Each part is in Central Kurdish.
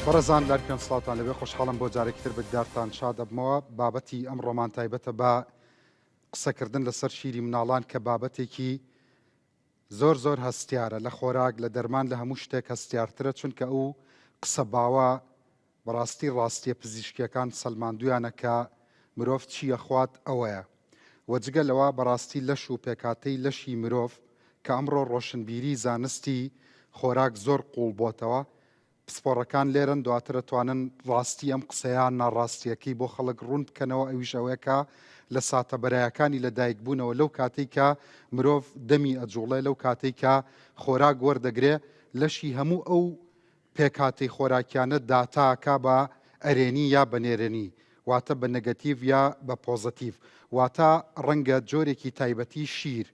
بەڕێزان لارکەن سڵاوتان لەبێ خۆشحاڵم بۆ جارێکی تر بەدیدارتان شاد دەبمەوە بابەتی ئەمڕۆمان تایبەتە بە قسەکردن لەسەر شیری مناڵان کە بابەتێکی زۆر زۆر هەستیارە لە خۆراک لە دەرمان لە هەموو شتێک هەستیارترە چونکە ئەو قسە باوە بەڕاستی ڕاستیە پزیشکیەکان سەلماندویانە کە مرۆڤ چی ئەخوات ئەوەیە وە جگە لەوە بەڕاستی لەش و پێکهاتەی لەشی مرۆڤ کە ئەمڕۆ ڕۆشنبیری زانستی خۆراک زۆر قوڵ بۆتەوە پسپۆڕەکان لێرەن دواتر ئەتوانن ڕاستی ئەم قسەیە ناڕاستیەکەی بۆ خەڵک ڕوون بکەنەوە ئەویش ئەوەیە کە لە ساتە بەرایەکانی لە دایک بوونەوە لەو کاتەی کە مرۆڤ دەمی ئەجوڵێ لەو کاتەی کە خۆراک وەردەگرێ لەشی هەموو ئەو پێکهاتەی خۆراکیانە داتاکا بە ئەرێنی یا بە نێرێنی واتە بە نەگەتیڤ یا بە پۆزەتیڤ واتە ڕەنگە جۆرێکی تایبەتی شیر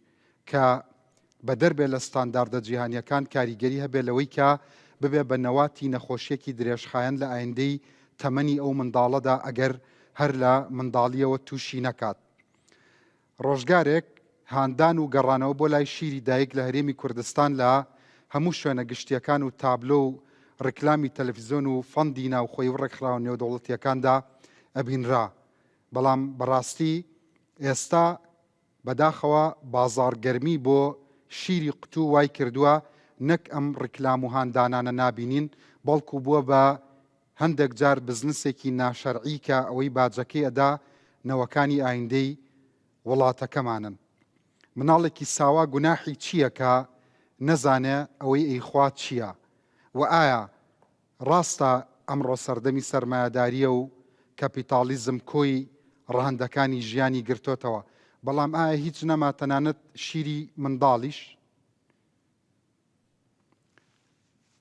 کە بەدەر بێ لە ستانداردە جیهانیەکان کاریگەری هەبێ لەوەی کە ببێ بە نەواتی نەخۆشیەکی درێژخایەن لە ئایندەی تەمەنی ئەو منداڵەدا ئەگەر هەر لە منداڵیەوە توشی نەکات. ڕۆژگارێک هاندان و گەڕانەوە بۆ لای شیری دایک لە هەرێمی کوردستان لە هەموو شوێنە گشتیەکان و تابلۆ و ڕیکلامی تەلەفزیۆن و فەندی ناوخۆیی و ڕێکخراوە نێودەوڵەتیەکاندا ئەبینرا بەڵام بەڕاستی ئێستا بەداخەوە بازاڕ گەرمی بۆ شیری قوتوو وای کردووە نەک ئەم ڕیکلام و هاندانانە نابینین بەڵکو بووە بە هەندێک جار بزنسێکی ناشەرعی کە ئەوەی باجەکەی ئەدا نەوەکانی ئایندەی وڵاتەکەمانن. مناڵێکی ساوا گوناحی چییە کە نەزانێ ئەوەی ئەیخوا چییە؟ وە ئایا ڕاستە ئەمڕۆ سەردەمی سەرمایەدارییە و کەپیتاڵیزم کۆی ڕەهەندەکانی ژیانی گرتۆتەوە، بەڵام ئایا هیچ نەما تەنانەت شیری منداڵیش؟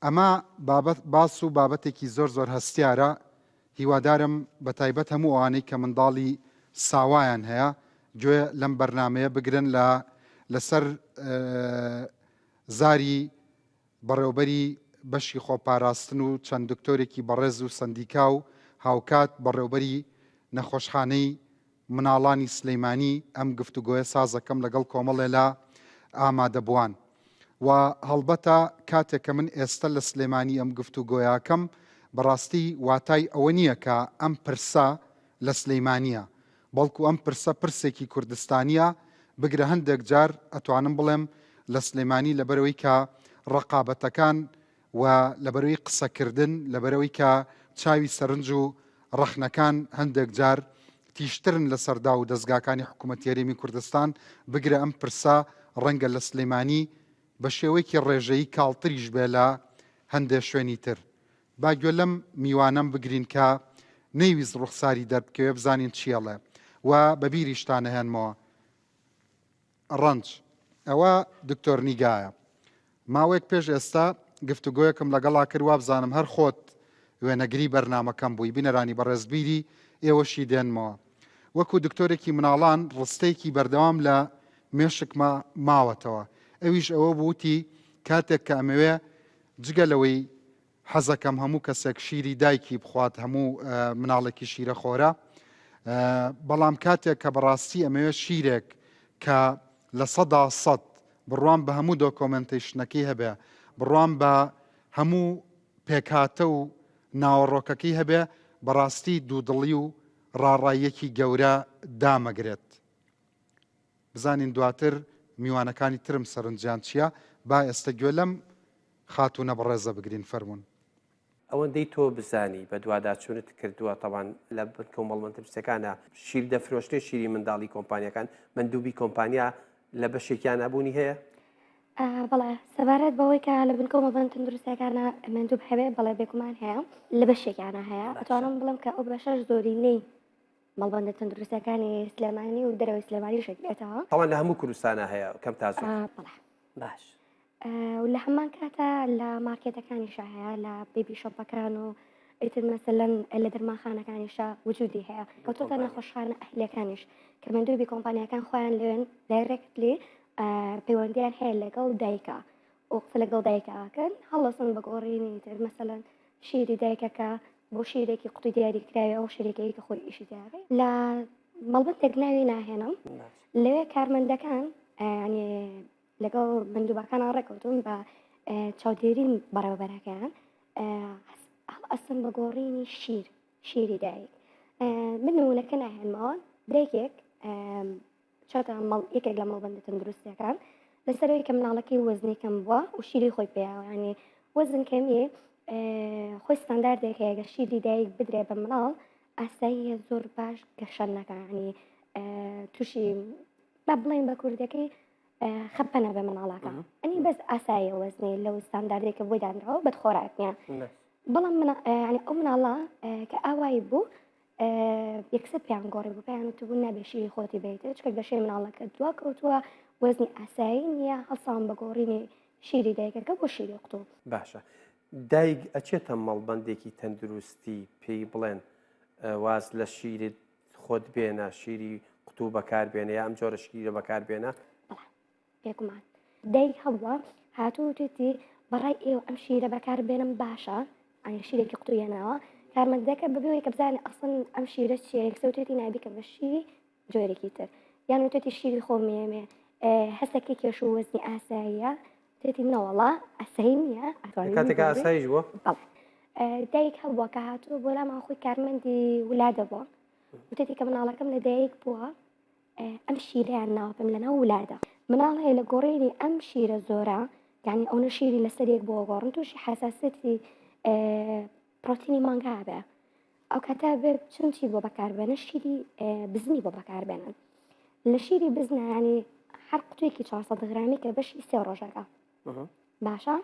ئەمە بابەت باس و بابەتێکی زۆر زۆر هەستیارە، هیوادارم بەتایبەت هەموو ئەوانەی کە منداڵی ساوایان هەیە گوێ لەم بەرنامەیە بگرن لە لەسەر زاری بەڕێوبەری بەشی خۆپاراستن و چەند دکتۆرێکی بەڕێز و سەندیکا و هاوکات بەڕێوبەری نەخۆشخانەی مناڵانی سلیمانی ئەم گفتوگۆیە سازەکەم لەگەڵ کۆمەڵێ لە ئامادەبووان و هەڵبەتە کاتێک کە من ئێستە لە سلێمانی ئەم گفتوگۆیاکەم بەڕاستی واتای ئەوە نییە کە ئەم پرسە لە سلیمانیە بەڵکو ئەم پرسە پرسێکی کوردستانیە بگرە هەندێک جار ئەتوانم بڵێم لە سلێمانی لەبەرەوەی کە ڕەقابەتەکان و لەبەرەوەی قسەکردن لەبەرەوەی کە چاوی سەرنج و ڕەخنەکان هەندێک جار تیژترن لەسەر داو و دەزگاکانی حکوومەتی هەرێمی کوردستان بگرە ئەم پرسە ڕەنگە لە سلێمانی بە شێوەیەکی ڕێژەیی کاڵتریش بێ لە هەندێ شوێنی تر. با گوێ لەم میوانەم بگرین کە نەیویست ڕوخساری دەربکەوێ بزانین چی ئەڵێ و بە بیریشتان ئەهێنمەوە. ڕەنج، ئەوە دکتۆر نیگایە. ماوەیەک پێش ئێستا گفتوگۆیەکم لەگەڵا کرد وابزانم هەر خۆت وێنەگری بەرنامەکەم بووی بینەرانی بەڕێز بیری ئێوەشی دێنمەوە. وەکو دکتۆرێکی مناڵان ڕستەیەکی بەردەوام لە مێشکما ماوەتەوە ئەویش ئەوە بوو وتی کاتێک کە ئەمەوێ جگە لەوەی حەزەکەم هەموو کەسێک شیری دایکی بخوات هەموو مناڵێکی شیرەخۆرە بەڵام کاتێک کە بەڕاستی ئەمەوێت شیرێک کە 100% بڕوام بە هەموو documentation ەکەی هەبێ بڕوام بە هەموو پێکهاتە و ناوەڕۆکەکەی هەبێ بەڕاستی دوودڵی و ڕاڕاییەکی گەورە دامەگرێت بزانین دواتر میوانەکانی ترم سەرنجیان چییە با ئێستە گوێ لەم خاتوونە بەڕێزە بگرین فەرموون. ئەوەندەی تۆ بزانی بەدواداچونت کردووە تەبان لە بنکە و مەڵبەندە شیر دەفرۆشرێ شیری منداڵی کۆمپانیاکان مەندوبی کۆمپانیا لە بەشێکیان بوونی هەیە؟ بەڵێ سەبارەت بەوەی کە لە بنکە و مەڵبەندە تەندروستیەکانە مەندوب هەبێ بەڵێ بێگومان هەیە لە بەشێکیانە هەیە ئەتوانم بڵێم کە ئەو بەشەش زۆرینەی مەڵبەندە تەندروستیەکانی سلێمانی و دەرەوەی سلێمانیش ئەگرێتەوە. تاوان لە هەموو کوردستانا هەیە کەم تا زۆر. بەڵێ. باش. و لە هەمان کاتا لە مارکێتەکانیشا هەیە لە baby shop ەکان و ئیتر مەسەلەن لە دەرمانخانەکانیشا وجودی هەیە کەوتۆتە نەخۆشخانە ئەهلیەکانیش کە مەندوبی کۆمپانیاکان خۆیان لەوێن directly پەیوەندیان هەیە لەگەڵ دایکە و قسە لەگەڵ دایکە ئەکەن هەڵەسن بە گۆڕینی تر مەسەلەن شیری دایکەکە بۆ شیرێکی قوتی دیاری کراوی ئەو شەریکەی کە خۆی ئیشی تیاکەی لە مەڵبەندێک ناوی ناهێنم لەوێ کارمەندەکان ینی لەگەڵ مەندوبەکانان ڕێکەوتون بە چاودێری بەڕێوەبەرەکەیان. هەڵئەسن بە گۆڕینی شیر شیری دایک من نمونەکە ناهێنمەوە دایکێک چۆتە یەکێک لە مەڵبەندە تەندروستیەکان لەسەرەوەی کە مناڵەکەی وەزنی کەم بووە و شیری خۆی پێیاوە ینی وەزن کەمی خۆی ستانداردێک هەیە گە شیری دایک بدرێ بە مناڵ ئاساییە زۆر باش گەشە نەکە ینی تووشی با بڵێن بە کوردەکەی خەپەنە بە مناڵەکە ئەنی بەس ئاساییە وەزنی لەو ستانداردێک کە بۆی دانراوە بەد خۆراک نیە بەڵام ئەو مناڵە کە ئاوایی بوو یەکسەر پێیان گۆڕی بوو پێیان وتبوو نابێ شیری خۆتی بێتێ چکە گەشەی مناڵەکە دوا کەوتووە وەزنی ئاسایی نییە هەڵسان بە گۆڕینی شیری دایکەکە بۆ شیری قوتوو. باشە دایک ئەچێتە مەڵبەندێکی تەندروستی پێی بڵێن واز لە شیرت خۆت بێنە شیری قوتوو بەکار بێنە یا ئەم جۆرە شیرە بەکار بێنە؟ بەڵێ بێگومان دایک هەبووە هاتوو وتویەتی بەڕای ئێوە ئەم شیرە بەکار بێنم باشە ئەنی شیرێکی قوتوو هێناوە کارمەندەکە بەبێ ئەوەی کە بزانێ ئەسڵەن ئەم شیرە چییە یەکسەر وتویەتی نابی کە بە شیری جۆرێکی تر یان وتویەتی شیری خۆم یەمێ هەستەکەی کێش و وەزنی ئاساییە وتویەتی نەوەڵا ئاسایی نییە ئەتوانین کاتێک بگۆڕین. ئاساییش بووە بەڵێ دایک هەبووە کە هاتووە بۆ لامان خۆی کارمەندی ولادە بووە وتێتی کە مناڵەکەم لە دایک بووە ئەم شیرەیان ناوە پێم لەناو ولادە مناڵ هەیە لە گۆڕینی ئەم شیرە زۆرە یعنی ئەونە شیری لەسەر یەک بۆ گۆڕن تووشی حساسەتی پرۆتینی مانگا بێ ئەو کاتە بێ چون چی بۆ بەکاربێنە شیری بزنی بۆ بەکاربێنن لە شیری بزنە ینی هەر قوتێکی 400 غرامی کە بەشی سێ ڕۆژەکە باشە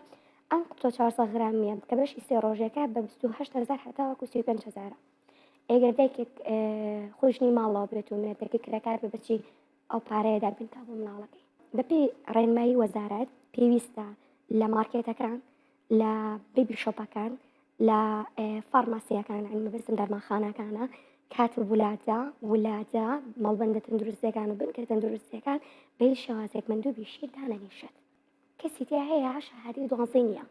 ئەم قوتە 400 غرامیە کە بەشی سێ ڕۆژەکە بە 28 هزار هەتاوەکو 35 هزارە ئەگەر دایکێک خۆی ژنی ماڵەوە بێت و مێردەکەی کرێکار بێت بەچی ئەو پارەیە دابین کا بۆ مناڵەکەی بەپێی ڕێنمایی وەزارەت پێویستە لە مارکێتەکان لە baby shop ەکان لە فارماسیەکان یانی مەبەستم دەرمانخانەکانە کات ولادە ولادە مەڵبەندە تەندروستیەکان و بنکە تەندروستیەکان بە هیچ شێوازێک مەندوبی شیر دانەنیشێت کەسی تیا هەیە شەهادەی دوانزەی نییە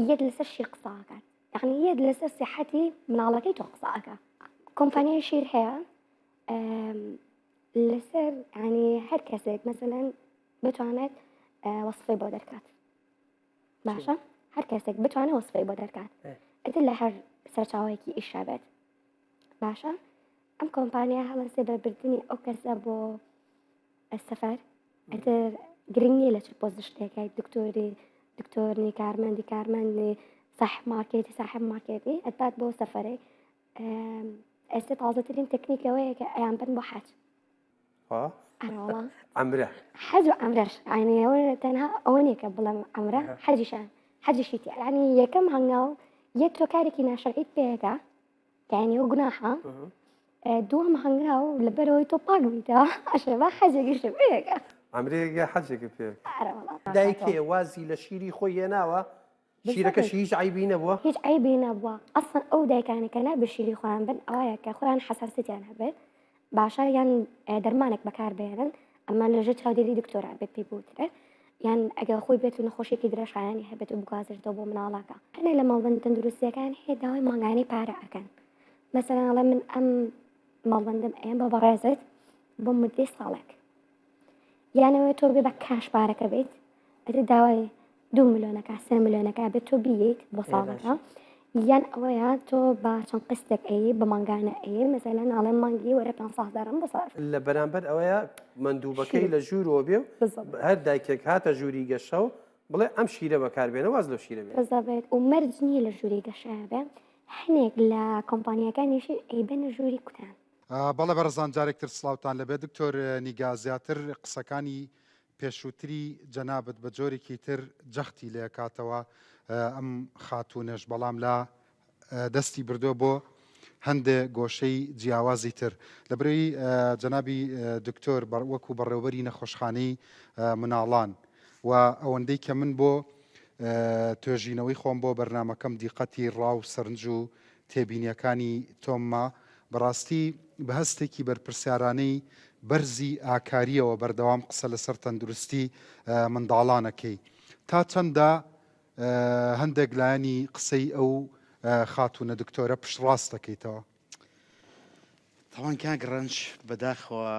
یەک لەسەر شیر قسە ئەکات یعنی یەک لەسەر سیحەتی مناڵەکەی تۆ قسە ئەکا کۆمپانیای شیر هەیە لەسەر ینی هەر کەسێک مەسەلەن بتوانێت وەصفی بۆ دەرکات باشە هەر کەسێک بتوانێت وەصفی بۆ دەرکات ئەتر لە هەر سەرچاوەیەکی ئیشا بێت باشە ئەم کۆمپانیا هەڵەسێ بە بردننی ئەو کەسە بۆ سەفەر ئیتر گرنگ نییە لە چ position ێکای دکتۆری دکتۆرنی کارمەندی کارمەندی ساحب مارکێتی ساحب مارکێتی ئەتبات بۆ سەفەرێک ئێستا تازەترین تەکنیکەوەیە کە ئەیان بن بۆ حەج عەمرە حەج و عەمرەش یعنی ئەوە تەنها ئەوە نییە کە بڵێم عەمرە حەجیشە حەجیشی تیا یعنی یەکەم هەنگاو یەک تۆ کارێکی ناشەرعیت پێەکە یانی ئەو گوناحە دووەم هەنگاو لەبەرەوەی تۆ پاک بیتەوە ئەشێ با حەجێکیشت پێکە عەمرەیەک یا حەجێکت پێ دایکێ وازی لە شیری خۆی هێناوە شیرەکەشی هیچ عیبی نەبووە هیچ عیبی نەبووە ئەسڵەن ئەو دایکانە کە نابێ شیری خۆیان بن ئەوەیە کە خۆیان حەساسیەتیان هەبێت باشە یان دەرمانێک بەکاربێنن ئەمە لەژێر چاودێری دکتۆرا بێت پێی بوترێت یان ئەگەر خۆی بێت و نەخۆشیێکی درێژخایەنی هەبێت و بگوازرێتەوە بۆ مناڵەکە هەنێ لە مەڵبەند تەندروستیەکان هەیە داوای مانگانەی پارە ئەکەن مەسەلەن ئەڵێ من ئەم مەڵبەندم ئەیەم بە بەڕێزت بۆ مدەی ساڵێک یانەوە تۆ بێ بە cash پارەکە بیت ئەتر داوای دو ملیۆنەکە سێ ملیۆنەکە بێت تۆ بیت بۆ ساڵەکە یان ئەوەیە تۆ بە چەند قستێک ئەی بە مانگانە ئەی مەسەلەن ئەڵێ مانگی وەرە 500 هەزارم بۆ سەرف لە بەرامبەر ئەوەیە مەندوبەکەی لە ژوورەوە بێ و هەر دایکێک هاتە ژووری گەشە و بڵێ ئەم شیرە بەکاربێنە واز لەو شیرە بێنە. بزەبت و مەرج نییە لە ژووری گەشە بێ هەنێک لە کۆمپانیاکانیشی ئەیبەنە ژووری کوتان. بەڵێ بەڕێزان جارێک تر سڵاوتان لەبێ دکتۆر نیگا زیاتر قسەکانی پێشووتری جەنابت بە جۆرێکی تر جەختی لێکاتەوە ئەم خاتوونەش بەڵام لە دەستی بردووە بۆ هەندێ گۆشەی جیاوازی تر لە برەوی جەنابی دکتۆر وەکو بەڕێوبەری نەخۆشخانەی مناڵان و ئەوەندەی کە من بۆ توێژینەوەی خۆم بۆ بەرنمەکەم دیقەتی ڕاو سەرنج و تێبینیەکانی تۆمما بەڕاستی بە هەستێکی بەرپرسیارانەی بەرزی ئاکارییەوە بەردەوام قسە لەسەر تەندروستی منداڵان ئەکەی. تا چەندە هەندێک لایەنی قسەی ئەو خاتوونە دکتۆرە پشتڕاست دەکەیتەوە؟ تاوان کاک ڕەنج بەداخەوە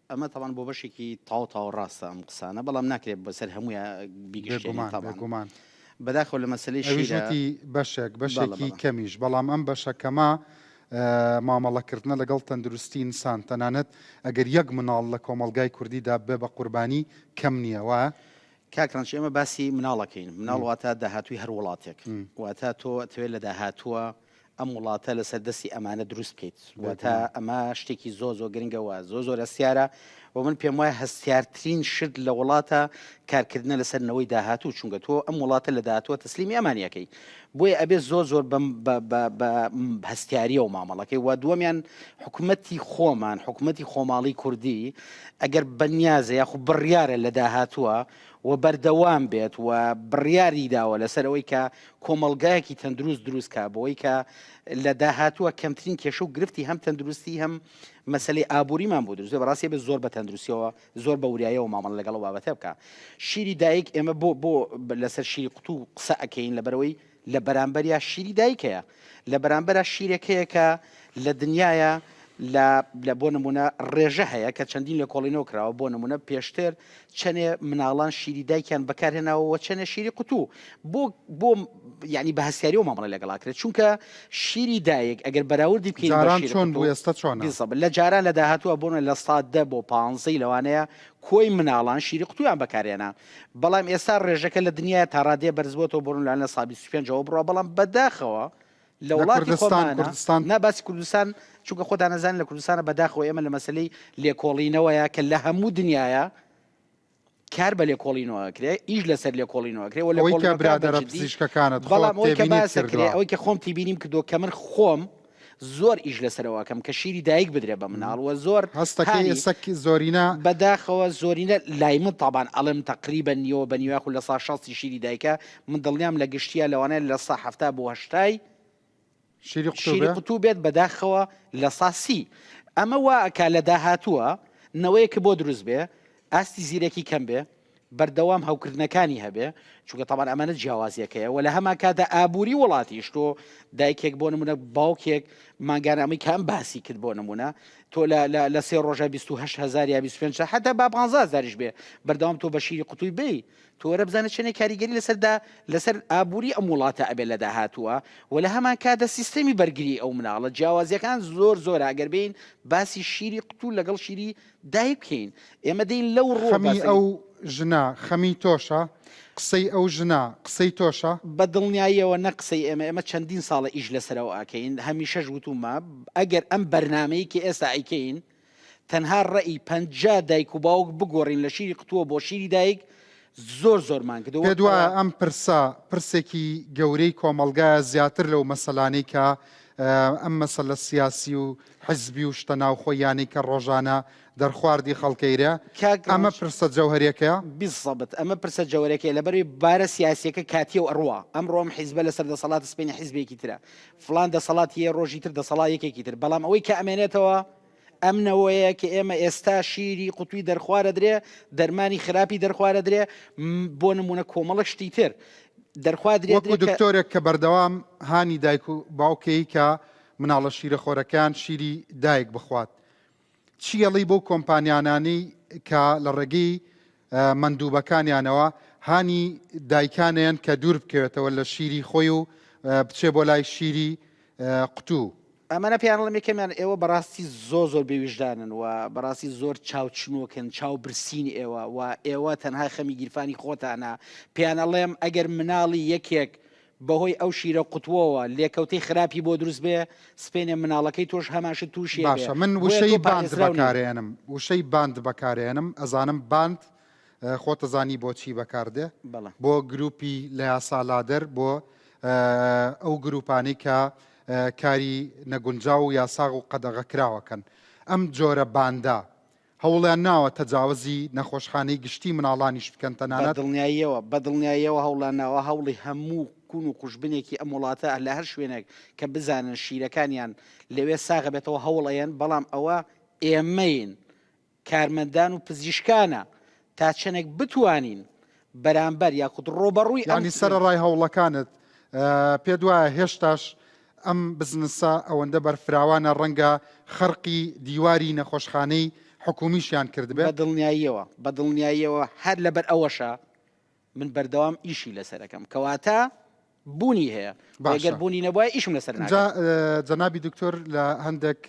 ئەمە تاوان بۆ بەشێکی تاو تاو ڕاستە ئەم قسانە بەڵام ناکرێت بەسەر هەموویا بیگشتێنین بێگومان تاوان. بێگومان. بەداخەوە لە مەسەلەی ئەویش شیرە وتی بەشێک، بەڵێ بەشێکی بەڵێ. کەمیش، بەڵام ئەم بەشە کەمە مامەڵەکردنە لەگەڵ تەندروستی ئینسان، تەنانەت ئەگەر یەک مناڵ لە کۆمەڵگای کوردیدا ببێ بە قوربانی کەم نییە، وایە؟ کاک ڕەنج ئێمە باسی مناڵ ئەکەین، مناڵ واتە داهاتووی هەر وڵاتێک، واتە تۆ ئەتەوێت لە داهاتووە ئەم وڵاتە لەسەر دەستی ئەمانە دروست بکەیت، واتە ئەمە شتێکی زۆر زۆر گرنگە و زۆر زۆر هەستیارە و من پێم وایە هەستیارترین شت لە وڵاتە کارکردنە لەسەر نەوەی داهاتوو، چونکە تۆ ئەم وڵاتە لە داهاتووە تەسلیمی ئەمانیەکەی، بۆیە ئەبێ زۆر زۆر بەم بە هەستیاریەوە مامەڵەکەی و دووەمیان حکومەتی خۆمان حکومەتی خۆماڵی کوردی ئەگەر بەنیازە یاخو بڕیارە لە داهاتووە و بەردەوام بێت و بڕیاری داوە لەسەر ئەوەی کە کۆمەڵگایەکی تەندروست دروست کا بۆی کە لە داهاتووە کەمترین کێشە و گرفتی هەم تەندروستی هەم مەسلەی ئابووریمان بۆ دروست بەڕاستی بێ زۆر بە تەندروستیەوە زۆر بە وریایەوە مامەڵە لەگەڵ ئەو بابەتە بکا شیری دایک ئێمە بۆ بۆ لەسەر شیری قوتوو قسە ئەکەین لەبەرەوەی لە بەرامبەریا شیری دایک هەیە لە بەرامبەرا شیرێک هەیە کە لە دنیاە لە لە بۆ نمونە ڕێژە هەیە کە چەندین لێکۆڵینەوە کراوە بۆ نمونە پێشتر چەنێ مناڵان شیری دایکیان بەکارهێناوە چەنێ شیری قوتوو بۆ بۆ یعنی بە هەستیاریەوە مامەڵە لەگەڵا کرێت چونکە شیری دایک ئەگەر بەراوردی بکەین بە جاران شیری چۆن قوتوو بوو ئێستا چۆنە؟ بالضبط لە جاران لە داهاتووە بۆ نمونە لە سا دە بۆ پانزەی لەوانەیە کۆی مناڵان شیری قوتوویان بەکارهێنا بەڵام ئێستا ڕێژەکە لە دنیایا تا ڕادەیە بەرزبووەتەوە بۆ نمونە لە سا 25 ەوە بڕوا بەڵام بەداخەوە لە لە وڵاتی کوردستان خۆمانە کوردستان نا باسی کوردستان چونکە خۆتان ئەزانن لە کوردستانە بەداخەوە ئێمە لە مەسەلەی لێکۆڵینەوەیە کە لە هەموو دنیایا کار بە لێکۆڵینەوە ئەکرێ ئیش لەسەر لێکۆڵینەوە ئەکرێ و ئەوەی کە لێکۆڵینەوەکان بە برادەرە جدی پزیشکەکانت خۆت بەڵام ئەوەی کە تێبینیت باس ئەکرێ کردووە. ئەوەی کە خۆم تیبینیم کردووە کە من خۆم زۆر ئیش لەسەرەوە ئەکەم کە شیری دایک بدرێ بە مناڵ و زۆر هەستەکەی هانی ئێستا زۆرینە بەداخەوە زۆرینە لای من تابان ئەڵێم تەقریبەن نیوە بە نیوە یاخود لە سا شەستی شیری دایکە من دڵنیام لە گشتیا لەوانەیە لە سا 70 بۆ هەشتای شیری قوتوو شیری بێ؟ قوتوو بێت بەداخەوە لە سا سی ئەمە وا ئەکا لە داهاتووە نەوەیەک بۆ دروست بێ ئاستی زیرەکی کەم بێ بەردەوام هەوکردنەکانی هەبێ چونکە تەبعەن ئەمانە جیاوازیەکەیە وە لە هەمان کاتدا ئابووری وڵاتیش تۆ دایکێک بۆ نمونە باوکێک مانگانە ئەمەی کە ئەم باسی کرد بۆ نمونە تۆ لە لە لە سێ ڕۆژە 28 هزار یا 25 حتا با 15 هزاریش بێ بەردەوام تۆ بە شیری قوتووی بی تۆ وەرە بزانە چەنێک کاریگەری لەسەر دا لەسەر ئابووری ئەم وڵاتە ئەبێ لە داهاتووە و لە هەمان کاتدا سیستەمی بەرگری ئەو مناڵە جیاوازیەکان زۆر زۆرە ئەگەر بێین باسی شیری قوتوو لەگەڵ شیری دایک بکەین ئێمە دێین لەو ڕووە خەمی باس ئەو ژنە خەمی تۆشە؟ قسەی ئەو ژنە قسەی تۆشە؟ بە دڵنیاییەوە نە قسەی ئێمە، ئێمە چەندین ساڵە ئیش لەسەر ئەوە ئەکەین، هەمیشەش وتومە ئەگەر ئەم بەرنامەی کە ئێستا ئەیکەین تەنها ڕەئی 50 دایک و باوک بگۆڕین لە شیری قوتووە بۆ شیری دایک زۆر زۆرمان کردووە پێت وەک وایە ئەوە ئەم پرسە پرسێکی گەورەی کۆمەڵگایە زیاتر لەو مەسەلانەی کە ئەم مەسەلە سیاسی و حزبی و شتە ناوخۆییانەی کە ڕۆژانە دەرخواردی خەڵکەیرە، کاک ئەمە ڕەنج پرسە جەوهەریەکەیە؟ بالضبط ئەمە پرسە جەوەرەکەیە لەبەرئەوەی بارە سیاسیەکە کاتیە و ئەڕوا ئەمڕۆ ئەم حیزبە لەسەر دەسەڵاتە سبەینێ حیزبێکی ترە فڵان دەسەڵاتی هەیە ڕۆژی تر دەسەڵا یەکێکی تر بەڵام ئەوەی کە ئەمێنێتەوە ئەم نەوەیە کە ئێمە ئێستا شیری قوتوی دەرخوارە درێ دەرمانی خراپی دەرخوارە درێ بۆ نمونە کۆمەڵک شتی تر دەرخوا درێ وەکو درێ کە دکتۆرێک کە بەردەوام هانی دایک و باوکەی کە مناڵە شیرەخۆرەکان شیری دایک بخوات چی ئەڵێی بەو کۆمپانیانانەی کە لە ڕێگەی مەندوبەکانیانەوە هانی دایکانیان کە دوور بکەوێتەوە لە شیری خۆی و بچێ بۆ لای شیری قوتوو؟ ئەمانە پێیان ئەڵێم یەکەمیان ئێوە بەڕاستی زۆر زۆر بێ ویژدانن و بەڕاستی زۆر چاوچنۆکن چاو برسین ئێوە و ئێوە تەنها خەمی گیرفانی خۆتانە پێیان ئەڵێم ئەگەر مناڵی یەکێک بەهۆی ئەو شیرە قوتوەوە لێکەوتەی خراپی بۆ دروست بێ سپێنێ مناڵەکەی تۆش هەمان شت توشی ئەبێ باشە من بۆیە وشەی تۆ باند پارێزراو نیت. بەکارێنم وشەی باند بەکارێنم ئەزانم باند خۆتەزانی بۆچی بەکاردێ بەڵێ. بۆ گروپی لە یاسا لادەر بۆ ئەو گروپانەی کە کاری نەگونجاو و یاساغ و قەدەغەکراوەکەن ئەم جۆرە باندە هەوڵیان ناوە تەجاوزی نەخۆشخانەی گشتی مناڵانیش بکەن بە تەنانەت. دڵنیاییەوە بە دڵنیاییەوە هەوڵیان ناوە هەوڵی هەموو کون و قوژبنێکی ئەم وڵاتە لە هەر شوێنێک کە بزانن شیرەکانیان لەوێ ساغ ئەبێتەوە هەوڵ ئەیەن بەڵام ئەوە ئێمەین کارمەندان و پزیشکانە تا چەنێک بتوانین بەرامبەر یاخود ڕووبەڕووی ئەم یانی سەرەڕای هەوڵەکانت پێت وایە هێشتاش ئەم بزنسە ئەوەندە بەرفراوانە ڕەنگە خەرقی دیواری نەخۆشخانەی حکومیشیان بە کردبێت؟ دڵنیاییەوە بە دڵنیاییەوە هەر لەبەر ئەوەشە. من بەردەوام ئیشی لەسەرەکەم کەواتە بوونی هەیە باشە. گەر بوونی نەبوایە ئیشم لەسەر جا ناکرد. جەنابی دکتۆر لە هەندێک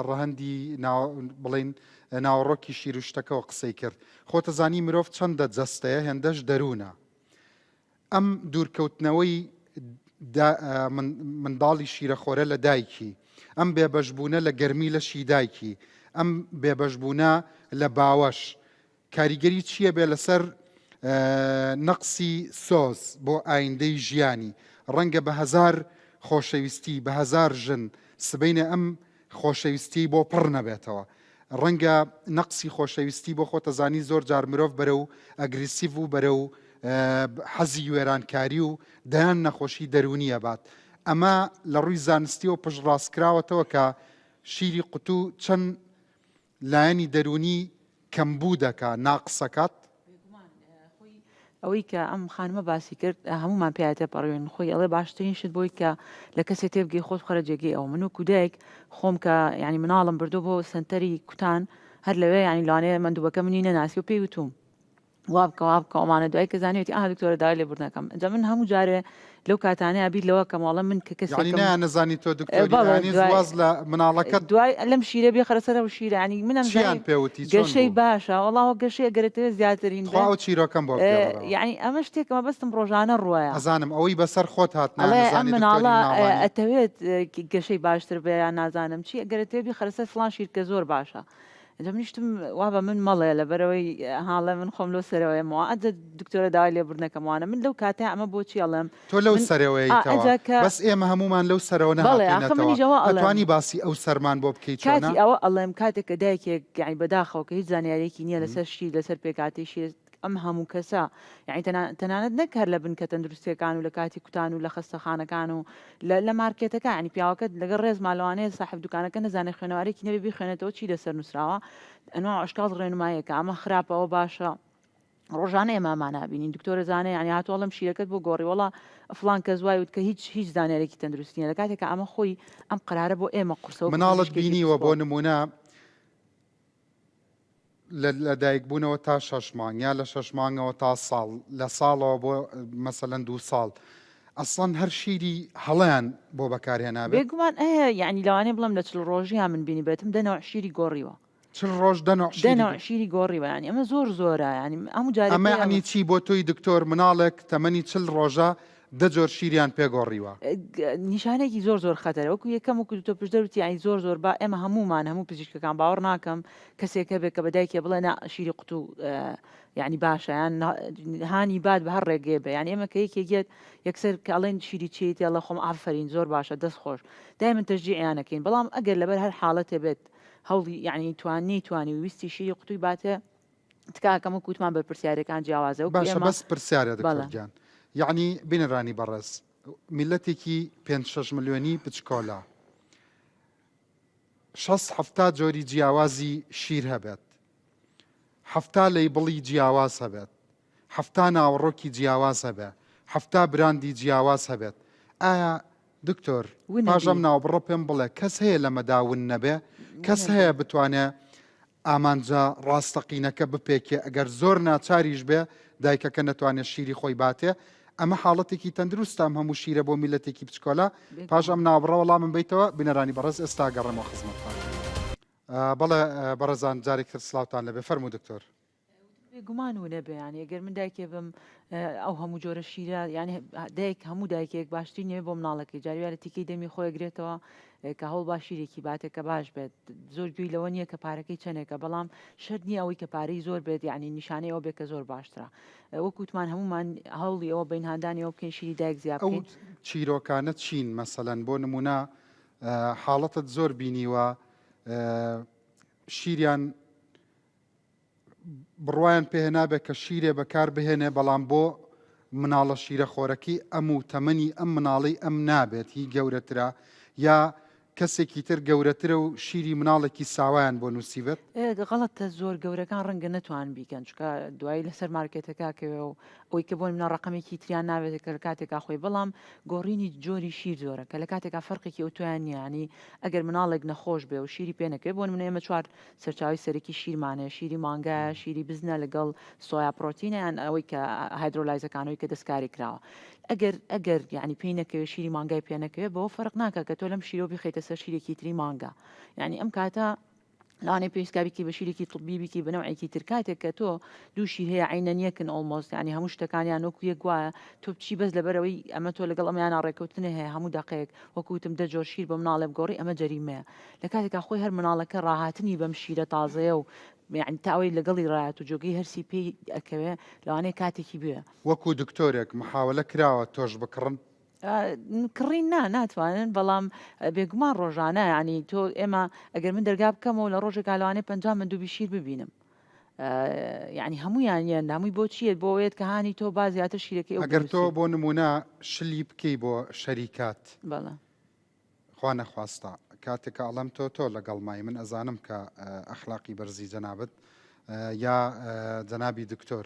ڕەهەندی ناو بڵین ناوەڕۆکی شیر و شتەکەوە قسەی کرد خۆتەزانی مرۆڤ چەندە جەستەیە هێندەش دەروونە ئەم دوورکەوتنەوەی منداڵی شیرەخۆرە لە دایکی ئەم بێبەشبوونە لە گەرمی لەشی دایکی ئەم بێبەشبوونە لە باوەش کاریگەری چییە بێ لەسەر نەقسی سۆز بۆ ئایندەی ژیانی؟ ڕەنگە بە هەزار خۆشەویستی، بە هەزار ژن سبەینێ ئەم خۆشەویستیەی بۆ پڕ نەبێتەوە. ڕەنگە نەقسی خۆشەویستی بۆ خۆتەزانی زۆر جار مرۆڤ بەرەو ئەگریسیڤ و بەرەو حەزی وێرانکاری و دەیان نەخۆشی دەروونی ئەبات. ئەمە لە ڕووی زانستیەوە پشتڕاستکراوەتەوە کە شیری قوتوو چەند لایەنی دەروونی کەمبوو دەکا، ناقسەکات؟ بێگومان خۆی ئەوەی کە ئەم خانمە باسی کرد هەمومان پیا تێپەڕوین خۆی ئەڵێ باشترین شت بۆی کە لە کەسێ تێبگەی خۆت بخەرە جێگەی ئەو من وەکو دایک خۆم کە یعنی مناڵم بردو بۆ سەنتەری کوتان هەر لەوێ یعنی لەوانەیە مەندوبەکە منی نەناسی و پێی وتوم وابکە وابکە ئەمانە دوای کە زانیوێتی ئا دکتۆرە داوای لێبوردنەکەم ئینجا من هەموو جارێ لەو کاتانەیە بیر لەوە کەم وەڵا من کە یعنی کەسێکم نایان نەزانی تۆ دکتۆری بەڵێ ئەیانیز دوای واز لە مناڵەکەت دوای لەم شیرە بێخەرە سەر ئەو شیرە یعنی من چیان ئەمزانی پێ وتی چۆن گەشەی بوو؟ باشە وەڵا وە گەشەی ئەگەر ئەتەوێ زیاتر هین تخوا بێ ئەو چیرۆکەم بۆ بگێڕەرەوە. یعنی ئەمە شتێکە مەبەستم ڕۆژانە ڕوایە ئەزانم ئەوەی بەسەر خۆت هات ئەڵێ ئەم نایانەزانی دکتۆری مناڵە مناڵانی. ئەتەوێت گەشەی باشتر بێ یان نازانم چی ئەگەر ئەتەوێ بیخەرە سەر فڵان شیر کە زۆر باشە ئینجا منیش وتم وا بە من مەڵێ لەبەرئەوەی هاڵێ من خۆم لۆ سەرەوەیەمەوە ئەجە دکتۆرە داوای لێبوردنەکەم وانە من لەو کاتەیا ئەمە بۆچی ئەڵێم تۆ لەو من ئا سەرەوەیتەوە ئەجا کە بەس ئێمە هەموومان لەو سەرەوە بەڵێ ئاخە نەهاتوینەتەوە منیش ئەوە ئەڵێم ئەتوانی باسی ئەو سەرمان بۆ بکەی چۆنە؟ کاتی ئەوە ئەڵێم کاتێک کە دایکێک یانی بەداخەوە کە هیچ زانیاریەکی نییە لەسەر شیر لەسەر پێکهاتەی شیر ئەم هەموو کەسە یانی تەنانەت نەک هەر لە بنکە تەندروستیەکان و لە کاتی کوتان و لە خەستەخانەکان و لە مارکێتەکە ینی پیاوەکە لەگەڵ ڕێزما لەوانەیە ساحب دوکانەکە نەزانێت خوێنەوارێکی نەبێ بیخوێنێتەوە چی لەسەر نووسراوە ئەنوا ئەشکاڵ ڕێنمایەکە ئەمە خراپە ئەوە باشە ڕۆژانە ئێمە ئەمانە بینین دکتۆرە زانە یعنی هاتووەڵم شیرەکەت بۆ گۆڕی وڵا فلان کەس وای وت کە هیچ هیچ زانیارێکی تەندروستی نیە لە کاتێکا ئەمە خۆی ئەم قرارە بۆ ئێمە قورسە وەکو مناڵت پزیشکێکی بینیوە بۆ پسپۆڕ. نمونە لە لەدایکبوونەوە تا شەش مانگ یا لە شەش مانگەوە تا ساڵ لە ساڵەوە بۆ مەسەلەن دوو ساڵ ئەسڵەن هەر شیری هەڵەیان بۆ بەکارهێنابێت؟ بێگومان ئەیە یەعنی لەوانەیە بڵێم لە چل ڕۆژییا من بینیبێتم دە نەوع شیری گۆڕیوە. چل ڕۆژ دە نەوع دە شیری نەوع شیری گۆڕیوە یەعنی ئەمە زۆر زۆرە یەعنی هەموو جارێک ئەمە پێی یەعنی ئەڵێم. چی بۆ تۆی دکتۆر مناڵێک تەمەنی چل ڕۆژە دە جۆر شیریان پێ گۆڕیوە. نیشانەیەکی زۆر زۆر خەتەرە وەکو یەکەم وەکو دکتۆر پشدەر وتی یانی زۆر زۆر با ئێمە هەموومان هەموو پزیشکەکان باوەڕ ناکەم کەسێک هەبێ کە بە دایکێ بڵێ نا شیری قوتو یانی باشە یان هانی بات بە هەر ڕێگەیە بێ یانی ئێمە کە یەکێک یەت یەکسەر کە ئەڵێن شیری چیت یاڵە خۆم ئافەرین زۆر باشە دەست خۆش دایمن تەشجیعیان ئەکەین بەڵام ئەگەر لەبەر هەر حاڵەتێ بێت هەوڵی یانی توانی توانی ویستی شیری قوتوی باتێ تکاکەم وەکو وتمان بەرپرسیارەکان جیاوازە وەکو باشە ئێمە بەس پرسیارە دکتۆر بەڵێ. گیان یەعنی بینەرانی بەڕێز میلەتێکی پێنج شەش ملیۆنی بچکۆلە شەست حەفتا جۆری جیاوازی شیر هەبێت حەفتا لەیبڵی جیاواز هەبێت حەفتا ناوەڕۆکی جیاواز هەبێ حەفتا براندی جیاواز هەبێت ئایا دکتۆر پاش ئەم ونەبی ناوبڕە پێم بڵێ کەس هەیە لەمەدا ون نەبێ کەس ونەبی هەیە بتوانێ ئامانجە ڕاستەقینەکە بپێکێ ئەگەر زۆر ناچاریش بێ دایکەکە نەتوانێ شیری خۆی باتێ ئەمە حاڵەتێکی تەندروستە ئەم هەموو شیرە بۆ میلەتێکی بچکۆلە پاش ئەم بێگومان. ناوبڕە وەڵامم بەیتەوە بینەرانی بەڕێز ئێستا گەڕێمەوە خزمەتتان. بەڵێ بەڕێزان جارێکی تر سڵاوتان لێبێ فەرموو دکتۆر. بێگومان و نەبێ یانی ئەگەر من دایکێ بم ئەو هەموو جۆرە شیرە یانی دایک هەموو دایکێک باشترین نەوێ بۆ مناڵەکەی جاری وایە تیکەی دەمی خۆی گرێتەوە کە هەوڵ با شیرێکی باتێ کە باش بێت زۆر گوێی لەوە نییە کە پارەکەی چەندێکە بەڵام شەرت نییە ئەوەی کە پارەی زۆر بێت یعنی نیشانەی ئەوە بێت کە زۆر باشترە وەک وتمان هەمومان هەوڵی ئەوە بین هاندانی ئەوە بکەین شیری دایک زیاد ئەو بکەین چیرۆکانە چین مەسەلەن بۆ نمونە حاڵەتت زۆر بینیوە شیریان بڕوایان پێهێنابێ کە شیرێ بەکار بهێنێ بەڵام بۆ مناڵە شیرەخۆرەکەی ئەم و تەمەنی ئەم مناڵەی ئەم نابێت هی گەورەترە یا. کەسێکی تر گەورەترە و شیری مناڵێکی ساوایان بۆ نووسیبێت؟ غەڵەتە زۆر گەورەکان ڕەنگە نەتوان بیکەن چونکە دوایی لەسەر مارکێتەکە کەوێ و ئەوەی کە بۆ منە ڕقمێکی تریان ناوێت کە لە کاتێکا خۆی بەڵام گۆڕینی جۆری شیر زۆرە کە لە کاتێکا فەرقێکی ئەو تویان نییە ئەگەر مناڵێک نەخۆش بێ و شیری پێ نەکەوێ بۆ نمونە ئێمە چوار سەرچاوەی سەرەکی شیرمان هەیە شیری مانگایە شیری بزنە لەگەڵ soya protein ە یان ئەوەی کە hydrolyze ەکانەوەی کە دەستکاری کراوە ئەگەر ئەگەر یعنی پێی نەکەوێت شیری مانگای پێ نەکەوێت بەوە فەرق ناکە کە تۆ لەم شیرۆ بخەیتە سەر شیرێکی تری مانگا یعنی ئەم کاتە لەوانەیە پێویستکا بیکەی بە شیرێکی طبی بیکەی بە نەوعێکی تر کاتێک کە تۆ دوو شیر هەیە عینەن یەکن almost یعنی هەموو شتەکانیان وەکو یەک وایە تۆ بچی بەس لەبەرەوەی ئەمە تۆ لەگەڵ ئەمەیانە ڕێککەوتنێ هەیە هەموو دەقەیەک وەکو وتم دە جۆر شیر بە مناڵێ بگۆڕی ئەمە جەریمەیە لە کاتێکا خۆی هەر مناڵەکە ڕاهاتنی بەم شیرە تازەیە و یعنی تا ئەوەی لەگەڵی ڕایەت و جۆگەی هەرسی پێی ئەکەوێ لەوانەیە کاتێکی بوێ. وەکو دکتۆرێک محاوەلە کراوە تۆش بکڕن؟ کڕین نا ناتوانن بەڵام بێگومان ڕۆژانە ینی تۆ ئێمە ئەگەر من دەرگا بکەمەوە لە ڕۆژێکا لەوانەیە 50 مندوبی شیر ببینم یعنی هەمویان یان هەمووی بۆ چییە بۆ وێت کە هانی تۆ با زیاتر شیرەکەی ئەگەر تۆ بۆ نمونە شلی بکەی بۆ شەریکات بەڵێ خوا نەخواستە کاتێک کە ئەڵێم تۆ تۆ لەگەڵمای من ئەزانم کە ئەخلاقی بەرزی جەنابت یا جەنابی دکتۆر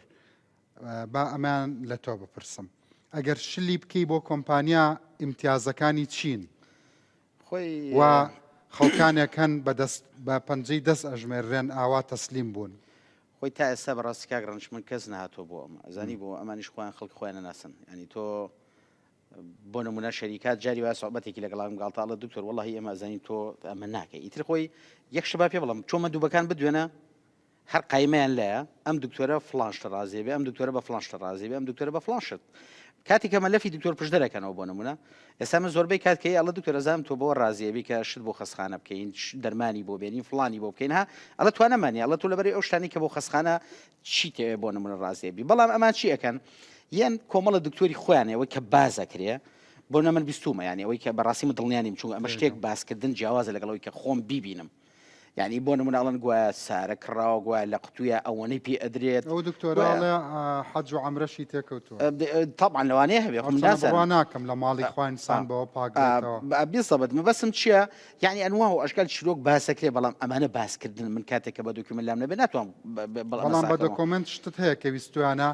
با ئەمان لە تۆ بپرسم ئەگەر شلی بکەی بۆ کۆمپانیا ئیمتیازەکانی چین خۆی و خەڵکانێک هەن بەدەست بە پەنجەی دەست ئەژمێررێن ئاوا تەسلیم بوون. خۆی تا ئێستا بەڕاستی کاک ڕەنج من کەس نەهاتووە بۆ ئەمە ئەزانی بۆ ئەمانیش خۆیان خەڵک خۆیان نەناسن ینی تۆ بۆ نمونە شەریکات جاری وایە سوعبەتێکی لەگەڵام گاڵتە ئەڵێ دکتۆر وەڵاهی ئێمە ئەزانین تۆ ئەمە ناکەی ئیتر خۆی یەک شت با پێ بڵێم چۆن مەندوبەکان بدوێنە هەر قایمەیان لایە ئەم دکتۆرە فڵان شتە ڕازیە بێ ئەم دکتۆرە بە فڵان شتە ڕازی بێ ئەم دکتۆرە بە فڵان شت کاتی کە مەلەفی دکتۆر پشدەرەکەنەوە بۆ نمونە ئێستا من زۆربەی کات کەی ئەڵە دکتۆر ئەزانم تۆ بەوە ڕازیە بی کە شت بۆ خەستخانە بکەین دەرمانی بۆ بێنین فڵانی بۆ بکەین ها ئەڵە توانەمانی ئەڵە تۆ لەبەری ئەو شتانی کە بۆ خەستخانە چی تەوێ بۆ نمونە ڕازیە بی بەڵام ئەمان چی ئەکەن یەن کۆمەڵە دکتۆری خۆیان ئەوەی کە باز ئەکرێ بۆ نە من بیستومە یانی ئەوەی کە بەڕاستی من دڵنیا نیم چونکە ئەمە شتێک باسکردن جیاوازە لەگەڵ ئەوەی کە خۆم بیبینم یعنی بۆ نمونە ئەڵەن گوایە سارە کڕاوە گوایە لە قوتویە ئەوەنەی پێ ئەدرێت ئەو دکتۆرە ئەڵێ حەج و عەمرەشی تێکەوتووە طبعا لەوانەیە هەبێ خۆم نازانم بڕوا ناکەم لە ماڵی خوا ئینسان بەوە پاک بێتەوە بالضبط مەبەستم چییە یعنی ئەنواع و ئەشکال چیرۆک باسەکرێ بەڵام ئەمانە باسکردن من کاتێک کە بە document لام نەبێ ناتوانم بەڵام بە document شتت هەیە کە ویستویانە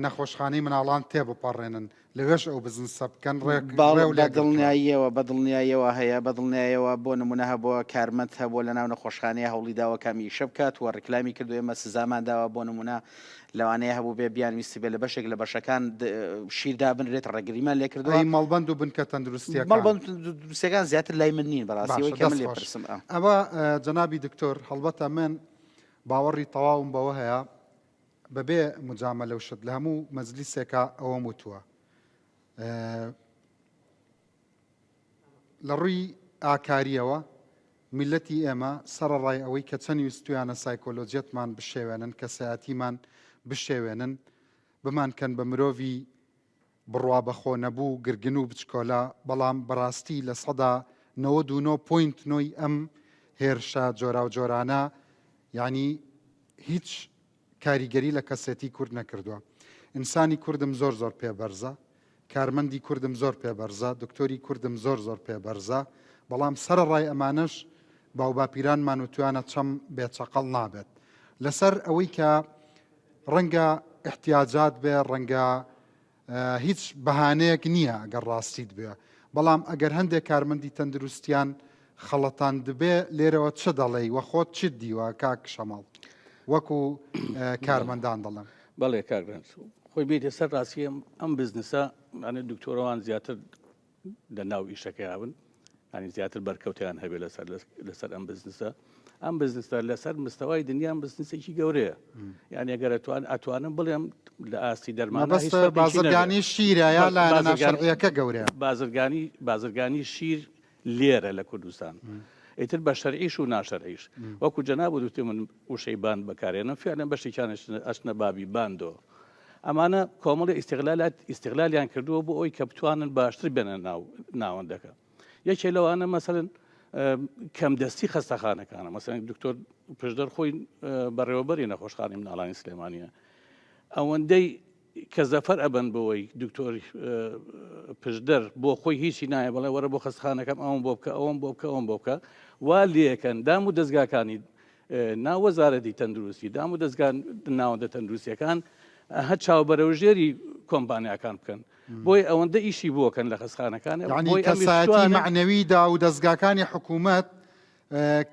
نەخۆشخانەی مناڵان تێبپەڕێنن لەوێش ئەو بزنسە بکەن ڕێک ڕێ و دڵنیاییەوە بە دڵنیاییەوە هەیە بە دڵنیایەوە بۆ نمونە هەبووە کارمەند هەبووە لە ناو نەخۆشخانەیە هەوڵی داوە کامی ئیشە بکات و ڕیکلامی کردو ئێمە سزامان داوە بۆ نمونە لەوانەیە هەبوو بێ بیان ویستبێ لە بەشێک لە بەشەکان شیر دابنرێت ڕێگریمان لێ کردووە. ئەی مەڵبەند و بنکە تەندروستییەکان؟ مەڵبەند تەندروستییەکان زیاتر لای من نین بەڕاستی ئەوەی باشە کە من دەست لێ خۆش. پرسم ئا. ئەوە جەنابی دکتۆر هەڵبەتە من باوەڕی تەواوم بەوە هەیە بەبێ مجامەلە و شت لە هەموو مەجلیسێکا ئەوەم وتووە لە ڕووی ئاکارییەوە میللەتی ئێمە سەرەڕای ئەوەی کە چەند ویستویانە سایکۆلۆجیەتمان بشێوێنن، کەسایەتیمان بشێوێنن، بمانکەن بە مرۆڤی بڕوا بەخۆ نەبوو، گرگن و بچکۆلە، بەڵام بەڕاستی 99% point نۆی ئەم هێرشە جۆراوجۆرانە یانی هیچ کاریگەری لە کەسێتی کورد نەکردووە. ئینسانی کوردم زۆر زۆر پێ بەرزە، کارمەندی کوردم زۆر پێ بەرزە، دکتۆری کوردم زۆر زۆر پێ بەرزە، بەڵام سەرەڕای ئەمانەش باوباپیرانمان وتویانە چەم بێ چەقەڵ نابێت. لەسەر ئەوەی کە ڕەنگە ئیحتیاجات بێ، ڕەنگە هیچ بەهانەیەک نییە گەر ڕاستیت بوێ، بەڵام ئەگەر هەندێک کارمەندی تەندروستیان خەڵەتاندبێ لێرەوە چ دەڵێی وە خۆت چیت دیوە کاک شەماڵ وەکو کارمەندان دەڵێم؟ بەڵێ کاک رەنج خۆی بێتە سەر ڕاستی ئەم بزنسە ئەنێ دکتۆرەوان زیاتر لە ناو ئیشەکەیا بن ینی زیاتر بەرکەوتیان هەبێ لەسەر لەسەر ئەم بزنسە ئەم بزنسە لەسەر مستەوای دنیا بزنسێکی گەورەیە یعنی ئەگەر ئەتوان ئەتوانم بڵێم لە ئاستی دەرمان بازرگانی شیرە یا لایەنە ناشەرعیەکە گەورەیە بازرگانی بازرگانی شیر لێرە لە کوردستان ئیتر بە شەرعیش و ناشەرعیش وەکو جەناب و دوتی من وشەی باند بەکارێنم فعلەن بەشێکیان ئەچنە بابی باندەوە ئەمانە کۆمەڵی ئیستغلالات ئیستغلالیان کردووە بۆ ئەوی کە بتوانن باشتر بێنە ناو ناوەندەکە یەکێ لەوانە مەسەلەن کەم دەستی خەستەخانەکانە مەسەلەن دکتۆر پشدەر خۆی بەڕێوەبەری نەخۆشخانی مناڵانی سلێمانیە ئەوەندەی. کە زەفەر ئەبەن بەوەی دکتۆر پشدەر بۆ خۆی هیچی نایە بڵێ وەرە بۆ خەستخانەکەم ئەوم بۆ بکە ئەوم بۆ بکە ئەوم بۆ بکە وا لەکەن دام و دەستگاکانی ناو وەزارەتی تەندروستی دام و دەستگا ناوەندە تەندروستیەکان هە چاوبەرەوژێری کۆمپانیاکان بکەن بۆی ئەوەندە ئیشی بۆکەن لە خەستخانەکان یعنی کەسایەتی مەعنەوی دا و دەستگاکانی حکوومەت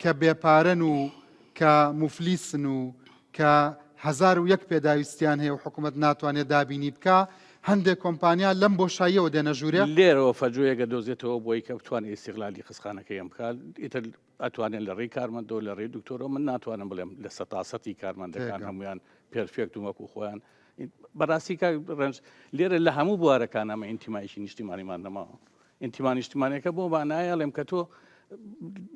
کە بێپارەن و کە موفلیسن و کە 1001 پێداویستیان هەیە و حکوومەت ناتوانێت دابینی بکە هەندێک کۆمپانیا لەم بۆشاییەوە دێنە ژوورێ لێرەوە فەجوەیەکە دۆزێتەوە بۆی کە بتوانێت ئیستیغلالی خەستخانەکەی ئەم بکات ئیتر ئەتوانێت لە ڕێی کارمەندەوە لە ڕێی دکتۆرەوە من ناتوانم بڵێم لە سەتاسەتی کارمەندەکان هەمویان perfect و وەکو خۆیان بەڕاستی کاک ڕەنج لێرە لە هەموو بوارەکان ئەمە ئینتیمایکی نیشتیمانیمان نەماوە ئینتیما نیشتیمانەکە بۆ مانایەڵێم کە تۆ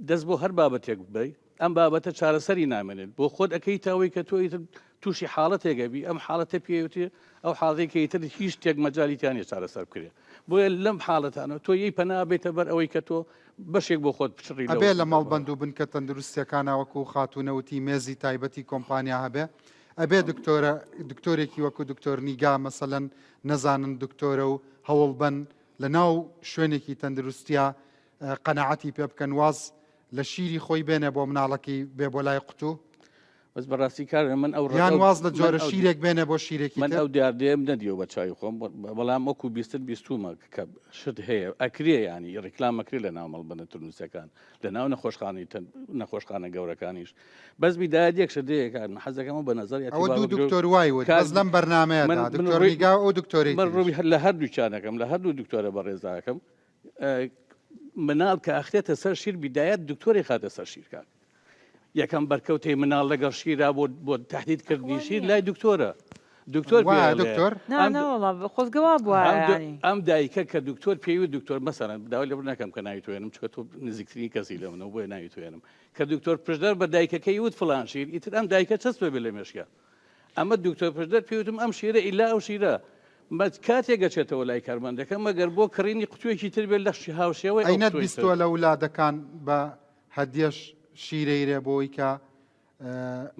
دەست بۆ هەر بابەتێک ببەی ئەم بابەتە چارەسەری نامێنێت بۆ خۆت ئەەکەی تاوەی کە تۆ ئیتر تووشی حاڵەتێکەبی ئەم حاڵەتە پێوتێ ئەو حاڵەتێک کە ئیتر هیچ شتێک مەجالی تیا نیە چارەسەر بکرێت بۆیە لەم حاڵەتانە تۆ یەی پەنا بێتە بەر ئەوەی کە تۆ بەشێک بۆ خۆت پچڕی لەو ئەبێ لە مەڵبەند و بنکە تەندروستیەکانا وەکو خاتوونە وتی مێزی تایبەتی کۆمپانیا هەبێ ئەبێ دکتۆرە دکتۆرێکی وەکو دکتۆر نیگا مەسەلەن نەزانن دکتۆرە و هەوڵبەن لە ناو شوێنێکی تەندروستیا قەناعەتی پێ بکەن واز لە شیری خۆی بێنێ بۆ مناڵەکەی بێ بۆ لای قوتوو. بەس بەڕاستی کار من ئەو یان واز لە جۆرە شیرێک بێنێ بۆ شیرێکی من ئەو دیاردەیەم نەدیەوە بە چاوی خۆم بەڵام وەکو بیستن بیستومە کە شت هەیە ئەکرێ ینی ڕیکلام ئەکرێ لە ناو مەڵبەنە تونسەکان لە ناو نەخۆشخانەی نەخۆشخانە گەورەکانیش بەس بیدایەت یەک شت دەیەکان حەزەکەمە بە نظر ئەوە دوو دکتۆر وای وت بەس لەم بەرنمەیەدا دکتۆر نیگا ئەو دکتۆری من ڕووی هەر لە هەردووکیانەکەم لە هەردوو دکتۆرە بەڕێزاکەم مناڵ کە ئەخرێتە سەر شیر بیدایەت دکتۆری خاتە سەر شیر کاک یەکەم بەرکەوتەی مناڵ لەگەڵ شیرا بۆ بۆ تهدید کردنی شیر لای دکتۆرە دکتۆر دکتۆر خۆزگەوا بووە ئەم دایکە کە دکتۆر پێوی دکتۆر مەسەرەن داوای لێ نەکەم کە ناوی توێنم چکە تۆ نزیکترین کەسی لە منەوە بۆیە ناوی توێنم کە دکتۆر پشدەر بە دایکەکەی وت فلان شیر ئیتر ئەم دایکە چەسپە بێ لە مێشکە ئەمە دکتۆر پشدەر پێوتم ئەم شیرە ئیلا ئەو شیرە مەج کاتێک ئەچێتەوە لای کارمەندەکە مەگەر بۆ کڕینی قوتوێکی تر بێت لە هاوشێوەی ئەی نەت بیستوە لە ولادەکان بە هەدیەش شیرەیرێ بۆی کە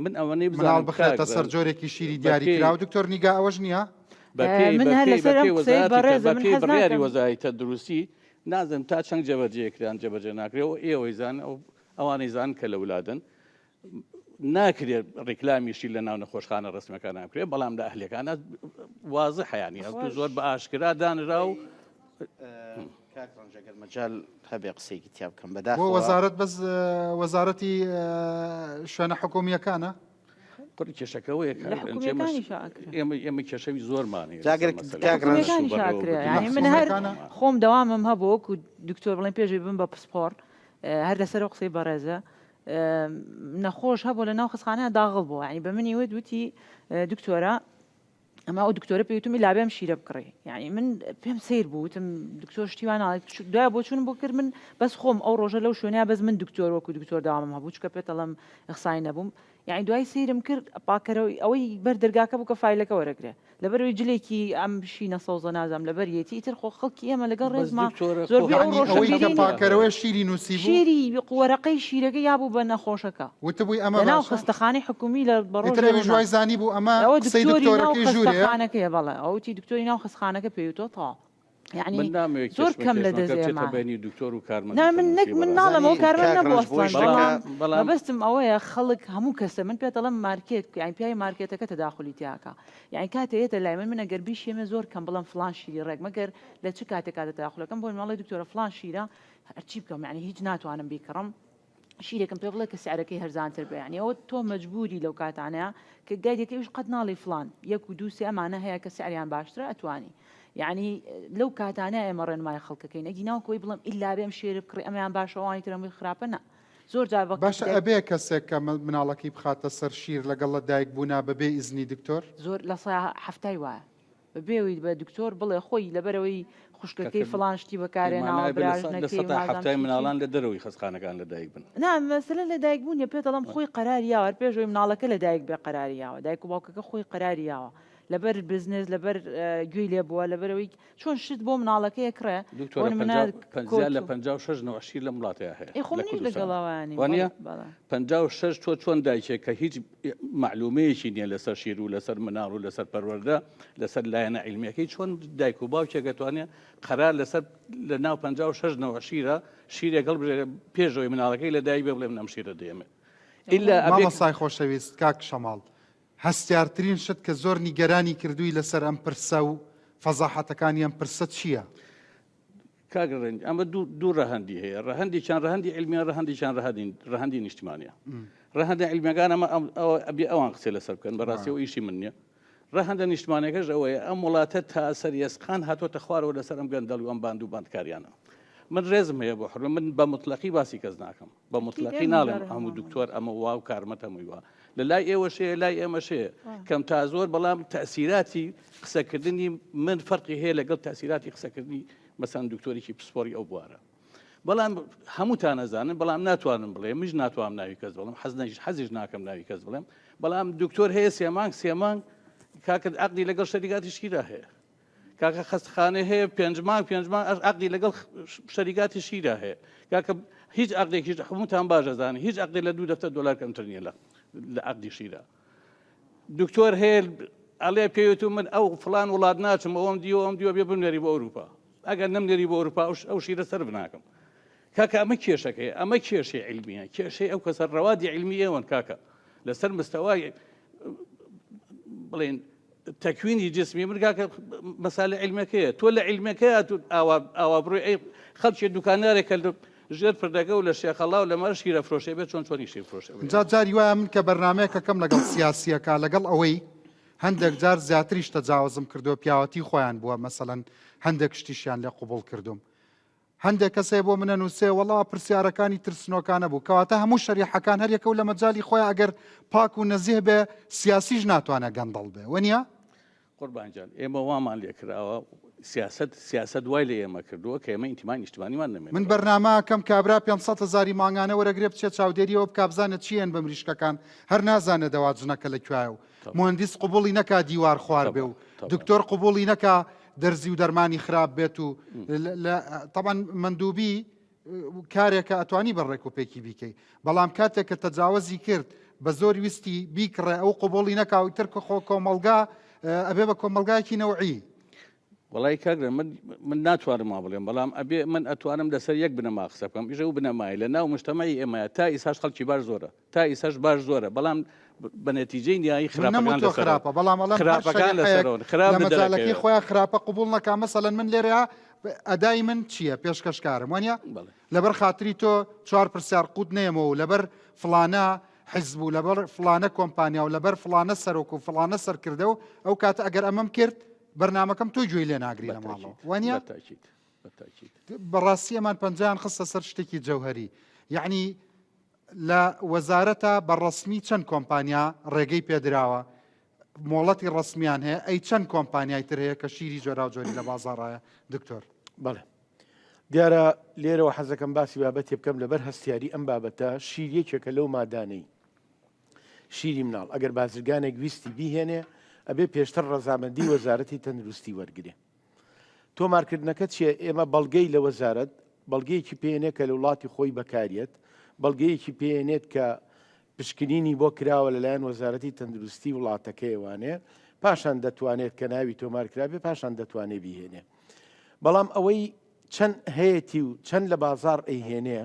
من ئەوەنەی مناڵ بخرێتە سەر جۆرێکی شیری دیاریکراو دکتۆر نیگا ئەوەش نییە؟ بڕیاری وەزاری تەندروستی نازم تا چەند جێبەجێ کران جێبەجێ ناکرێ و ئێوەی زان ئەو ئەوانەی زان کە لە ولادن ناکرێت ڕیکلامی شیر لە ناو نەخۆشخانە ڕسمەکان بکرێت بەڵام لە ئەهلەکانە وازە حیانی هەست زۆر بە ئاشکرا دانرا و کاک ڕەنج ئەگەر مەجال هەبێ قسەیەکی تیا بکەم بۆ بەداخەوە وەزارەت بەس وەزارەتی شوێنە حکومییەکانە؟ قڕی کێشەکەەوەیە لە حکومییەکانیشا ئەکرێ. ئێمە ئێمە کێشەوی زۆرمان هەیە جا ئەگەر لەسەر مەسەلەی کاک ڕەنج سوو حکومییەکانیشا ئەکرێ بەڕێوەبردنی یانی من هەر حکومییەکانە؟ خۆم دەوامم هەبوو وەکو دکتۆر بڵێن پێش بم بە پسپۆڕ هەر لەسەر ئەو قسەی بەڕێزە نەخۆش هەبوو لە ناو خەستخانە داغڵ بووە یانی بە منی وت وتی دکتۆرە ئەمە ئەو دکتۆرە پێی وتم ئیلا بێم شیرە بکڕی یعنی من پێم سیر بوو وتم دکتۆر شتی وا ناڵێت دوای بۆچوونم بۆ کرد من بەس خۆم ئەو ڕۆژە لەو شوێنە بەس من دکتۆر وەکو دکتۆر داوامم هەبوو چکە پێتەڵم ئەخسای نەبووم یعنی دوای سەیرم کرد پاکەرەوەی ئەوەی بەر دەرگاکە بوو کە فایلەکە وەرەگرێ لەبەرەوەی جلێکی ئەم شینە سەوزە نازانم لەبەر یەتی ئیتر خۆ خەڵکی ئێمە لەگەڵ بەس ڕێزما دکتۆرە خۆ زۆربەی ئەو یەعنی ئەوەی کە ڕۆشنبیری نییە پاکەرەوەی شیری نووسیبوو؟ شیری وەرەقەی شیرەکەی یابوو بە نەخۆشەکە وتبووی ئەمە لەناو باشە؟ خەستەخانەی حکومی لە بە ئیتر ڕۆژی ئەویش ڕۆژان وای زانیبوو ئەمە ئەوە قسەی دکتۆری ناو دکتۆرەکەی ژوورێیە؟ خەستەخانەکەیە بەڵێ ئەوە وتی دکتۆری ناو خەستخانەکە پێی وتووە تەواو یعنی من نامەوێت زۆر کێشمە کەم لە کێشمەکە دەست بچێتە ئێمە بەینی دکتۆر و کارمەندی نا من نەک تەندروستی من بەڕاستی ناڵێم ئەو زانی کارمەند کاک نەبوو ڕەنج بۆی ئەسڵەن شتەکە بەڵام بەڵام مەبەستم ئەوەیە خەڵک هەموو کەسە من پێت ئەڵێم مارکێت یعنی پیاوی مارکێتەکە تەداخولی تیاکا یعنی کاتێ یەتە لای من من ئەگەر بیشێمێ زۆر کەم بڵێم فڵان شیری ڕێک مەگەر لە چ کاتێک کاتە تەداخولەکەم بۆ مناڵی دکتۆرە فڵان شیرە هەرچی بکەم یعنی هیچ ناتوانم بیکڕم شیرێکم پێ بڵێ کە سعرەکەی هەرزانتر بێ یعنی ئەوە تۆ مەجبوری لەو کاتانەیە کە گایدەکە ئیش قەت ناڵی فلان یەک و دوو سێ ئەمانە هەیە کە سعریان باشترە ئەتوانی یعنی لەو کاتانە ئێمە ڕێنمای خەڵکەکەین ئەگی ناو کۆی بڵم ئیلا بێم شێر بکڕی ئەمەیان باشە ئەوانی ترم خراپە نا زۆر جار بە باشە ئەبێ کەسێک کە مناڵەکەی بخاتە سەر شیر لەگەڵ لە دایک بوونا بەبێ ئیزنی دکتۆر؟ زۆر لە سەیا حەفتای وایە بەبێ ئەوەی بە دکتۆر بڵێ خۆی لەبەرئەوەی خوشکەکەی فڵان شتی بەکارهێناوە براژنەکەی و نازانم حەفتای چی چی. مناڵان لە دەرەوەی خەستخانەکان لە دایک بن. نا مەسەلە لە دایک بوون نیە پێت ئەڵێم خۆی قەراری یاوە هەر پێش ئەوەی مناڵەکە لە دایک بێ قەراری یاوە دایک و باوکەکە خۆی قەراری یاوە. لەبەر بزنس لەبەر گوێی لێ بووە لەبەرەوەی چۆن شت بۆ مناڵەکەی ئەکڕێ بۆ دکتۆرە نمونە زیاد لە کۆت و 56 نەوە شیر لەم وڵاتەیا هەیە ئێ خۆ لە منیش کوردستان لەگەڵ ئەوانیم وانە بەڵێ بەڵێ 56 تۆ چۆن دایکێک کە هیچ معلومەیەکی نییە لەسەر شیر و لەسەر مناڵ و لەسەر پەروەردە لەسەر لایەنە عیلمیەکەی چۆن دایک و باوکێک ئەتوانێ قەرار لەسەر لە ناو 56 نەوە شیرە شیرێک هەڵبژێرێ پێشەوەی مناڵەکەی لە دایک بێ بڵێ من ئەم شیرە دێمێ ئیلا ئەبێ مامۆستای خۆشەویست کاک شەماڵ هەستیارترین شت کە زۆر نیگەرانی کردووی لەسەر ئەم پرسە و فەزاحەتەکانی ئەم پرسە چییە؟ کاک ڕەنج ئەمە دوو دوو ڕەهەندی هەیە ڕەهەندێکیان ڕەهەندی عیلمیە ڕەهەندێکیان ڕەهەندی ڕەهەندی نیشتمانیە ڕەهەندە عیلمیەکان ئەمە ئەم- ئەوە ئەبێ ئەوان قسەی لەسەر بکەن بەڕاستی ئەوە ئیشی من نییە ڕەهەندە نیشتمانەکەش ئەوەیە ئەم وڵاتە تا سەر یەسقان هاتۆتە خوارەوە لەسەر ئەم گەندەڵی و ئەم باند و باندکاریانە من ڕێزم هەیە بۆ حرمە من بە مطلقی باسی کەس ناکەم بە مطلقی ناڵێم هەموو دکتۆر ئەمە وا و کارمەت هەمووی وا لە لای ئێوەش هەیە لای ئێمەش هەیە کەم تا زۆر بەڵام تەسیراتی قسەکردنی من فەرقی هەیە لەگەڵ تەسیراتی قسەکردنی مەسەن دکتۆرێکی پسپۆری ئەو بوارە بەڵام هەمووتان ئەزانن بەڵام ناتوانم بڵێم منیش ناتوانم ناوی کەس بڵێم حەز نەیش حەزیش ناکەم ناوی کەس بڵێم بەڵام دکتۆر هەیە سێ مانگ سێ مانگ کاکە عەقدی لەگەڵ شەریکاتی شیرا هەیە کاکە خەستخانە هەیە پێنج مانگ پێنج مانگ ئەش عەقدی لەگەڵ شەریکاتی شیرا هەیە کاکە هیچ عەقدێکیش هەمووتان باش ئەزانن هیچ عەقدێک لە دوو دەفتەر دۆلار کەمتر نییە لە لە عەقدی شیرا دکتۆر هەیە ئەڵێ پێوتو من ئەو فلان وڵات ناچم ئەوم دیوە ئەم دیوە بێ بمنێری بۆ ئەوروپا ئەگەر نەمنێری بۆ ئەوروپا ئەو شیرە سەرف ناکەم کاکە ئەمە کێشەکەی ئەمە کێشەی علمیە کێشەی ئەو کەسە ڕەوادی علمی ئێوەن کاکە لەسەر مستەوای بڵێن تەکوینی جسمی من کاکە مەسالە علمەکەیە تۆ لە علمەکەیە تو ئاوا ئاوا بڕۆی ئەی خەڵکی دوکاندارێکە لە ژێر پردەکە و لە شێخەڵا و لە مەر شیرە فرۆشێ بێت چۆن چۆنی شیر فرۆشێ بێت. جا جاری وایە من کە بەرنامەیەکەکەم لەگەڵ سیاسیەکە لەگەڵ ئەوەی هەندێک جار زیاتریش تەجاوزم کردووە پیاوەتی خۆیان بووە مەسەلەن هەندێک شتیشیان لێ قوبوڵ کردوم هەندێک کەس هەیە بۆ من ئەنووسێ وەڵا پرسیارەکانی ترسنۆکانە بوو کەواتە هەموو شەریحەکان هەر یەکە و لە مەجالی خۆی ئەگەر پاک و نەزیه بێ سیاسیش ناتوانێت گەندەڵ بێ وەنیە؟ قوربان گیان ئێمە وامان لێکراوە سیاسەت سیاسەت وای لە ئێمە کردووە کە ئێمە ئینتیمای نیشتمانیمان نەمێنێت. من بەرنامە ئەکەم کابرا 500 هەزاری مانگانە وەرەگرێ بچێ چاودێری ئەوە بکا بزانێ چی ئێن بە مریشکەکان هەر نازانێ دەوا جنەکە لە کوایە و موهەندیس قبوڵی نەکا دیوار خوار بێ و دکتۆر قبوڵی نەکا دەرزی و دەرمانی خراپ بێت و تەبعەن مەندوبی کارێکە ئەتوانی بە ڕێک و پێکی بیکەی بەڵام کاتێک کە تەجاوەزی کرد بە زۆر ویستی بیکڕێ ئەو قبوڵی نەکا و تر خۆ کۆمەڵگا ئەبێ بە کۆمەڵگایەکی نەوعی. وەڵای کاک من من ناتوانم وا بڵێم بەڵام ئەبێ من ئەتوانم لەسەر یەک بنەما قسە بکەم ئیش ئەو بنەمایە لە ناو مجتەمەعی ئێمەیە تا ئیساش خەڵکی باش زۆرە تا ئیساش باش زۆرە بەڵام بە نەتیجەی نیایی من خراپەکان نەموتووە لەسەرەوە خراپە بەڵام ئەڵێم هەر خراپەکان شەریحەیەک لەسەرەوەن خراپ لە مەجالەکەی لە دەرەکەوێ خۆیان خراپە قبوڵ نەکا مەسەلەن من لێرەیا ئەدای من چییە پێشکەشکارم وانە بەڵێ لەبەر خاتری تۆ چوار پرسیار قوت نەیەمەوە و لەبەر فڵانە حیزب و لەبەر فڵانە کۆمپانیا و لەبەر فڵانە سەرۆک و فڵانە سەرکردە و ئەو کاتە ئەگەر ئەمەم کرد بەرنامەکەم تۆ گوێی لێ ناگری لە ماڵەوە بەتاکید وانە بەتاکید بەتاکید بەڕاستی ئەمان پەنجەیان خستە سەر شتێکی جەوهەری یعنی لە وەزارەتە بە ڕەسمی چەند کۆمپانیا ڕێگەی پێدراوە مۆڵەتی ڕەسمیان هەیە ئەی چەند کۆمپانیای تر هەیە کە شیری جۆراوجۆری لە بازاڕایە دکتۆر؟ بەڵێ دیارە لێرەوە حەزەکەم باسی بابەتێ بکەم لەبەر هەستیاری ئەم بابەتە شیر یەکێکە لەو مادانەی شیری مناڵ ئەگەر بازرگانێک ویستی بیهێنێ ئەبێ پێشتر ڕەزامەندی وەزارەتی تەندروستی وەرگێ تۆمارکردنەکە چیە؟ ئێمە بەڵگەی لە وەزارەت بەڵگەیەکی پێێنێ کە لە وڵاتی خۆی بەکاریەت، بەڵگەیەکی پێێنێت کە پشکنینی بۆ کراوە لەلایەن وەزارەتی تەندروستی وڵاتەکەیوانێ، پاشان دەتوانێت کە ناوی تۆمار کرابێ پاشان دەتوانێ بیهێنێ. بەڵام ئەوەی چەند هەیەتی و چەند لە بازاڕ ئەیهێنێ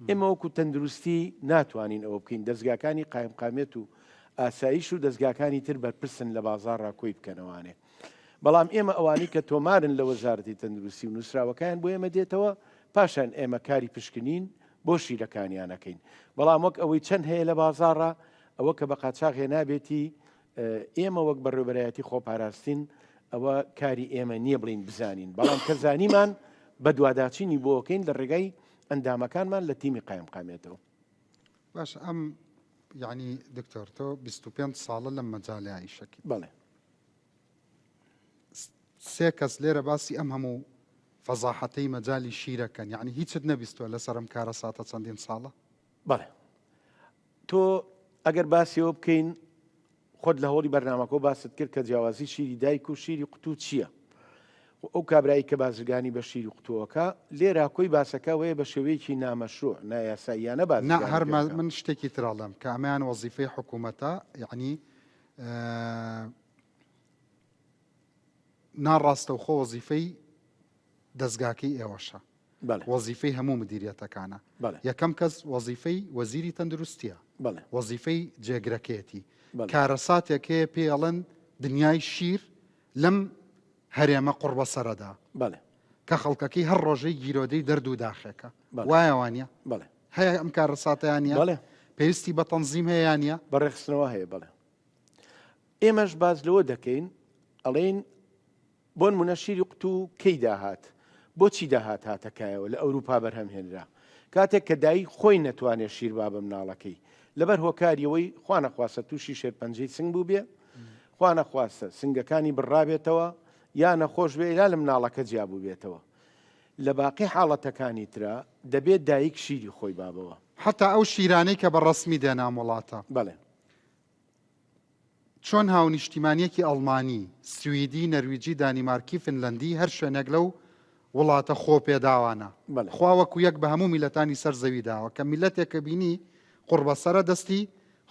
ئێمە وەکو تەندروستی ناتوانین ئەوە بکەین دەزگاکانی قایمقامیەت و ئاسایش و دەزگاکانی تر بەرپرسن لە بازاڕا کۆی بکەنەوانێ. بەڵام ئێمە ئەوانەی کە تۆمارن لە وەزارەتی تەندروستی و نووسراوەکەیان بۆ ئێمە دێتەوە، پاشان ئێمە کاری پشکنین بۆ شیرەکانیان ئەکەین. بەڵام وەک ئەوەی چەند هەیە لە بازاڕا، ئەوە کە بە قاچاغ هێنابێتی، ئێمە وەک بەڕێوەبەرایەتی خۆپاراستن ئەوە کاری ئێمە نییە بڵێین بزانین، بەڵام کە زانیمان بەدواداچینی بۆ ئەکەین لە ڕێگای ئەندامەکانمان لە تیمی قایمقامیەتەوە. باشە ئەم یعنی دکتۆر تۆ 25 ساڵە لەم مەجالەیا ئیشەکەی. بەڵێ. سێ کەس لێرە باسی ئەم هەموو فەزاحەتەی مەجالی شیرەکەن یعنی هیچت نەبیستوە لەسەر ئەم کارەساتە چەندین ساڵە؟ بەڵێ تۆ ئەگەر باسیەوە بکەین. خۆت لە هۆڵی بەرنامەکەو باست کرد کە جیاوازی شیری دایک و شیری قوتوو چییە؟ و ئەو کابرای کە بازرگانی بە شیری قوتووەکە لێرە کۆی باسەکە ئەوەیە بە شێوەیەکی نامەشروع، نایاساییانە نا بازرگانی هەر پێ بکا. من شتێکی تر ئەڵێم کە ئەمەیان وەزیفەی حکوومەتە یەعنی ناڕاستەوخۆ وەزیفەی دەزگاکەی ئێوەشە. بەڵێ. وەزیفەی هەموو مدیریەتەکانە. بەڵێ. یەکەم کەس وەزیفەی وەزیری تەندروستیە. بەڵێ. وەزیفەی جێگرەکەیەتی. بەڵێ. کارەساتێک هەیە پێی ئەڵێن دنیای شیر لەم هەرێمە قوڕبەسەرەدا. بەڵێ. کە خەڵکەکەی هەر ڕۆژەی گیرۆدەی دەرد و داخێکە. بەڵێ. وایە وانیە؟ بەڵێ. هەیە ئەم کارەساتەیان نیە؟ بەڵێ. پێویستی بە تەنزیم هەیە یان نیە؟ بە ڕێکخستنەوە هەیە بەڵێ. ئێمەش باس لەوە دەکەین ئەڵێین بۆنمونە شیری قوتوو کەی داهات؟ بۆچی داهات هاتە کایەوە لە ئەوروپا بەرهەم هێنرا؟ کاتێک کە دایک خۆی نەتوانێ شیر با بە مناڵەکەی لەبەر هۆکاری ئەوەی خوانەخواستە تووشی شێرپەنجەی سنگ بووبێ خوانەخواستە سنگەکانی بڕابێتەوە یا نەخۆش بێ یا لە مناڵەکە جیا بووبێتەوە لە باقی حاڵەتەکانی ترا دەبێت دایک شیری خۆی بابەوە. حەتا ئەو شیرانەی کە بە ڕەسمی دێنە ئەم وڵاتە. بەڵێ. چۆن هاونیشتیمانیەکی ئەڵمانی، سویدی، نەرویجی، دانیمارکی، فنلەندی، هەر شوێنێک لەو وڵاتە خۆپێداوانە. بەڵێ. خوا وەکو یەک بە هەموو میللەتانی سەر زەوی داوە، کە میللەتێک کە بینی قوڕبەسەرە دەستی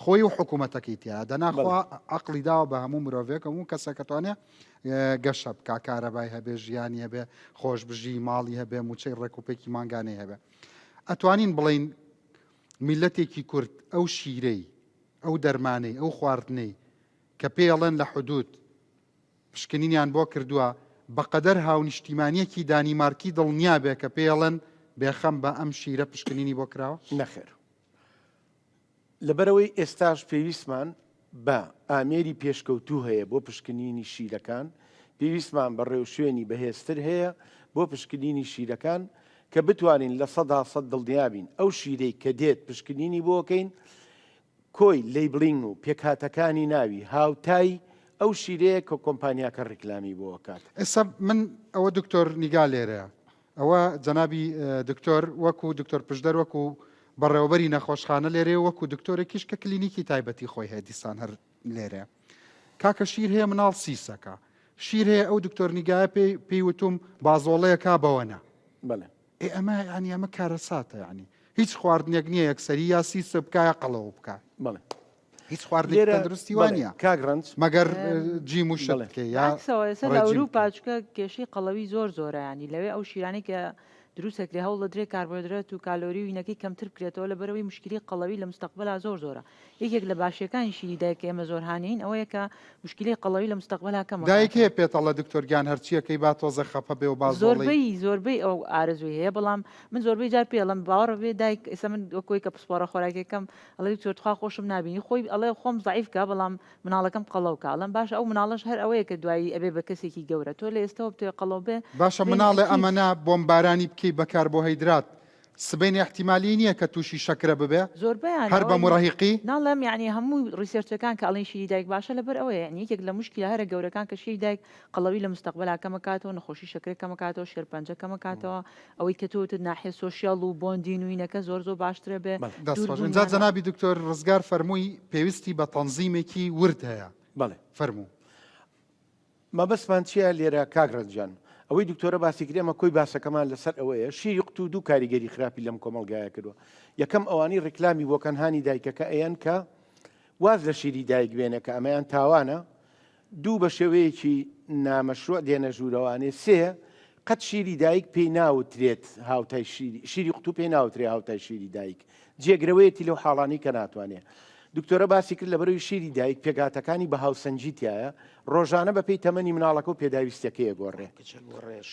خۆی و حکوومەتەکەی تیایە، دەنا بەڵێ. خوا عەقڵی داوە بە هەموو مرۆڤێک، هەموو کەسێک کە توانێ گەشە بکا، کارەبای هەبێ، ژیانی هەبێ، خۆش بژی، ماڵی هەبێ، مووچەی ڕێکوپێکی مانگانەی هەبێ. ئەتوانین بڵێین میللەتێکی کورد ئەو شیرەی ئەو دەرمانەی، ئەو خواردنەی کە پێی ئەڵێن لە حدود پشکنینیان بۆ کردووە، بەقەدەر هاونیشتیمانییەکی دانیمارکی دڵنیا بێ کە پێی ئەڵێن بێخەم بە ئەم شیرە پشکنینی بۆ کراوە؟ نەخێر. لەبەرئەوەی ئێستاش پێویستمان بە ئامێری پێشکەوتوو هەیە بۆ پشکنینی شیرەکان، پێویستمان بە ڕێوشوێنی بەهێزتر هەیە بۆ پشکنینی شیرەکان کە بتوانین 100% دڵنیابین ئەو شیرەی کە دێت پشکنینی بۆ کەین کۆی labeling و پێکهاتەکانی ناوی هاوتای ئەو شیرەیە کە کۆمپانیاکە ڕیکلامی بۆ ئەکات. ئێستا من ئەوە دکتۆر نیگا لێرەیە ئەوە جەنابی دکتۆر وەکو دکتۆر پشدەر وەکو بەڕێوەبەری نەخۆشخانە لێرەیە وەکو دکتۆرێکیش کە کلینیکی تایبەتی خۆی هەیە دیسان هەر لێرەیە کاکە شیر هەیە مناڵ سیسەکە شیر هەیە ئەو دکتۆر نیگایە پێی پێی وتوم بازۆڵەیەکا بەوە نا بەڵێ ئێ ئەمە ینی ئەمە کارەساتە ینی هیچ خواردنێک نییە یەکسەری یا سیسە بکە یا قەڵەوە بکە بەڵێ هیچ خواردنێکی تەندروستی وا نییە کاک ڕەنج مەگەر جیم و شت بکەی یا عەکسەوە ئێستا لە ڕێجیم ئەوروپا بکەی. چونکە کێشەی قەڵەوی زۆر زۆرە یانی لەوێ ئەو شیرانەی کە دروست ئەکرێ هەوڵ دەدرێ کاربۆهێدرات و کالۆری و هینەکەی کەمتر بکرێتەوە لەبەرئەوەی موشکیلەی قەڵەوی لە مستەقبەلا زۆر زۆرە یەکێک لە باشیەکانی شیری دایک کە ئێمە زۆر هانیین ئەوەیە کە موشکیلەی قەڵەوی لە مستەقبەلا کەم دایک ئەکاتەوە. هەیە پێت ئەڵێ دکتۆر گیان هەرچیەکەی با تۆزێ خەپە بێ و با زۆڵەی. زۆربەی زۆربەی ئەو ئارەزووی هەیە بەڵام من زۆربەی جار پێی ئەڵێم باوەڕ بێ دایک ئێستا من وەک ئەوەی کە پسپۆڕە خۆراکیەکەم ئەڵێ دکتۆر تخوا خۆشم نابینی خۆی ئەڵێ خۆم زەعیف کە بەڵام مناڵەکەم قەڵەو کە ئەڵێم باشە ئەو مناڵەش هەر ئەوەیە کە دوایی ئەبێ بە کەسێکی گەورە تۆ لە ئێستەوە بتەوێ قەڵەو بێ باشە سبەینێ مناڵێ ئەکید ئەمەنە بۆمبارانی بکەی بە کاربۆهیدرات سبەینێ ئیحتیمالی نییە کە تووشی شەکرە ببێ؟ زۆربەیان هەر بە ئەوەی موڕەهیقی؟ ناڵێم یانی هەموو research ەکان کە ئەڵێن شیری دایک باشە لەبەر ئەوەیە یانی یەکێک لە موشکیلە هەرە گەورەکان کە شیری دایک قەڵەوی لە مستەقبەلا کەمەکاتەوە نەخۆشی شەکرە کەمەکاتەوە شێرپەنجە کەمەکاتەوە ئەوەی کە تۆ وتت ناحیە social و bonding و ینەکە زۆر زۆر باشترە بێ بەڵێ. دەست دوور خۆش ئینجا بوونیانە. جەنابی دکتۆر ڕزگار فەرمووی پێویستی بە تەنزیمێکی ورد هەیە بەڵێ. فەرموو. مەبەستمان چیە لێرە کاک ڕەنج گیان؟ ئەوەی دکتۆرە باسی کرد ئێمە کۆی باسەکەمان لەسەر ئەوەیە شیری قوتوو دوو کاریگەری خراپی لەم کۆمەڵگایە کردووە یەکەم ئەوانەی ڕیکلامی بۆ کەن هانی دایکەکە ئەیەن کە واز لە شیری دایک بێنە کە ئەمەیان تاوانە دوو بە شێوەیەکی نامەشروع دێنە ژوورەوانێ سێ قەت شیری دایک پێی ناوترێت هاوتای شیری شیری قوتوو پێی ناوترێ هاوتای شیری دایک جێگرەوەیەتی لەو حاڵانەی کە ناتوانێ. دکتۆرە باسی کرد لەبەرئەوەی شیری دایک پێکهاتەکانی بە هاوسەنگی تیایە، ڕۆژانە بەپێی تەمەنی مناڵەکە و پێداویستیەکەی ئەگۆڕێ.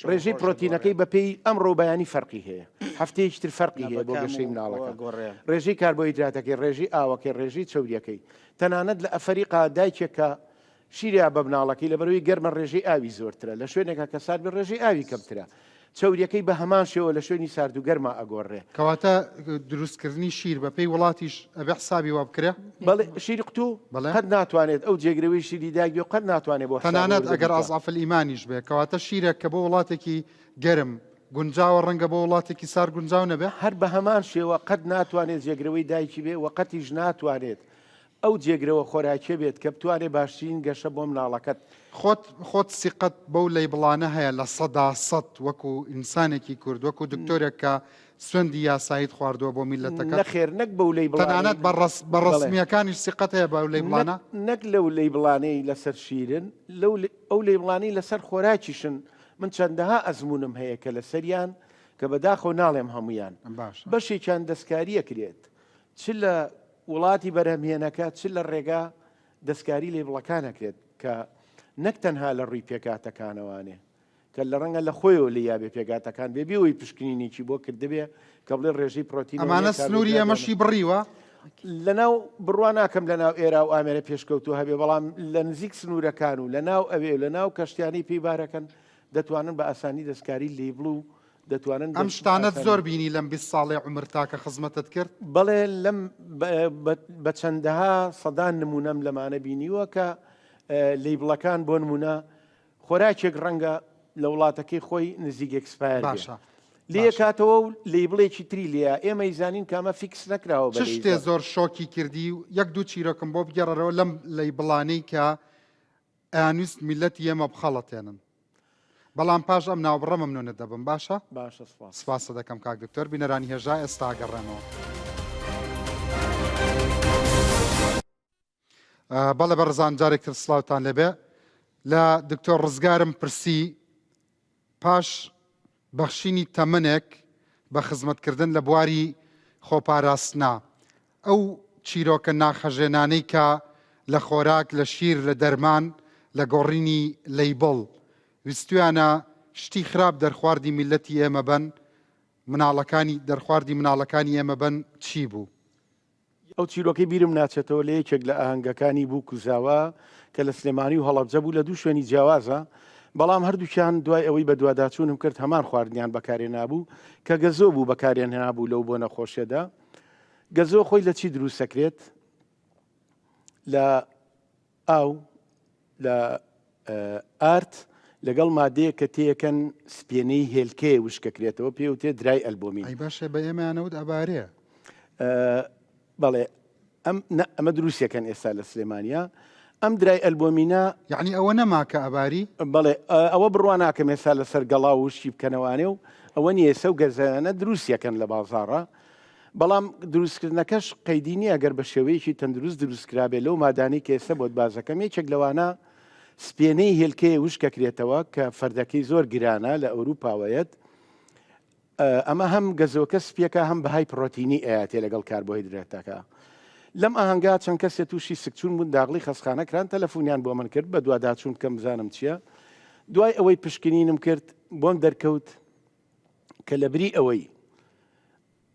ڕێژەی پرۆتینەکەی بەپێی ئەمڕۆ و بەیانی فەرقی هەیە. هەفتەیەکی تر فەرقی هەیە بۆ گەشەی مناڵەکە. ڕێژەی کاربۆهیدراتەکەی، ڕێژەی ئاوەکەی، ڕێژەی چەوریەکەی. تەنانەت لە ئەفەریقا دایکێک کە شیریا بە مناڵەکەی لەبەرئەوەی گەرمە ڕێژەی ئاوی زۆرترە لە شوێنێکا کە سارد بێت ڕێژەی ئاوی کەمترە چەوریەکەی بە هەمان شێوە لە شوێنی سارد و گەرما ئەگۆڕێ. کەواتە دروستکردنی شیر بە پێی وڵاتیش ئەبێ حسابی وا بکرێ؟ بەڵێ شیری قوتوو بەڵێ. قەت ناتوانێت ئەو جێگرەوەی شیری دایک بێ و قەت ناتوانێت بۆ حسابی تەنانەت وردە ئەگەر بیکا. ئەزعەف الئیمانیش بێ کەواتە شیرێک کە بۆ وڵاتێکی گەرم گونجاوە ڕەنگە بۆ وڵاتێکی سارد گونجاو نەبێ؟ هەر بە هەمان شێوە قەت ناتوانێت جێگرەوەی دایکی بێ و قەتیش ناتوانێت. ئەو جێگرەوە خۆراکیە بێت کە بتوانێت باشترین گەشە بۆ مناڵەکەت. خۆت خۆت سیقەت بەو label انە هەیە 100% وەکو ئینسانێکی کورد وەکو دکتۆرێک کە سوێندی یاساییت خواردووە بۆ میللەتەکەت؟ نەخێر نەک بەو label انەی تەنانەت بە ڕەس بە ڕەسمییەکانیش سیقەت هەیە بەو label انە؟ نەک لەو label انەی لەسەر شیرن لەو ئەو label انەی لەسەر خۆراکیشن من چەندەها ئەزموونم هەیە کە لەسەریان کە بەداخەوە ناڵێم هەموویان باشە بەشێکیان دەستکاری ئەکرێت چ لە وڵاتی بەرهەمهێنەکە چ لە ڕێگا دەستکاری label ەکان ئەکرێت کە نەک تەنها لە ڕووی پێکهاتەکانەوانێ کە لە ڕەنگە لە خۆیەوە لێ یابێ پێکهاتەکان بێ بێ ئەوەی پشکنینێکی بۆ کردبێ کە بڵێ ڕێژەی پرۆتین ئەمانە سنووری ئەمەشی بڕیوە؟ لەناو بڕوا ناکەم لەناو ئێرا و ئامێرە پێشکەوتوو هەبێ بەڵام لە نزیک سنوورەکان و لەناو ئەوێ و لەناو کەشتیانەی پێی بارەکەن دەتوانن بە ئاسانی دەستکاری label و دەتوانن ئەم شتانەت زۆر بینی لەم 20 ساڵەی عومرتا کە خزمەتت کرد؟ بەڵێ لەم بە چەندەها سەدان نمونەم لەمانە بینیوە کە label ەکان بۆ نمونە خۆراکێک ڕەنگە لە وڵاتەکەی خۆی نزیک expire بێ باشە لێکاتەوە و label ێکی تری لێیە ئێمە ئیزانین کە ئەمە fix نەکراوە چ شتێ زۆر شۆکی کردی و یەک دوو چیرۆکم بۆ بگێڕەرەوە لەم label انەی کە ئەیانویست میلەتی ئێمە بخەڵەتێنن بەڵام پاش ئەم ناوبڕە مەمنونت دەبم باشە باشە سپاس سپاست دەکەم کاک دکتۆر بینەرانی هێژا ئێستا گەڕێمەوە. بەڵێ بەڕزان جارێکتر سلااوان لێبێ لە دکتۆر ڕزگارم پرسی پاش بەخشینی تەمەنێک بە خزمەتکردن لە بواری خۆپاراستنا ئەو چیرۆکە ناخهەژێنانەی کە لە خۆراک، لە شیر، لە دەرمان، لە گۆڕینی label ویستویانە شتی خراپ دەرخواردی میللەتی ئێمە بەن، مناڵەکانی دەرخواردی مناڵەکانی ئێمە بەن چی بوو؟ ئەو چیرۆکەی بیرم ناچێتەوە لە یەکێک لە ئاهەنگەکانی بووک و زاوا کە لە سلێمانی و هەڵەبجە بوو لە دوو شوێنی جیاوازە بەڵام هەردووکیان دوای ئەوەی بەدواداچوونم کرد هەمان خواردنیان بەکارهێنابوو کە گەزۆ بوو بەکارێنهابوو لەو بۆنە خۆشیەدا گەزۆ خۆی لە چی دروستەکرێت لە ئاو لە ئارد لەگەڵ مادەیەک کە تێیەکەن سپێنەی هێلکەیە وشکەکرێتەوە پێوتێ درای ئەلبۆمین. ئەی باشە بە ئێمەیانەوت ئەبارێ. بەڵێ ئەم ئەمە دروستەکەن ئێستا لە سلێمانیا ئەم درای ئەلبۆمینە یعنی ئەوە نەما کە ئەباری بەڵێ ئەوە بڕوا ناکەم ئێستا لەسەر گەڵا وشکی بکەنەوانێ و ئەوە نییە سەو گەزەیانە دروستەکەن لە بازاڕە بەڵام دروستکردنەکەش قەیدی نییە گەر بە شێوەیەکی تەندروست دروستکرابێ لەو مادانەی کە ئێستا بۆت بازەکەم یەکێک لەوانە سپێنەی هێلکەیە وشکەکرێتەوە کە فەردەکەی زۆر گرانە لە ئەوروپاوەیەت ئەمە هەم گەزۆکە سپیەکە هەم بەهای پرۆتینی ئەیاتێ لەگەڵ کاربۆهیدرێتەکە لەم ئاهەنگا چەند کەسێ تووشی سکچون بوون داغڵی خەسخانە کران تەلەفونیان بۆ من کرد بە دواداچوون بکەم بزانم چییە دوای ئەوەی پشکنینم کرد بۆم دەرکەوت کە لەبری ئەوەی